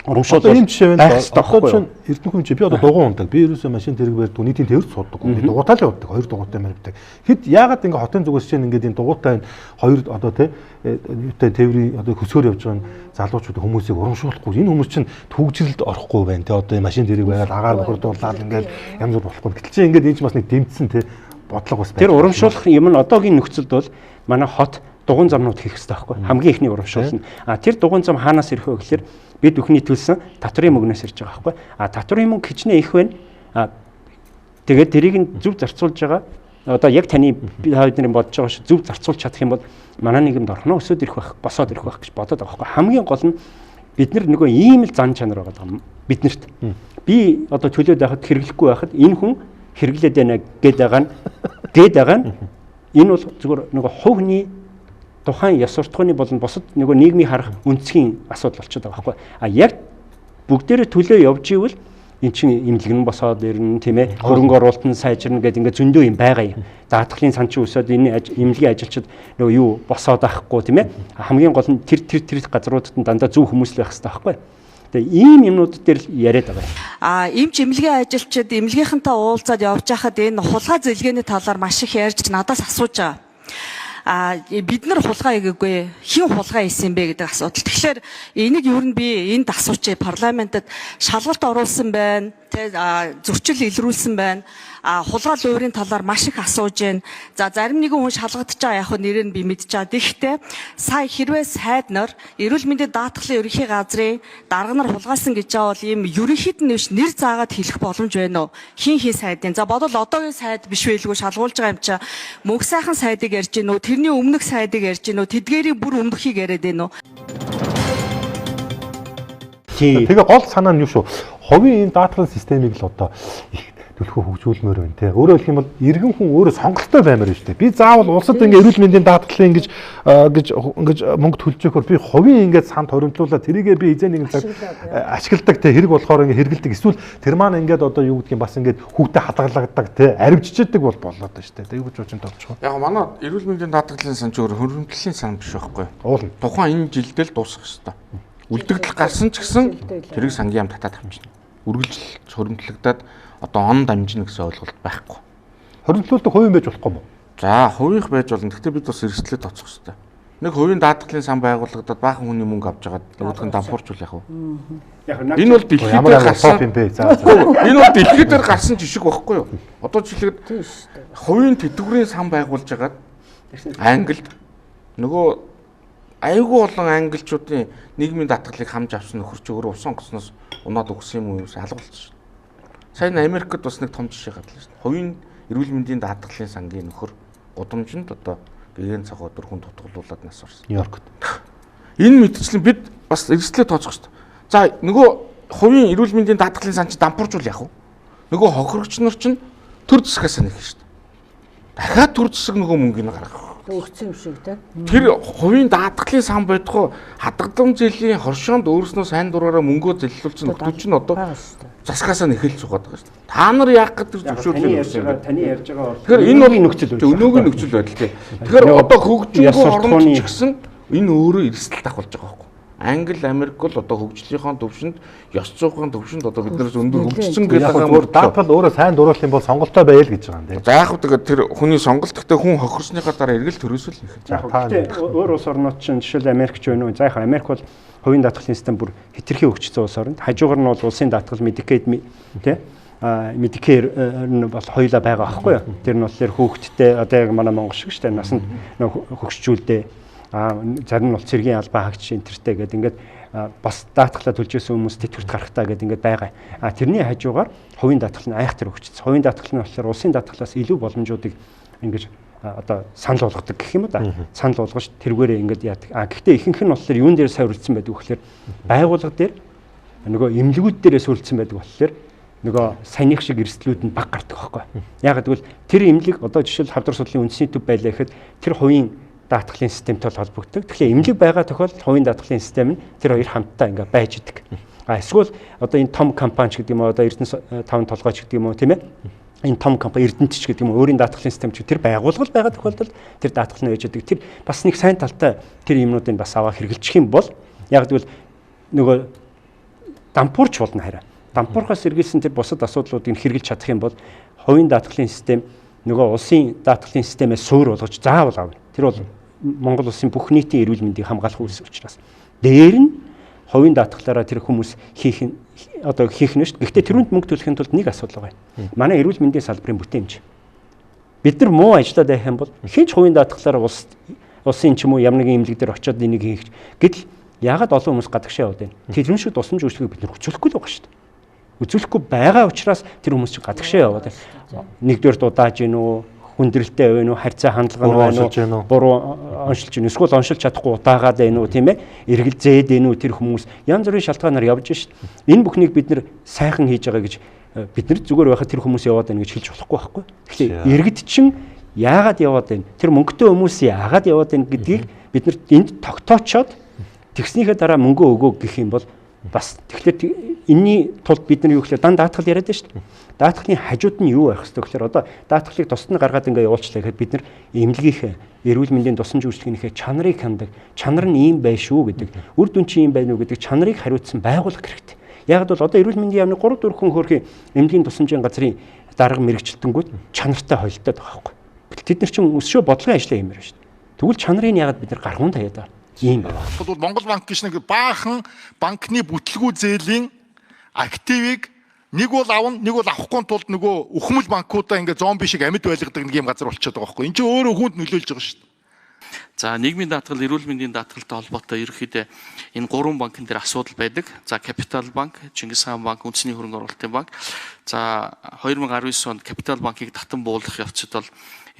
урамшуул ийм жишээ байна. Одоо чинь Эрдэнэ хүн чи би одоо дугуй ундаг. Би ерөөсөө машин тэрэг барьдаг. Нийтийн тээвэр суудаг. Би дугуйтаа л явдаг. 2 дугуйтай барьдаг. Хэд яагаад ингээ хотын зүгээс чинь ингээд энэ дугуйтай энэ хоёр одоо те юутай тээврийн одоо хөсөөр явж байгаа залуучууд хүмүүсийг урамшуулахгүй. Энэ хүмүүс чинь түгжрэлд орохгүй байна те. Одоо машин тэрэг бариад агаар бохирдуулаад ингээд янз бүр болохгүй. Гэтэл чи ингээд энэ ч бас нэг дэмжсэн те бодлого бас байна. Тэр урамшуулах юм нь одоогийн нөхцөлд бол манай хот дугуйн замнууд хийх хэрэгтэй байхгүй. Хамгийн ихний урамшуул нь. А тэр дугуйн зам хаанаас ирэх вэ гэхээр бид бүхний төлсөн татврын мөнгнөөс ирж байгаа байхгүй. А татврын мөнгө хичнээн их байна. А тэгээд тэрийг нь зөв зарцуулж байгаа. Одоо яг таны бидний бодож байгаа шиг зөв зарцуулж чадах юм бол манай нийгэмд орхино өсөд ирэх байх, босоод ирэх байх гэж бодоод байгаа байхгүй. Хамгийн гол нь бид нар нөгөө ийм л зан чанар байгаа юм биднэрт. Би одоо төлөөд байхад хэрэглэхгүй байхад энэ хүн хэрэглээд байна гээд байгаа нь энэ бол зүгээр нөгөө хувь хүний Тухайн ёс суртахууны болон бусад нөгөө нийгмийн харах үнцгийн асуудал болчиход байгаа байхгүй. А яг бүгдээрээ төлөө явж ивэл эн чинь имлэг нь босоод ирнэ, тийм ээ, хөрөнгө оруулалт нь сайжирна гэдэг ингээд зөндөө юм байгаа юм. Даатгалын сан чинь өсөөд энэ эмнэлгийн ажилчид нөгөө юу босоод авахгүй, тийм ээ. Хамгийн гол нь тэр тэр тэр газруудад нь дандаа зөв хүмүүс л байх хэрэгтэй байхгүй. Тэгээ ийм юмнууд дээр л яриад байгаа юм. А эмч эмнэлгийн ажилчид эмнэлгийнхэнтэй уулзаад явж байхад энэ хулгай зэлгээний талаар маш их ярьж надаас асууж байгаа. А бид нар хулгай хийгээгүй, хэн хулгай хийсэн бэ гэдэг асуудал. Тэгэхээр энийг ер нь би энд асуучээ, парламентод шалгалт оруулсан байна, тэ зөрчил илрүүлсэн байна. А хулгай луурийн талаар маш их асууж байна. За зарим нэгэн хүн шалгагдаж байгаа, яг хөө нэрийг нь би мэдж байгаа. Тэгэхдээ сая хэрвээ сайд нар эрүүл мэндийн даатгалын ерөнхий газрын дарга нар хулгайлсан гэж байгаа бол ийм ерөнхийд нь биш нэр заагаад хэлэх боломж байна уу? Хин хин сайдын. За бодвол одоогийн сайд биш байлгүй шалгуулж байгаа юм чи мөнх сайхан сайдыг ярьж гин үү? Тэрний өмнөх сайдыг ярьж гин үү? Тэдгээрийн бүр өмнөхийг яриад байна уу? Тэгээ гол санаа нь юу шүү? Хувийн энэ даатгалын системийг л одоо их төлхөө хөгжүүлмээр байна те. Өөрөөр хэлэх юм бол иргэн хүн өөрөө сонголттой баймаар байна шүү дээ. Би заавал улсад ингээ эрүүл мэндийн даатгалын ингэж гэж ингэж мөнгө төлж өгөхөөр би хувийн ингээд санд хоримтлуулаад тэрийгээ би эзэн нэгэн цаг ашигладаг те. Хэрэг болохоор ингээ хэрэгэлдэг. Эсвэл тэр маань ингээд одоо юу гэдгийг бас ингээд хүүхдээ хадгалагддаг те. Аривчждэг бол болоод байна шүү дээ. Тэг юу гэж бодож тавьчих вэ? Яг манай эрүүл мэндийн даатгалын сан ч өөр хөрөмтлөлийн сан биш байхгүй. Уулна. Тухайн энэ жилдээ л дуусах ёстой. Үлдэгдэл гарсан ч гэсэн тэрийг сангийн яам татаад авчна. Үргэлжлэл хөрөмтлөгдөд одоо он дамжина гэсэн ойлголт байхгүй. Хоригдлуулдаг хувийн байж болохгүй юм уу? За, хувийнх байж болно. Гэхдээ бид бас эрсдлээ тооцох хэрэгтэй. Нэг хувийн даатгалын сан байгуулагдаад баахан хүний мөнгө авч байгаад нөгөөх нь дампуурчвал яах вэ? Энэ бол дэлхий дээр гарсан юм бэ? За. Энэ бол дэлхий дээр гарсан жишг байхгүй юу? Одоо жишээлбэл хувийн тэтгэврийн сан байгуулж байгаад Англид нөгөө айгүй олон англичуудын нийгмийн даатгалыг хамж авсан нөхөр чи өөрөө усан онгоцноос унаад өгсөн юм уу алга болчихсон шүү дээ. Сайн Америкт бас нэг том жишээ гарлаа шүү дээ. Хувийн эрүүл мэндийн даатгалын сангийн нөхөр гудамжинд одоо гэгээн цагаа дөрвөн дутгалуулаад нас орсон. Нью-Йоркт. Энэ мэтчлэн бид бас эрсдлээ тооцох шүү дээ. За нөгөө хувийн эрүүл мэндийн даатгалын сан чи дампуурчвал яах вэ? Нөгөө хохирогч нар чинь төр засгаас нэх шүү дээ. Дахиад төр засаг нөгөө мөнгийг гаргах. Өгсөн юм шиг те. Тэр хувийн даатгалын сан бодгоо хадгалам зээлийн хоршоонд өөрснөө сайн дураараа мөнгөө зэллүүлсэн нөхдүүд чинь одоо засгаасаа нэхэл суугаад байгаа шүү дээ. Та нар яах гэдэг зөвшөөрлөө өгсөн юм. Таны ярьж байгаа бол тэгэхээр энэ бол нөхцөл байдал. Өнөөгийн нөхцөл байдал тий. Тэгэхээр одоо хөгжингүй оронд ч гэсэн энэ өөрөө эрсдэл дагуулж байгаа байхгүй. Англи, Америк бол одоо хөгжлийнхаа төвшөнд, ёс зүйн төвшөнд одоо биднээс өндөр хөгжсөн гэдэг байгаа юм. Даатгал өөрөө сайн дуруулах юм бол сонголттой байл гэж байгаа юм тийм. За яг тэгээд тэр хүний сонголт гэхдээ хүн хохирсныхаа дараа эргэл төрөөсөл нэх. За гэхдээ өөр улс орнууд чинь жишээл Америк ч байна уу. За яг Америк бол хувийн даатгалын систем бүр хэтэрхий хөгжсөн улс орнд. Хажуугаар нь бол улсын даатгал Medicaid тийм Medicare нь бол хоёулаа байгаа байхгүй юу. Тэр нь болохоор хүүхэдтэй одоо яг манай Монгол шиг шүү дээ. Насанд хөгшчүүлдэ. Зарим нь бол цэргийн албаа хаагч энтертэй гэдэг ингээд бас даатгалаа төлж исэн хүмүүс тэтгэврт гарахтаа гэдэг ингээд байгаа. А тэрний хажуугаар хувийн даатгал нь айх тэр хөгжсөн. Хувийн даатгал нь болохоор улсын даатгалаас илүү боломжуудыг ингэж одоо санал болгодог гэх юм да. Санал болгож тэргээрээ ингээд яадаг. А гэхдээ ихэнх нь болохоор юун дээр суурилсан байдаг вэ гэхээр байгууллага дээр нөгөө эмнэлгүүд дээрээ суурилсан байдаг болохоор нөгөө саяных шиг эрсдлүүд нь баг гардаг байхгүй. Яг гэвэл тэр эмнэлэг одоо жишээл хавдар судлалын үндэсний төв байлаа гэхэд тэр хувийн даатгалын системтэй холбогддог. Тэгэхээр эмнэлэг байгаа тохиолдолд хувийн даатгалын систем нь тэр хоёр хамтдаа ингээ байж идэг. А эсвэл одоо энэ том компани ч гэдэг юм уу, одоо Эрдэнэ таван толгой ч гэдэг юм уу, тийм ээ. Энэ том компани Эрдэнэт ч гэдэг юм уу, өөрийн даатгалын систем ч тэр байгуулгал байгаа тохиолдолд тэр даатгал нь байж идэг. Тэр бас нэг сайн талтай тэр юмнуудыг бас аваа хэрэгжилчих юм бол яг гэвэл нөгөө дампуурч болно хараа. Дампуурхаас сэргийлсэн тэр бусад асуудлуудыг хэрэгжилж чадах юм бол хувийн даатгалын систем нөгөө улсын даатгалын системээ суур болгож заавал авна. Тэр бол Монгол улсын бүх нийтийн эрүүл мэндийг хамгаалах үйлс учраас. Дээр нь хувийн даатгалаараа тэр хүмүүс хийх нь одоо хийх нь шүү дээ. Гэхдээ тэрүүнд мөнгө төлөхийн тулд нэг асуудал байгаа юм. Манай эрүүл мэндийн салбарын бүтээмж. Бид нар муу ажиллаад байх юм бол хэн ч хувийн даатгалаараа улсын ч юм уу ямар нэгэн эмнэлэг дээр очиод энийг хийх. Гэтэл яагаад олон хүмүүс гадагшаа яваад байна? Тэрэн шиг тусламж үйлчлэгийг бид нар үзүүлэхгүй л байгаа шүү дээ. Үзүүлэхгүй байгаа учраас тэр хүмүүс чинь гадагшаа яваад байна. Нэгдүгээр удааж гин үү? Хүндрэлтэй байна уу, харьцаа хандлага нь байна уу, буруу оншилж байна. Эсвэл оншилж чадахгүй удаагаад байна уу, тийм ээ? Эргэл зээд байна уу тэр хүмүүс янз бүрийн шалтгаанаар явж шít. Энэ бүхнийг бид нэр сайхан хийж байгаа гэж бид нар зүгээр байхад тэр хүмүүс яваад байна гэж хэлж болохгүй байхгүй. Тэгэхээр иргэд чинь яагаад яваад байна? Тэр мөнгөтэй хүмүүс яагаад яваад байна гэдгийг Бид нар энд тогтоочоод тэгснийхээ дараа мөнгө өгөө гэх юм бол бас тэгэхээр энэний тулд бид нар юу гэхээр дан даатгал яриад байна шүү дээ. Даатгалын хажууд нь юу байх ёстой гэхээр одоо даатгалыг тусад нь гаргаад ингээ явуулчлаа гэхэд бид нар эмнэлгийнхээ эрүүл мэндийн тусламж үйлчилгээнийхээ чанарыг хандаг, чанар нь ийм байх шүү гэдэг, үр дүн чи ийм байна уу гэдэг чанарыг хариуцсан байгууллага хэрэгтэй. Яг бол одоо эрүүл мэндийн яамны 3 4 хүн хөөрхийн эмнэлгийн тусламжийн газрын дарга мэрэгчлэлтэнгүүд чанартай холилдоод байгаа байхгүй. Тэд нар чинь өсшөө бодлогын ажлаа хиймээр байна шүү дээ. Тэгвэл чанарыг яагаад бид нар гаргуун тавиад байгаа юм бэ? Бол Монгол банк гэж нэг баахан банкны бүтлгүү зээлийн активыг нэг бол авна, нэг бол авахгүй тулд нөгөө өхмөл банкудаа ингээ зомби шиг амьд байлгадаг нэг юм газар болчиход байгаа байхгүй. Энд чинь өөрөө хүнд нөлөөлж байгаа шүү дээ. За нийгмийн даатгал, эрүүл мэндийн даатгалтай холбоотой ерөнхийдөө энэ гурван банкн дээр асуудал байдаг. За Капитал банк, Чингис хаан банк, үндэсний хөрөнгө оруулалтын банк. За 2019 онд Капитал банкыг татан буулгах явцад бол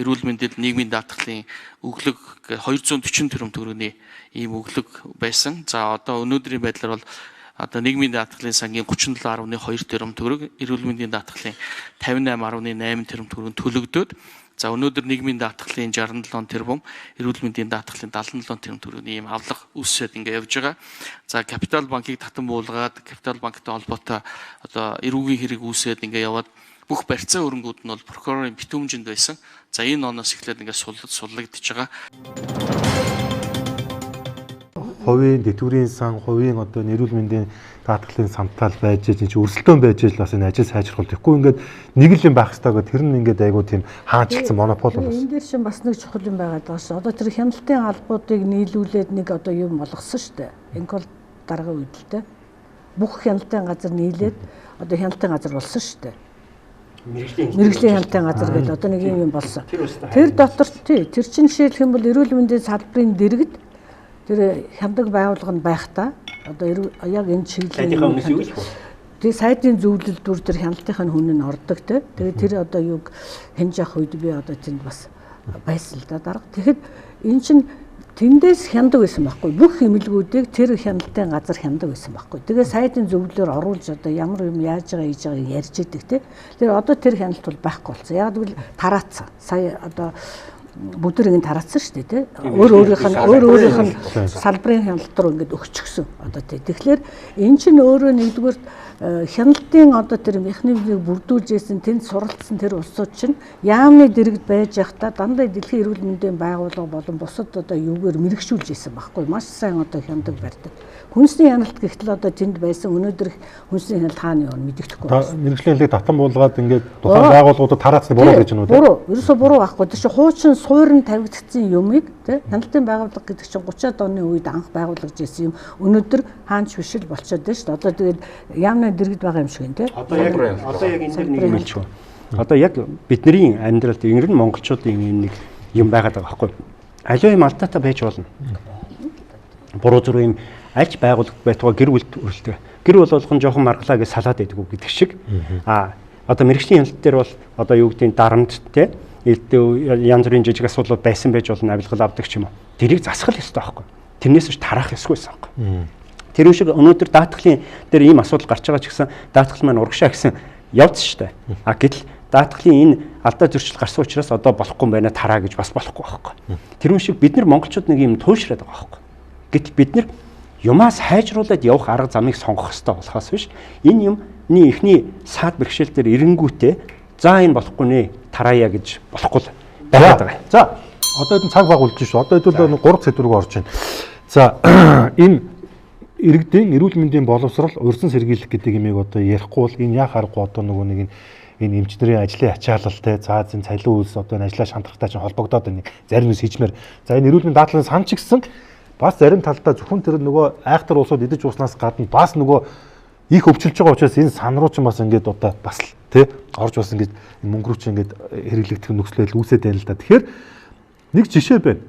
эрүүл мэндэд нийгмийн даатгалын өглөг 240 тэрбум төгрөгийн ийм өглөг байсан. За одоо өнөөдрийн байдлаар бол одоо нийгмийн даатгалын сангийн 37.2 тэрбум төгрөг, эрүүл мэндийн даатгалын 58.8 тэрбум төгрөг төлөгдөөд за өнөөдөр нийгмийн даатгалын 67 тэрбум, эрүүл мэндийн даатгалын 77 тэрбум төгрөгийн ийм авлага үүсээд ингээ явж байгаа. За Капитал банкыг татан буулгаад, Капитал банктай холбоотой одоо эрүүгийн хэрэг үүсээд ингээ яваад бүх барьцаа өрөнгүүд нь бол прокурорын битүүмжинд байсан. За энэ оноос эхлээд ингээ суллагдж байгаа. Хувийн тэтгэврийн сан, хувийн одоо эрүүл мэндийн даатгалын самтаал байж ээж энэ өрсөлдөөн байж ээж бас энэ ажил сайжруулах. Тэгэхгүй ингээд нэг л юм байх хэрэгтэй гэдэг тэр нь ингээд айгуу тийм хаанчлцсан монопол болсон. Энэ дээр чинь бас нэг чухал юм байгаад байгаа шүү. Одоо тэр хяналтын албуудыг нийлүүлээд нэг одоо юм болгосон шүү дээ. Инкол даргын үед л дээ. Бүх хяналтын газар нийлээд одоо хяналтын газар болсон шүү дээ. Мэргэжлийн хяналтын газар гэдэг одоо нэг юм болсон. Тэр дотор тий тэр чинь жишээлх юм бол эрүүл мэндийн салбарын дэргэд тэр хяндаг байгууллага нь байх та одоо яг энэ чиглэлийн тэгээ сайдын зөвлөл дүр тэр хяналтынхаа хүн нь ордог те. Тэгээ тэр одоо юг хянж явах үед би одоо тэнд бас байсан л да дарга. Тэгэхэд эн чинь тэндээс хяндаг байсан байхгүй. Бүх эмнэлгүүдийг тэр хяналтын газар хяндаг байсан байхгүй. Тэгээ сайдын зөвлөлөөр оруулж одоо ямар юм яаж байгаа хийж байгааг ярьж идэг те. Тэр одоо тэр хяналт бол байхгүй болсон. Яг гэвэл тараацсан. Сая одоо бүгд нэг тараацсан шүү дээ тий. Өөр өөрийнх нь салбарын хяналт руу ингээд өгчихсөн одоо тий. Тэгэхээр эн чинь өөрөө нэгдүгээр хяналтын одоо тэр механизмыг бүрдүүлж ирсэн тэнд суралцсан тэр улсууд чинь яамны дэргэд байж байхдаа дандаа дэлхийн эрүүл мэндийн байгууллага болон бусад одоо юугаар мэрэгшүүлж ирсэн байхгүй. Маш сайн одоо хяндаг барьдаг. Хүнсний хяналт гэхтэл одоо тэнд байсан өнөөдөр хүнсний хяналт хаана юу мэддэхгүй байна. Мэргэжлийн хяналтыг татан буулгаад ингээд тухайн байгууллагуудад тараацсан буруу гэж байна уу? Буруу. Ерөөсөө буруу байхгүй. Тэр чинь хуучин суурин тавигдсан юмыг тий хяналтын байгууллага гэдэг чинь 30-аад оны үед анх байгуулагдж ирсэн юм. Өнөөдөр хаанч биш л болчиход байна шүү дээ. Одоо тэгээд яамны дэргэд байгаа юм шиг юм тий. Одоо яг энэ дэр нэг юм хэлчих. Одоо яг бидний амьдралд ер нь монголчуудын юм нэг юм байгаад байгаа байхгүй. Аливаа юм алдаатай байж болно. Буруу зүрх юм альч байгууллага байтугай гэр бүл өрөлтөө. Гэр бүл болгон жоохон маргалаа гэж салаад байдгүй гэдэг шиг. А одоо мэргэжлийн хяналт дээр бол одоо юу гэдгийг дарамт те янз бүрийн жижиг асуудлууд байсан байж болно, авилгал авдаг ч юм уу. Тэрийг засах л ёстой байхгүй. Тэрнээс биш тараах ёсгүй байсан байхгүй. Тэр шиг өнөөдөр даатгалын дээр ийм асуудал гарч байгаа ч гэсэн даатгал маань урагшаа гэсэн явц шүү дээ. А гэтэл даатгалын энэ алдаа зөрчил гарсан учраас одоо болохгүй юм байна тараа гэж бас болохгүй байхгүй. Тэр шиг бид нар монголчууд нэг юм туйлшраад байгаа байхгүй. Гэтэл бид нар юмаа сайжруулад явах арга замыг сонгох ёстой болохоос биш энэ юмны эхний саад бэрхшээл дээр эренгүүтээ за энэ болохгүй нэ тараая гэж болохгүй л байгаад байгаа. За одоо хэдэн цаг баг үлдэж шүү. Одоо хэдүүл 3 сэдв рүү орж байна. За энэ иргэдийн эрүүл мэндийн боловсрол, урьдчилан сэргийлэх гэдэг юмыг одоо ярихгүй бол энэ яах аргагүй одоо нөгөө нэг энэ эмчнэрийн ажлын ачаалал те за зэн цалин үйлс одоо энэ ажлаа шантрахтай чинь холбогдоод байна. Зарим нь сэжмээр. За энэ эрүүл мэндийн даатгалын сан ч гэсэн бас зарим талдаа зөвхөн тэр нөгөө айхтар улсууд идэж ууснаас гадна бас нөгөө их өвчлөж байгаа учраас энэ сан руу ч бас ингээд одоо бас л тий орж бас ингээд мөнгө рүү ч ингээд хэрэглэгдэх нөхцөл байдал үүсээд байна л да. Тэгэхээр нэг жишээ байна.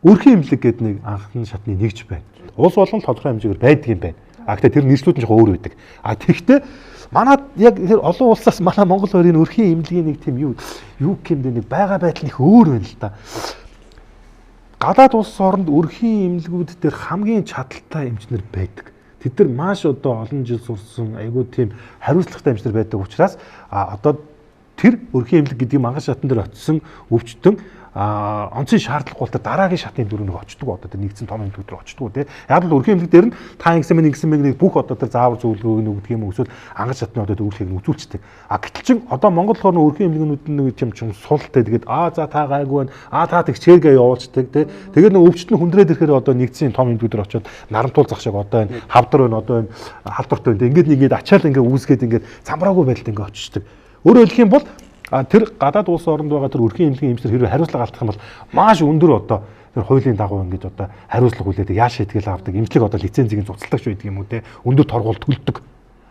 Өрхийн эмнэлэг гэдэг нэг анхны шатны нэгж байна. Улс болгон тодорхой хэмжээгээр байдаг юм байна. А гэхдээ тэр нэршлүүд нь жоохон өөр байдаг. А тэгэхдээ манай яг тэр олон улсаас манай Монгол хоёрын өрхийн эмнэлгийн нэг тийм юу гэмдэ нэг байгаа байдал нь их өөр байна л да. Гадаад улс оронд өрхийн эмнэлгүүд дээр хамгийн чадaltaй эмчнэр байдаг. Тэд нар маш одоо олон жил сурсан айгүй тийм хариуцлагатай эмчнэр байдаг учраас а одоо тэр өрхийн эмнэлэг гэдгийг манган шатан дээр очисон өвчтөн онцгийн шаардлага бол дараагийн шатны дөрөв нэг очдөг одоо тэр нэгдсэн том эмнэлэг дээр очдөг тий. Яг л өрхийн эмнэлэг дээр нь та ингэсэн мэн ингэсэн мэн бүх одоо тэр заавар зөвлөгөөг нь өгдөг юм эсвэл ангаж шатны одоо үйлчлэгийг нь үзүүлчихдэг. А гэтэл чин одоо Монгол болохоор өрхийн эмнэлгүүд нь нэг юм чин султай тэгээд аа за та гайгүй байна. Аа та тэгчээргээ явуулцдаг тий. Тэгээд нэг өвчт нь хүндрээд ирэхээр одоо нэгдсэн том эмнэлгүүд дээр очиод нарамтуул зах шиг одоо энэ хавдар байна одоо энэ халдварт байна. Ингээд ингээд ачаал ингээд үүсгээд ингээд замбраагүй байдалд ингээд очичдаг. Өөрөөр хэлэх юм бол тэр гадаад улс оронд байгаа тэр өрхийн эмнэлгийн эмчнэр хэрвээ хариуцлага алдах юм бол маш өндөр одоо тэр хуулийн дагуу ингэж одоо хариуцлага хүлээдэг, яаж шийтгэл авдаг, эмнэлэг одоо лицензийг нь цуцалдаг ч байдаг юм уу те, өндөр торгуул төлдөг.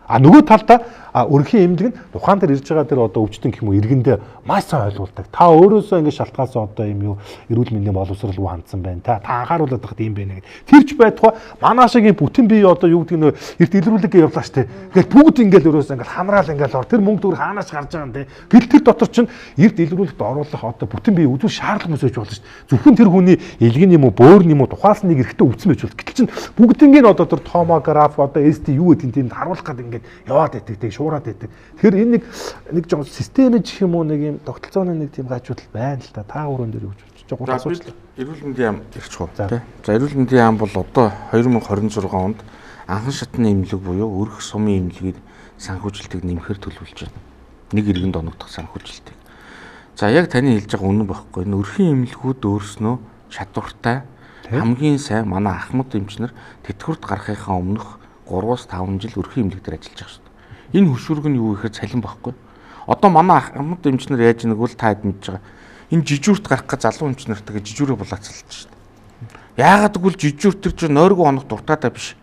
А нөгөө талдаа өрхийн эмнэлэг нь тухайн тэр ирж байгаа тэр одоо өвчтөн гэх юм уу иргэндээ маш сайн ойлгуулдаг. Та өөрөөсөө ингэ шалтгаалсан одоо юм юу эрүүл мэндийн боловсрол руу хандсан байна. Та анхааруулаад байхад юм байна гэдэг. Тэрч байтугай манай шиг юм бүтэн бие одоо юу гэдэг нь эрт илрүүлэг гээ явлаа штэ. Ингээл бүгд ингээл өөрөөсөө ингээл хамраал ингээл ор. Тэр мөнгө төгрөг хаанаас гарч байгаа юм те. Гэл тэр дотор чинь эрт илрүүлэгт оруулах одоо бүтэн бие үзүүл шаардлага мөсөж болно штэ. Зөвхөн тэр хүний элгэн юм уу бөөр юм уу тухайлсан нэг эрхтэн өвцөн байж болно. Гэтэл чинь бүгднийг нь одоо тэр томограф одоо ST юу гэдэг нь тэнд харуулах гэдэг ингээд яваад байдаг, тэг шуураад байдаг. Тэгэхээр энэ нэг жоон системж гэх юм уу нэг юм тогтолцооны нэг тийм гажуудал байна л та. Та өрөөн дээр юу гэж бодож байгаа? Гурван асуулт. Эрүүл мэндийн яам ирчих уу? Тэ. За эрүүл мэндийн яам бол одоо 2026 онд анхан шатны эмнэлэг буюу өрх сумын эмнэлгийг санхүүжилтийг нэмэхээр төлөвлөж байна. Нэг иргэнд оногдох санхүүжилтийг. За яг таны хэлж байгаа үнэн байхгүй. Энэ өрхийн эмнэлгүүд өөрснөө чадвартай хамгийн сайн манай ахмад эмчнэр тэтгэврт гарахынхаа өмнөх 3-5 жил өрхийн эмнэлэг дээр ажиллаж байгаа шүү дээ. Энэ хөшүүрэг нь юу гэхээр цалин байхгүй. Одоо манай ахмад эмчнэр яаж нэг бол та хэд мэдж байгаа. Энэ жижүүрт гарах гэж залуу эмч нартайгаа жижүүрээ булаацалж шүү дээ. Яагаад гэвэл жижүүрт тэр чинь нойргүй онох дуртаатай биш.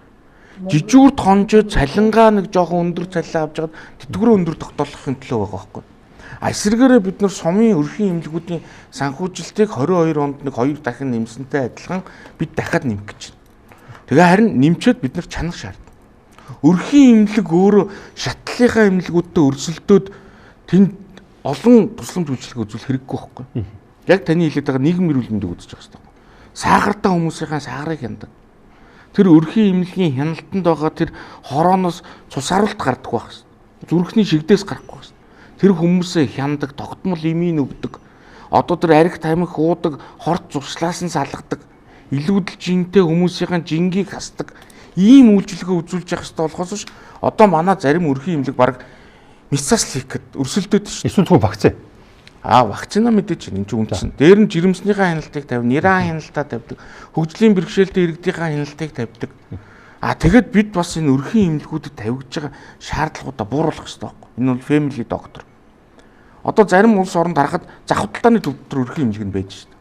Жижүүрт хонжоо цалингаа нэг жоохон өндөр цалин авч жагаад тэтгэврөө өндөр тогтоолохын төлөө байгаа байхгүй. А эсвэргээрээ бид нар сумын өрхийн эмнэлгүүдийн санхүүжилтийг 22 онд нэг 2 дахин нэмсэнтэй адилхан бид дахиад нэмэх гэж байна. Тэгээ харин нэмчээд бид нар чанар шаардна. Өрхийн эмнэлэг өөрөө шатлалынхаа эмнэлгүүдтэй өрсөлдөөд тэнд олон тусламж үйлчилгээ үзүүлэх хэрэггүй байхгүй. Яг таны хэлээд байгаа нийгмийн эрүүл мэндийг үзэж байгаа хэрэгтэй. Сахартай хүмүүсийнхаа сахарыг хяндаг. Тэр өрхийн эмнэлгийн хяналтанд байгаа тэр хорооноос цус харуулт гардаг байх хэрэгтэй. Зүрхний шигдээс гарахгүй байх хэрэгтэй. Тэр хүмүүсээ хяндаг, тогтмол эмийн өгдөг. Одоо тэр арх тамхи уудаг, хорт зуршлаас нь салгадаг. Илүүдэл жинтэй хүмүүсийн жингийг хасдаг. Ийм үйлчилгээ үзүүлж явах хэрэгтэй болохоос ш одоо манай зарим өрхийн эмнэлэг баг мисас хийх гэд өрсөлдөөд ш. Эсвэл зөвхөн вакцин. Аа вакцина мэдээч энэ чинь үндсэн. Дээр нь жирэмснийхээ хяналтыг тавь, нэраа хяналтаа тавьдаг, хөгжлийн бэрхшээлтэй иргэдийнхээ хяналтыг тавьдаг. А тэгэхэд бид бас энэ өрхийн эмнэлгүүдэд тавигдж байгаа шаардлагуудаа бууруулах хэрэгтэй байхгүй. Энэ бол family doctor. Одоо зарим улс оронд харахад зах худалдааны төв дотор өрхийн эмнэлэг нь байж шээ.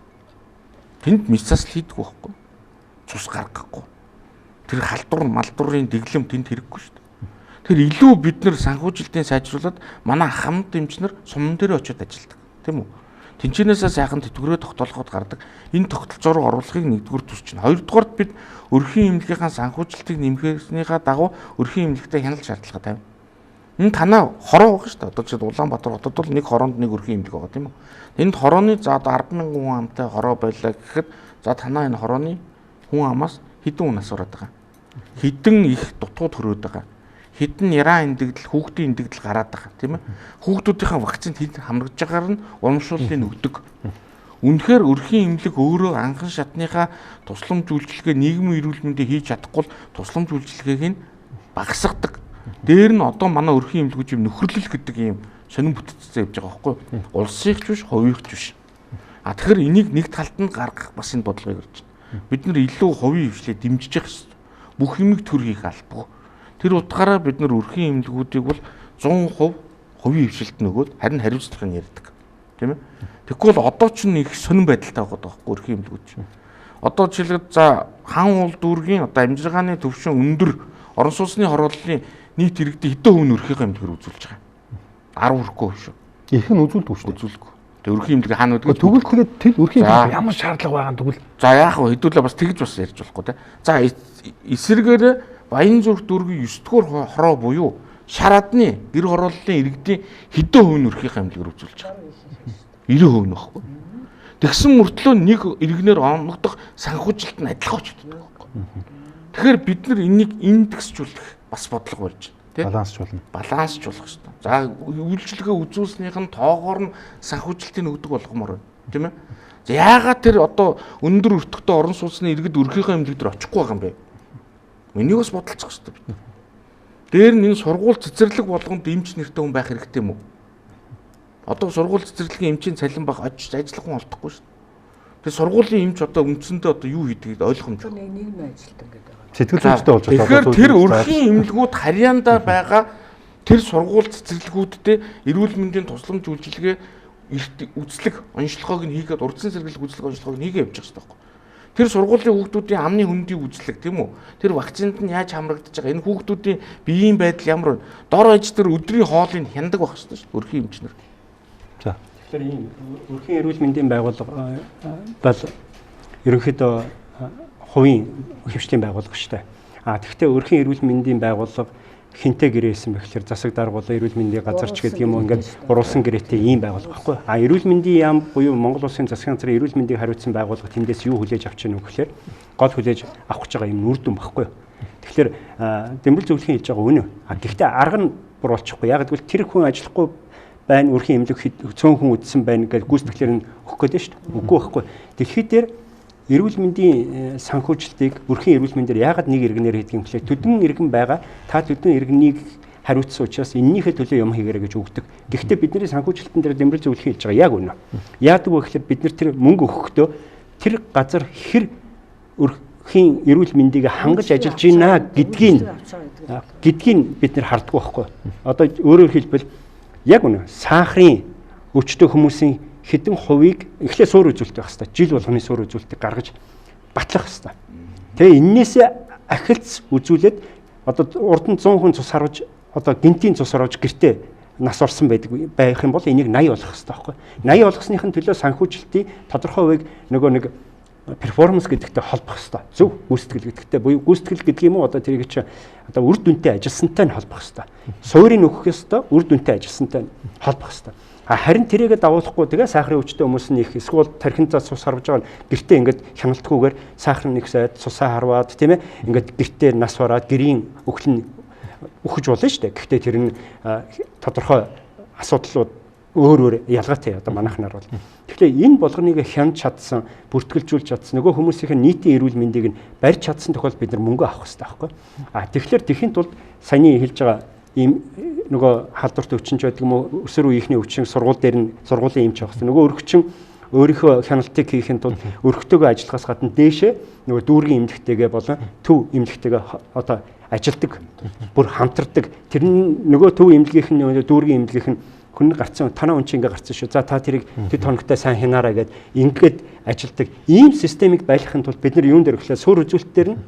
Тэнд мисас хийдэггүй байхгүй. Цус гаргахгүй. Тэр халдвар малдварын дэглэм тэнд хэрэггүй шүү дээ. Тэр илүү бид нэр санхүүжилтийн сайжруулад манай хамт эмчнэр суман дээр очиод ажилладаг, тийм үү? Тэнчэнээсээ сайхан тэтгэврээ тогтоолгоод гардаг. Энэ тогтолцоо руу оруулахыг нэгдүгээр төсч чинь. Хоёрдугаарт бид өрхийн эмнэлгийнхаа санхүүжилтийг нэмэхнийхаа дагуу өрхийн эмнэлэгтээ хяналт шаардлага тавина. Энэ танаа хороо байгаа шүү дээ. Одоо жишээд Улаанбаатар хотод бол нэг хороонд нэг өрхийн эмнэлэг байгаа, тийм үү? Энд хорооны за одоо 10,000 хүн амтай хороо байлаа гэхэд за танаа энэ хорооны хүн амаас хэдэн хүн асуураад байгаа. Хэдэн их дутуу төрөөд байгаа. Хэдэн яраа эндэгдэл, хүүхдийн эндэгдэл гараад байгаа, тийм ээ. Хүүхдүүдийнхээ вакцинд хэд хамрагдж байгаагаар нь урамшууллыг өгдөг. Үнэхээр өрхийн эмнэлэг өөрөө анхан шатныхаа тусламж үйлчилгээ нийгмийн эрүүл мэндийг хийж чадахгүй бол тусламж үйлчилгээг нь багасгадаг. Дээр нь одоо манай өрхийн эмнэлгүүд юм нөхөрлөл гэдэг юм сонин бүтцтэй явж байгаа байхгүй юу? Улсынх ч биш, хувийнх ч биш. А тэгэхээр энийг нэг талд нь гаргах бас энэ бодлогыг ирж байна. Бид нар илүү хувийн хвшлээ дэмжиж явах ёстой. Бүх юмыг төр хийх албагүй. Тэр утгаараа бид нар өрхийн эмнэлгүүдийг бол 100% хувийн хвшилт нөгөөд харин хариуцлагыг ярьдаг. Тийм ээ. Тэгэхгүй бол одоо ч нэг сонин байдалтай байгаа байхгүй өрхийн эмнэлгүүд чинь. Одоо жишээлбэл за хан уул дүүргийн одоо амжиргааны төвшин өндөр орон сууцны хорооллын нийт иргэдийн хэдэн хувь нь өрхийн эмнэлгээр үзүүлж байгаа. 10 хүрэхгүй хувь шүү. Их нь үзүүлдэг шүү. Үзүүлэхгүй. Тэг өрхийн эмнэлэг хаана гэдэг. Тэгвэл тэгээд тэр өрхийн эмнэлэг ямар шаардлага байгаа юм тэгвэл. За яах вэ? Хэдүүлээ бас тэгж бас ярьж болохгүй те. За эсрэгээр Баянзүрх дүүргийн 9 дугаар хороо буюу шар адны гэр хорооллын иргэдийн хэдэн хувь нь өрхийн эмнэлгээр үзүүлж байгаа. 90% нь байхгүй. Тэгсэн мөртлөө нэг иргэнээр оногдох санхүүжилт нь адилхан очдог байхгүй. Тэгэхээр бид нар энийг индексжүүлэх бас бодлого барьж байна. Тэ? Балансжуулна. Балансжуулах хэрэгтэй. За үйлчилгээ үзүүлснийх нь тоогоор нь санхүүжилтийг өгдөг болгомоор байна. Тийм ээ. За яагаад тэр одоо өндөр өртөгтэй орон сууцны иргэд өрхийнхөө эмнэлэг дээр очихгүй байгаа юм бэ? Энийг бас бодолцох хэрэгтэй бид. Дээр нь энэ сургууль цэцэрлэг болгонд эмч нэртэй хүн байх хэрэгтэй юм уу? Одоо сургууль цэцэрлэгийн эмчийн цалин баг ажиллах хүн олдохгүй шүү дээ. Тэгээ сургуулийн эмч одоо үндсэндээ одоо юу хийдгийг ойлгомжгүй. Нэг нийгмийн ажилтан гэдэг байгаа. Сэтгэл зүйчтэй болж байгаа. Тэгэхээр тэр өрхийн эмнэлгүүд харьяандаа байгаа тэр сургууль цэцэрлэгүүддээ эрүүл мэндийн тусламж үйлчилгээ үзлэг онцлогоог нь хийгээд урдсан сэргийлэх үзлэг онцлогоог нь хийгээ явчих хэрэгтэй байхгүй. Тэр сургуулийн хүүхдүүдийн амны хөндийг үзлэг тийм үү? Тэр вакцинд нь яаж хамрагдаж байгаа? Энэ хүүхдүүдийн биеийн байдал ямар вэ? Дор хаяж тэр өдрийн хоолыг хяндаг байх хэрэгтэй шүү дээ. Өрхийн эмчнэр. За. Тэгэхээр ийм өрхийн эрүүл мэндийн байгууллага бол ерөнхийдөө хувийн хэвшлийн байгууллага шүү дээ. А тэгвэл өрхийн эрүүл мэндийн байгууллага хинтээ гэрээсэн бэ гэхээр засаг дарга болон эрүүл мэндийн газар ч гэдэг юм уу ингээд гурвалсан гэрээтэй ийм байгууллага байхгүй. А эрүүл мэндийн яам буюу Монгол Улсын засгийн газрын эрүүл мэндийг хариуцсан байгууллага тэндээс юу хүлээж авч ийнө гэхээр гол хүлээж авах гэж байгаа юм үр дүн байхгүй. Тэгэхээр дэмбэл зөвлөхийн хэлж байгаа үнэ. А гэхдээ арга нь буруулчихгүй. Яг гэвэл тэр хүн ажиллахгүй байна, өрхийн эмнэлэг цөөн хүн үдсэн байна гэж гүйцэтгэлээр нь өгөх гээд шүү дээ. Үгүй байхгүй. Дэлхий дээр эрүүл мэндийн санхүүжилтийг өрхийн эрүүл мэндээр яагаад нэг иргэнээр хийдэг юм гэхээр төдөн иргэн байгаа. Та төдөн иргэнийг хариуцсан учраас эннийхээ төлөө юм хийгэрэй гэж өгдөг. Гэхдээ бидний санхүүжилтэн дээр дэмбэл зөвлөх хийж байгаа яг үнэ. Яадаг вэ гэхээр бид нар тэр мөнгө өгөхдөө тэр газар хэр өрхийн эрүүл мэндийг хангаж ажиллаж байна гэдгийг бид нар харддаг байхгүй. Одоо өөрөөр хэлбэл яг үнэ. Сахарын өвчтөе хүмүүсийн хэдэн хувийг эхлээ суур үзүүлэлт байх хэвээр жил болгоны суур үзүүлэлтийг гаргаж батлах хэвээр. Тэгээ эннээсээ ахилц үзүүлээд одоо урд нь 100 хүн цус харуулж одоо гинтийн цус харуулж гэртээ нас орсон байдаг байх юм бол энийг 80 болгох хэвээр байхгүй. 80 болгосныхын төлөө санхүүжилтийн тодорхой хувийг нөгөө нэг перформанс гэдэгтэй холбох хэвээр. Зөв гүйцэтгэл гэдэгтэй буюу гүйцэтгэл гэдэг юм уу одоо тэрийг чи одоо үр дүнтэй ажилласантай нь холбох хэвээр. Суурийг өгөх хэвээр, үр дүнтэй ажилласантай нь холбох хэвээр. А харин тэрийгэ дагуулахгүй тэгээ сахарын өвчтөй хүмүүс нь их эсвэл тархин заа цус харвж байгаа нь гэртээ ингээд хяналтгүйгээр сахар нэг сайд цусаа харваад тийм ээ ингээд гэртээ нас бараад гэрийн өхөл нь үхэж болно шүү дээ. Гэхдээ тэр нь тодорхой асуудлууд өөр өөр ялгаатай одоо манайхнаар бол. Тэгэхээр энэ болгоныг хянаж чадсан, бүртгэлжүүлж чадсан, нөгөө хүмүүсийн нийтийн эрүүл мэндийг нь барьж чадсан тохиолдолд бид нар мөнгө авах хэрэгтэй байхгүй. А тэгэхээр тэхийн тулд саяны хэлж байгаа ийм нөгөө халдварт өвчин ч байдаг юм уу, өсвөр үеийнхний өвчин сургууль дээр нь сургуулийн эмч авах хэрэгтэй. Нөгөө өргөчин өөрийнхөө хяналтыг хийхин тулд өргөтөөгөө ажиллахаас гадна дээшээ нөгөө дүүргийн эмнэлэгтэйгээ болон төв эмнэлэгтэйгээ одоо ажилдаг, бүр хамтардаг. Тэр нь нөгөө төв эмнэлгийнх нь нөгөө дүүргийн эмнэлгийнх нь хүн гарцсан, танаа хүн чинь ингээ гарцсан шүү. За та тэрийг тэд хоногтой сайн хянаарай гэд ингээд ажилдаг. Ийм системийг байлгахын тулд бид нар юун дээр гэхлээр суурь үзүүлэлт дээр нь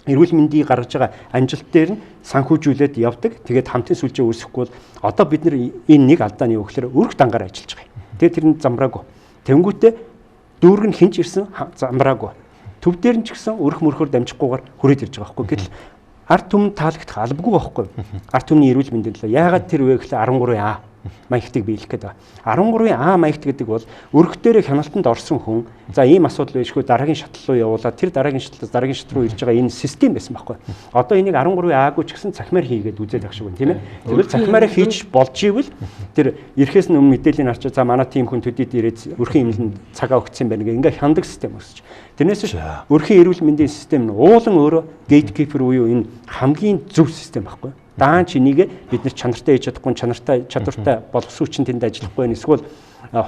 эрүүл мэндийг гаргаж байгаа амжилт дээр нь санхүүжүүлээд явдаг. Тэгээд хамтын сүлжээ үүсэхгүй бол одоо бид нар энэ нэг алдаа нь юу гэхээр өрх дангаар ажиллаж байгаа юм. Тэгээд тэр нь замраагүй. Тэнгүүтээ дүүрэг нь хинч ирсэн замраагүй. Төв дээр нь ч гэсэн өрх мөрхөөр дамжихгүйгээр хүрээд ирж байгаа байхгүй. Гэтэл ард түмэн таалагдах албагүй байхгүй. Ард түмний эрүүл мэндийн төлөө яагаад тэр вэ гэхлээр 13А маягтыг биелэх гэдэг. 13-ийн А маягт гэдэг бол өрх дээрээ хяналтанд орсон хүн за ийм асуудал байшгүй дараагийн шатал руу явуулаад тэр дараагийн шатлаас дараагийн шат руу ирж байгаа энэ систем байсан байхгүй. Одоо энийг 13-ийн А-гүй ч гэсэн цахимаар хийгээд үзээд байх шиг байна тийм ээ. Тэгвэл цахимаараа хийж болж ивэл тэр ирэхээс өмнө мэдээллийг харчаа за манай тийм хүн төдийд ирээд өрхийн эмнэлэнд цагаа өгсөн байна гэх ингээ хяндаг систем өсөж. Тэрнээс биш өрхийн эрүүл мэндийн систем нь уулан өөрөө gatekeeper буюу энэ хамгийн зөв систем байхгүй. Даанч энийг бид нар чанартай хийж чадахгүй, чанартай чадвартай болгосон чинь тэнд ажиллахгүй байх. Эсвэл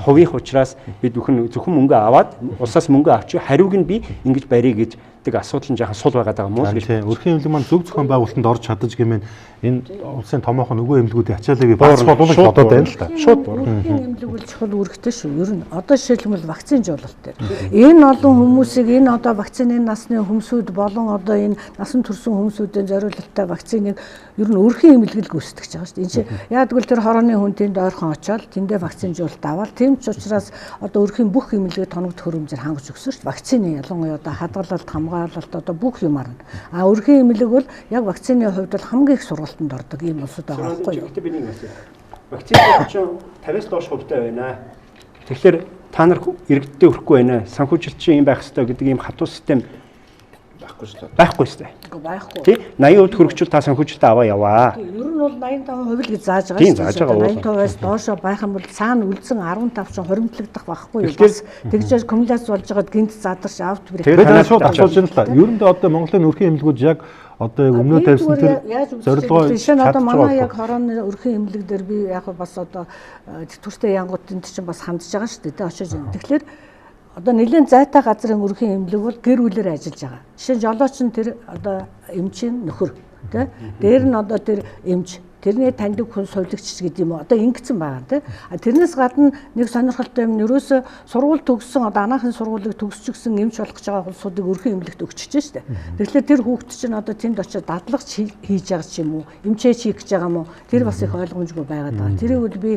хувийнх учраас бид бүхэн зөвхөн мөнгө аваад улсаас мөнгө авч хариуг нь би ингэж барья гэж гэдэг асуудал нь жаахан сул байгаад байгаа юм уу гэж. Өрхийн эмнэлэг маань зөв зохион байгуулалтанд орж чадаж гэмээр энэ улсын томоохон нөгөө эмнэлгүүдийн ачааллыг баацах болов гэж бодоод байна л та. Шууд өрхийн эмнэлэг бол чухал үүрэгтэй шүү. Ер нь одоо жишээлбэл вакцин жуулалт дээр энэ олон хүмүүсийг энэ одоо вакцины насны хүмүүсүүд болон одоо энэ насан турсан хүмүүсүүдийн зориулалттай вакциныг ер нь өрхийн эмнэлэг л гүйцэтгэж байгаа шүү дээ. Энэ чинь яадаг бол тэр хорооны хүн тэнд ойрхон очоод тэндээ вакцин жуулалт аваад тийм ч учраас одоо өрхийн бүх эмнэлгээ тоног төхөөрөмжөөр хангаж өгсөн шүү дээ. Вакцины ялангуяа одоо хадгалалт, хамгаалалт одоо бүх юмар нь. А өрхийн эмнэлэг бол яг вакцины хувьд бол хамгийн их сургалтанд ордог ийм улсууд байгаа байхгүй юу? Гэхдээ би нэг юм. Вакцины чинь 50-аас доош хувьтай байна. Тэгэхээр та нар иргэдтэй өрөхгүй байна. Санхүүжилт чинь ийм байх ёстой гэдэг ийм хатуу систем Байхгүй шүү дээ. Байхгүй шүү дээ. Үгүй байхгүй. Тий 80% хөргөчөл та санхүүжилтээ аваа яваа. Ер нь бол 85% л гэж зааж байгаа шүү дээ. Зааж байгаа. 85%-аас доошо байх юм бол цаана үлдсэн 15 чинь хуримтлагдах байхгүй юу? Бас тэгжээж кумуляц болж байгаад гинт задарч авт бүрэх. Тэгээд шууд асууж байна л та. Ер нь одоо Монголын өрхийн эмнэлгүүд яг одоо яг өмнөө тавьсан тэр зорилгоо жишээ нь одоо манай яг хорооны өрхийн эмнэлэг дээр би яг бас одоо тэтгэвртэй янгууд энд чинь бас хандж байгаа шүү дээ. Очиж. Тэгэхээр одоо нэлээд зайтай газрын өрхийн эмнэлэг бол гэр бүлээр ажиллаж байгаа. Жишээ нь жолооч нь тэр одоо эмчийн нөхөр тий. Дээр нь одоо тэр эмч тэрний таньдаг хүн сувилагч гэдэг юм уу одоо ингэсэн байгаа тий. А тэрнээс гадна нэг сонирхолтой юм нь ерөөсөө сургууль төгссөн одоо анаахын сургуулийг төгсчихсэн эмч болох гэж байгаа улсуудыг өрхийн эмнэлэгт өгчөж штэ. Тэгэхээр тэр хүүхэд чинь одоо тэнд очиод дадлагч хийж байгаа ч юм уу, эмчээч хийх гэж байгаа юм уу? Тэр бас их ойлгомжгүй байгаад байгаа. Тэрийг бол би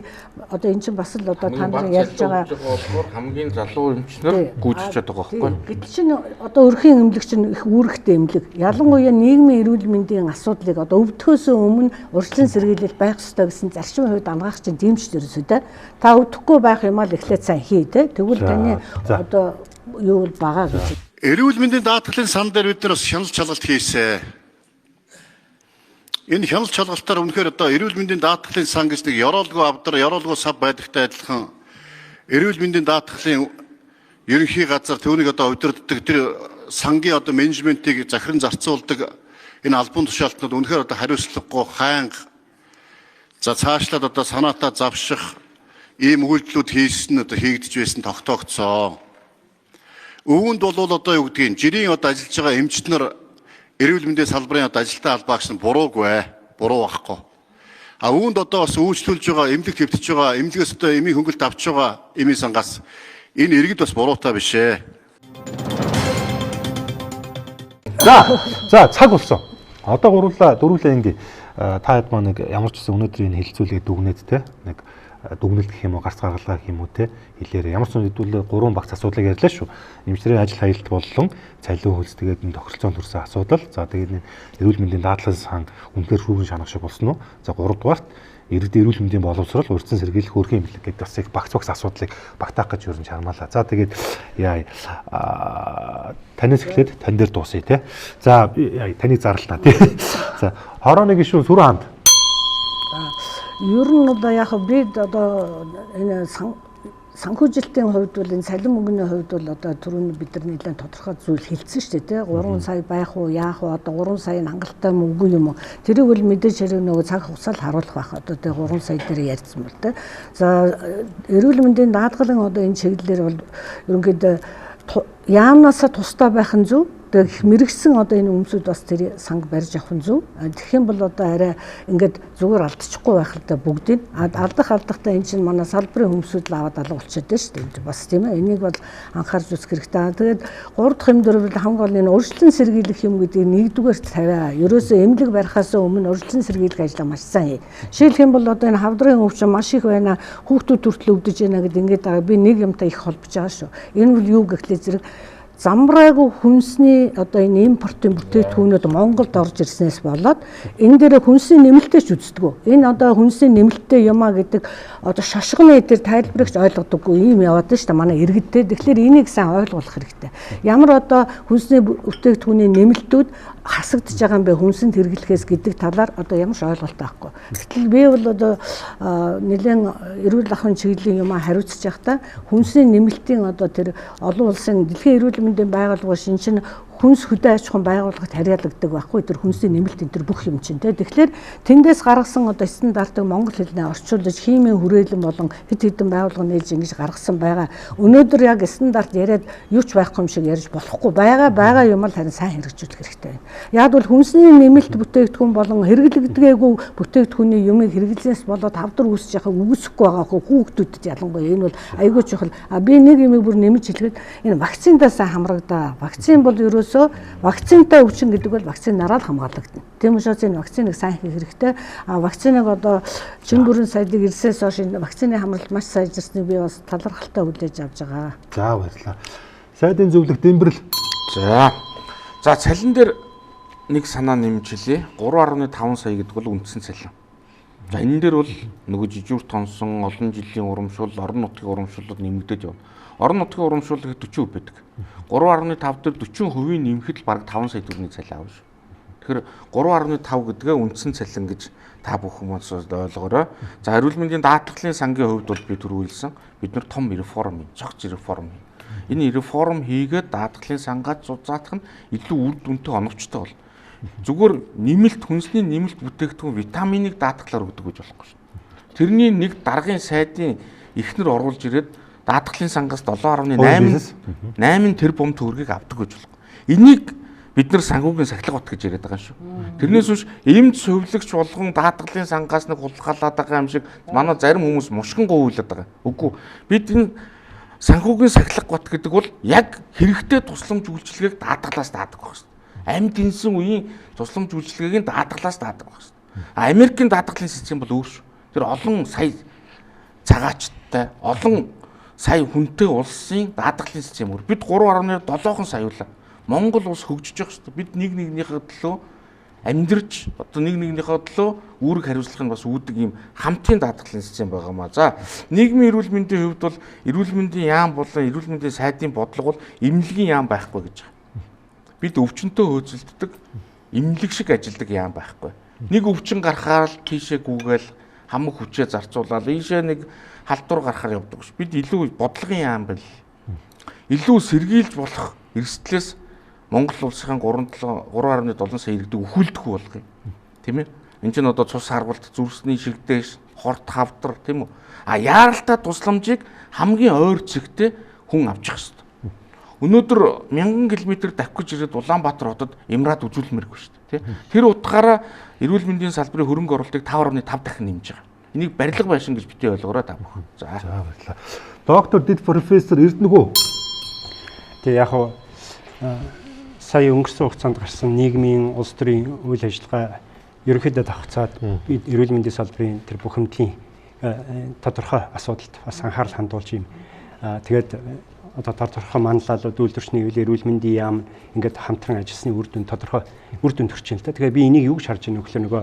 одоо эн чинь бас л одоо та нарын ярьж байгаа болохоор хамгийн залуу эмчнэр гүйцэтгэж байгаа байхгүй. Гэтэл чинь одоо өрхийн эмнэлэг чинь их үүрэгтэй эмнэлэг. Ялангуяа нийгмийн эрүүл мэндийн асуудлыг одоо өвдөхөөсөө өмнө урьдчилан сэргийлэл байх ёстой гэсэн зарчмын хувьд ангаах чинь дэмжиж ерөөсөө те. Та өвдөхгүй байх юм аа л эхлээд сайн хий те. Тэгвэл таны одоо юу бол бага гэж. Эрүүл мэндийн даатгалын сан дээр бид нар бас хяналт шалгалт хийсэн. Энэ хяналт шалгалтаар үнэхээр одоо эрүүл мэндийн даатгалын сан гэж нэг ёроолгүй авдар, ёроолгүй сав байдагтай адилхан эрүүл мэндийн даатгалын ерөнхий газар түүнийг одоо удирддаг тэр сангийн одоо менежментийг захиран зарцуулдаг энэ албан тушаалтнууд үнэхээр одоо хариуцлагагүй хайнга за цаашлаад одоо санаатаа завших ийм үйлдэлүүд хийсэн одоо хийгдэж байсан тогтоогдсон. Үүнд бол одоо юу гэдгийг жирийн одоо ажиллаж байгаа эмчит нар эрүүл мэндийн салбарын одоо ажилтан албаагч нь буруугүй, буруу байхгүй. А үүнд одоо бас үйлчлүүлж байгаа эмнэлэг хэвтэж байгаа эмнэлгээс одоо эмийн хөнгөлт авч байгаа эмийн сангаас энэ иргэд бас буруутай биш ээ. За цаг болсон. Одоо гурлаа дөрвөлээ ингээ та хэд маань нэг ямар ч гэсэн өнөөдрийн энэ хэлцүүлгийг дүгнээд те нэг дүгнэлт гэх юм уу гарц гаргалгаа гэх юм уу те хэлээрээ ямар ч зүйл гурван багц асуудлыг ярьлаа шүү. Эмчнэрийн ажил хаялт болон цалин хөлс тэгээд энэ тохиролцоонд төрсэн асуудал. За тэгээд энэ эрүүл мэндийн даатгалын сан үнэхээр шүүгэн шанах шиг болсон уу? За гуравдугаарт иргэдийн эрүүл мэндийн боловсрол, урьдчилан сэргийлэх өрхийн эмнэлэг гэдэг бас их багц багц асуудлыг багтаах гэж юу чармаалаа. За тэгээд яа танаас эхлээд тань дээр дуусъя те. За таныг зарлаа тий. За хорооны гишүүн Сүрэн хаанд. Ер нь одоо яг би одоо энэ санхүүжилтийн хувьд бол энэ цалин мөнгөний хувьд бол одоо түрүүний бид нар нэлээд тодорхой зүйл хэлсэн шүү дээ тий. 3 сая байх уу, яах уу, одоо 3 сая нь хангалттай мөн үгүй юм уу? Тэрийг бол мэдээж хэрэг нөгөө цаг хугацаанд харуулах байх. Одоо тий 3 сая дээр ярьсан бол тий. За эрүүл мэндийн даатгалын одоо энэ чиглэлээр бол ерөнхийдөө яамнаасаа тусдаа байх нь зөв. Тэг мэрэгсэн одоо энэ өмсүүд бас тэр санг барьж авах нь зөв. Тэгэх юм бол одоо арай ингээд зүгээр алдчихгүй байх л да бүгдийг. Алдахтаа энэ чинь манай салбарын хүмүүсүүд л аваад алга болчиход байна шүү дээ. Бас тийм ээ. Энийг бол анхаарч үзэх хэрэгтэй. Тэгээд 3 дахь юм дээр бол хамгийн гол нь энэ урьдчилан сэргийлэх юм гэдгийг нэгдүгээрт тавиа. Ерөөсөө эмнэлэг барихаас өмнө урьдчилан сэргийлэх ажлаа маш сайн хий. Жишээлх юм бол одоо энэ хавдрын өвчин маш их байна. Хүүхдүүд хүртэл өвдөж байна гэд ингээд байгаа. Би нэг юмтай их холбож байгаа шүү. Энэ бол юу гэхлээр зэрэг замраагүй хүнсний одоо энэ импортын бүтээгдэхүүнүүд Монголд орж ирснээс болоод энэ дээр хүнсний нэмэлтээ ч үздэг. Энэ одоо хүнсний нэмэлттэй юм а гэдэг одоо шошгоны дээр тайлбарыг ч ойлгодоггүй ийм яваад байна шүү дээ манай иргэдтэй. Тэгэхээр энийг сайн ойлгох хэрэгтэй. Ямар одоо хүнсний бүтээгдэхүүний нэмэлтүүд хасагдж байгаа юм бэ хүнсэнд хэрэглэхээс гэдэг талаар одоо ямар ч ойлголт байхгүй. Гэтэл би бол одоо нэлээд эрүүл ахуйн чиглэлийн юм хариуцж байхдаа хүнсний нэмэлтийн одоо тэр олон улсын дэлхийн эрүүл мэндийн байгууллага шин чинь хүнс хөдөө аж ахуйн байгууллагад харьяалагддаг байхгүй тэр хүнсний нэмэлт энэ төр бүх юм чинь те. Тэгэхээр тэндээс гаргасан одоо стандартыг монгол хэлнээ орчуулж химийн хүрээлэн болон хэд хэдэн байгууллага нээлж ингэж гаргасан байгаа. Өнөөдөр яг стандарт яриад юу ч байхгүй юм шиг ярьж болохгүй байгаа юм л харин сайн хэрэгжүүлэх хэрэгтэй байна. Яг бол хүнсний нэмэлт бүтээгдэхүүн болон хэрэглэгдгээгүй бүтээгдэхүүний юмыг хэрэглэснээс болоод хавдар үүсэж яхаа үгүйсэхгүй байгаа хүүхдүүдэд ялангуяа энэ бол айгүй чухал. А би нэг юмыг бүр нэмж хэлэхэд энэ вакциндаа сайн хамрагдаа. Вакцин бол ерөөс вакцинтай өвчин гэдэг бол вакцинаараа л хамгаалагдана. Тийм учраас энэ вакциныг сайн хийх хэрэгтэй. А вакциныг одоо Чингүрэн сайдыг ирсээс хойш энэ вакцины хамралт маш сайжирсныг би бас талархалтай хүлээж авч байгаа. За баярлалаа. Сайдын зөвлөх Дэмбэрэл. За цалин дээр нэг санаа нэмж хэлье. 3.5 сая гэдэг бол үндсэн цалин. За энэ дээр бол нөгөө жижүүр тонсон олон жилийн урамшуул, орон нутгийн урамшууллууд нэмэгдээд явна. Орон нутгийн урамшуул гэхэд 40% байдаг. 3.5 дээр 40% нэмэхэд л бараг 5 сая төгрөгийн цалин авна шүү. Тэгэхээр 3.5 гэдгээ үндсэн цалин гэж та бүх хүмүүс ойлгоорой. За эрүүл мэндийн даатгалын сангийн хувьд бол би түрүү хэлсэн. Бид нар том реформ, цогц реформ. Энэ реформ хийгээд даатгалын сангаа зузаатах нь илүү үр дүнтэй оновчтой бол. Зүгээр нэмэлт хүнсний нэмэлт бүтээгдэхүүн витаминыг даатгалаар өгдөг гэж болохгүй шүү. Тэрний нэг даргын сайдын эхнэр оруулж ирээд даатгалын сангаас 7.8 8 тэрбум төгрөгийг авдаг гэж болохгүй. Энийг бид нар санхүүгийн сахилга бат гэж яриад байгаа юм шүү. Тэрнээс биш эмч сувилагч болгон даатгалын сангаас нэг хулгайлаад байгаа юм шиг манай зарим хүмүүс мушгин гуйлаад байгаа. Үгүй бид энэ санхүүгийн сахилга бат гэдэг бол яг хэрэгтэй тусламж үйлчилгээг даатгалаас даадаг байх шүү. Амьд инсэн үеийн тусламж үйлчилгээг нь даатгалаас даадаг байх шүү. А Америкийн даатгалын систем бол өөр шүү. Тэр олон сая цагаачтай, олон сая хүнтэй улсын даатгалын систем өөр. Бид 3.7 сая улаа. Монгол улс хөгжиж явах шүү дээ. Бид нэг нэгнийхээ төлөө амьдарч одоо нэг нэгнийхээ төлөө үүрэг хариуцлах нь бас үүдэг юм хамтын даатгалын систем байгаа маа. За нийгмийн эрүүл мэндийн хувьд бол эрүүл мэндийн яам болон эрүүл мэндийн сайдын бодлого бол эмнэлгийн яам байхгүй гэж байгаа. Бид өвчнөтөө хөөцөлддөг эмнэлэг шиг ажилдаг яам байхгүй. Нэг өвчин гарахаар л тийшээ гүгээл хамаг хүчээ зарцуулаад ийшээ нэг халдвар гарахаар явдаг ш. Бид илүү бодлогын яам байл. Илүү сэргийлж болох эрсдлээс Монгол улсын 3.7 сая иргэдийг өхүүлдэхгүй болох юм. Тийм ээ? Энд чинь одоо цус харгалт, зүрсний шигдээш, хорт хавдар тийм үү? А яаралтай тусламжийг хамгийн ойр цэгтээ хүн авчих ёстой. Өнөөдөр 1000 км давхиж ирээд Улаанбаатар хотод Эмрад үзүүлмээргүй шүү дээ, тийм. Тэр утгаараа эрүүл мэндийн салбарын хөрөнгө оруулалтыг 5.5 дахин нэмж байгаа. Энийг барилга байшин гэж битгий ойлгоорой та бүхэн. За баярлалаа. Доктор Дэд профессор Эрдэнэхүү. Тэг яг хуу сая өнгөрсөн хугацаанд гарсан нийгмийн улс төрийн үйл ажиллагаа ерөнхийдөө давхцаад бид эрүүл мэндийн салбарын тэр бүхэмдлийн тодорхой асуудалд бас анхаарал хандуулж юм. Тэгээд одоо тодорхой манлайлууд үйлдвэрчний үйл эрүүл мэндийн яам ингээд хамтран ажилласны үр дүн тодорхой үр дүн төрж байна л та. Тэгэхээр би энийг юу гэж харж байна вэ гэхээр нөгөө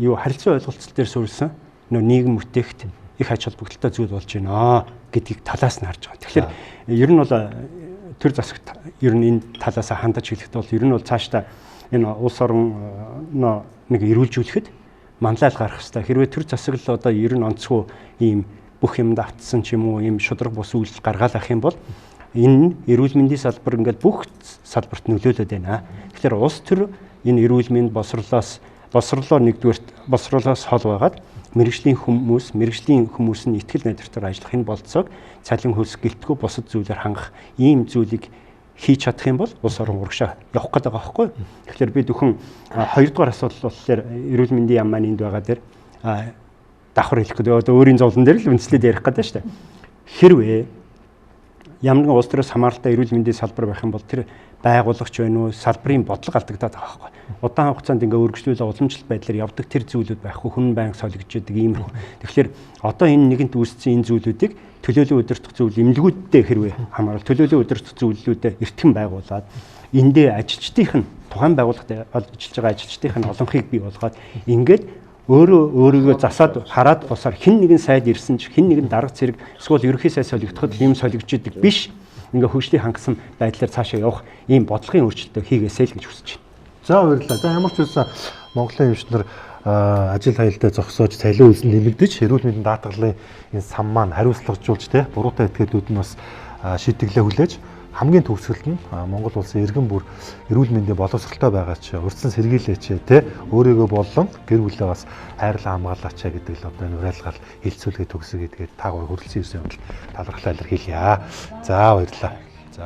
юу харилцан ойлголцол дээр суурилсан нөгөө нийгэм бүтээхт их ач холбогдолтой зүйл болж байна гэдгийг талаас нь харж байгаа. Тэгэхээр ер нь бол төр засагт ер нь энэ талаас хандаж хэлэхэд бол ер нь бол цаашдаа энэ улс орноо нэг эрүүлжүүлэхэд манлайл гарах хэрэгтэй. Хэрвээ төр засаг л одоо ер нь онцгой ийм бүх юмд автсан ч юм уу ийм шударга бус үйлдэл гаргаалах юм бол энэ эрүүл мэндийн салбар ингээд бүх салбарт нөлөөлөд байна. Тэгэхээр улс төр энэ эрүүл мэнд боловсролоо нэгдүгээрт боловсролоос хол байгаад мэрэгжлийн хүмүүс нь итгэл найдвартаар ажиллах энэ болцоог цалин хөлс гэлтгүй бусад зүйлээр хангах ийм зүйлийг хийж чадах юм бол улс орон урагшаа явах гээд байгаа байхгүй. Тэгэхээр бид бүхэн хоёрдугаар асуудал болохоор эрүүл мэндийн яам маань энд байгаа дээр давхар хэлэх гэдэг. Одоо өөрийн зовлон дээр л үндэслээд ярих гэдэг шүү дээ. Хэрвээ ямар нэгэн улс төрөөс хамааралтай эрүүл мэндийн салбар байх юм бол тэр байгуулагч байна уу, салбарын бодлого алдагдаад байгаа байхгүй. Удаан хугацаанд ингээ өргөжлүүлээ уламжлалт байдлаар явдаг тэр зүйлүүд байхгүй, хүн байнга солигдож идэг иймэрхүү. Тэгэхээр одоо энэ нэгэнт үүссэн энэ зүйлүүдийг төлөөлөн удирдах зүйл эмнэлгүүдтэй хэрвээ хамаарал төлөөлөн удирдах зүйлүүдэд эртхэн байгуулад эндээ ажилчдынх нь тухайн байгууллагад ажиллаж байгаа ажилчдынх нь олонхийг бий болгоод ингээд өөрөө өөрийгөө засаад хараад босоор хэн нэгэн сайд ирсэн ч хэн нэгэн дарга зэрэг эсвэл ерөнхий сайд солигдоход юм солигдож идэг биш ингээ хөгжлийн хангасан байдлаар цаашаа явах ийм бодлогын өөрчлөлтөө хийгээсэй л гэж хүсэж байна. За баярлалаа. За ямар ч байсан Монголын эмч нар ажил хаялтаа зогсоож цалин үйлс нэмэгдэж эрүүл мэндийн даатгалын энэ сан маань хариуцлагажуулж те буруутай этгээдүүд нь бас шийтгэлээ хүлээж хамгийн төгсгөлд нь Монгол улсын иргэн бүр эрүүл мэндийн боловсролтой байгаач урьдчилан сэргийлээч те өөрийгөө болон гэр бүлээ бас хайрлан хамгаалаач гэдэг л одоо энэ уриалгаал хилцүүлгээ төгсөе гэдгээр та гурав хүрэлцэн ирсэн юмд талархлаа илэрхийлье. За баярлалаа. За.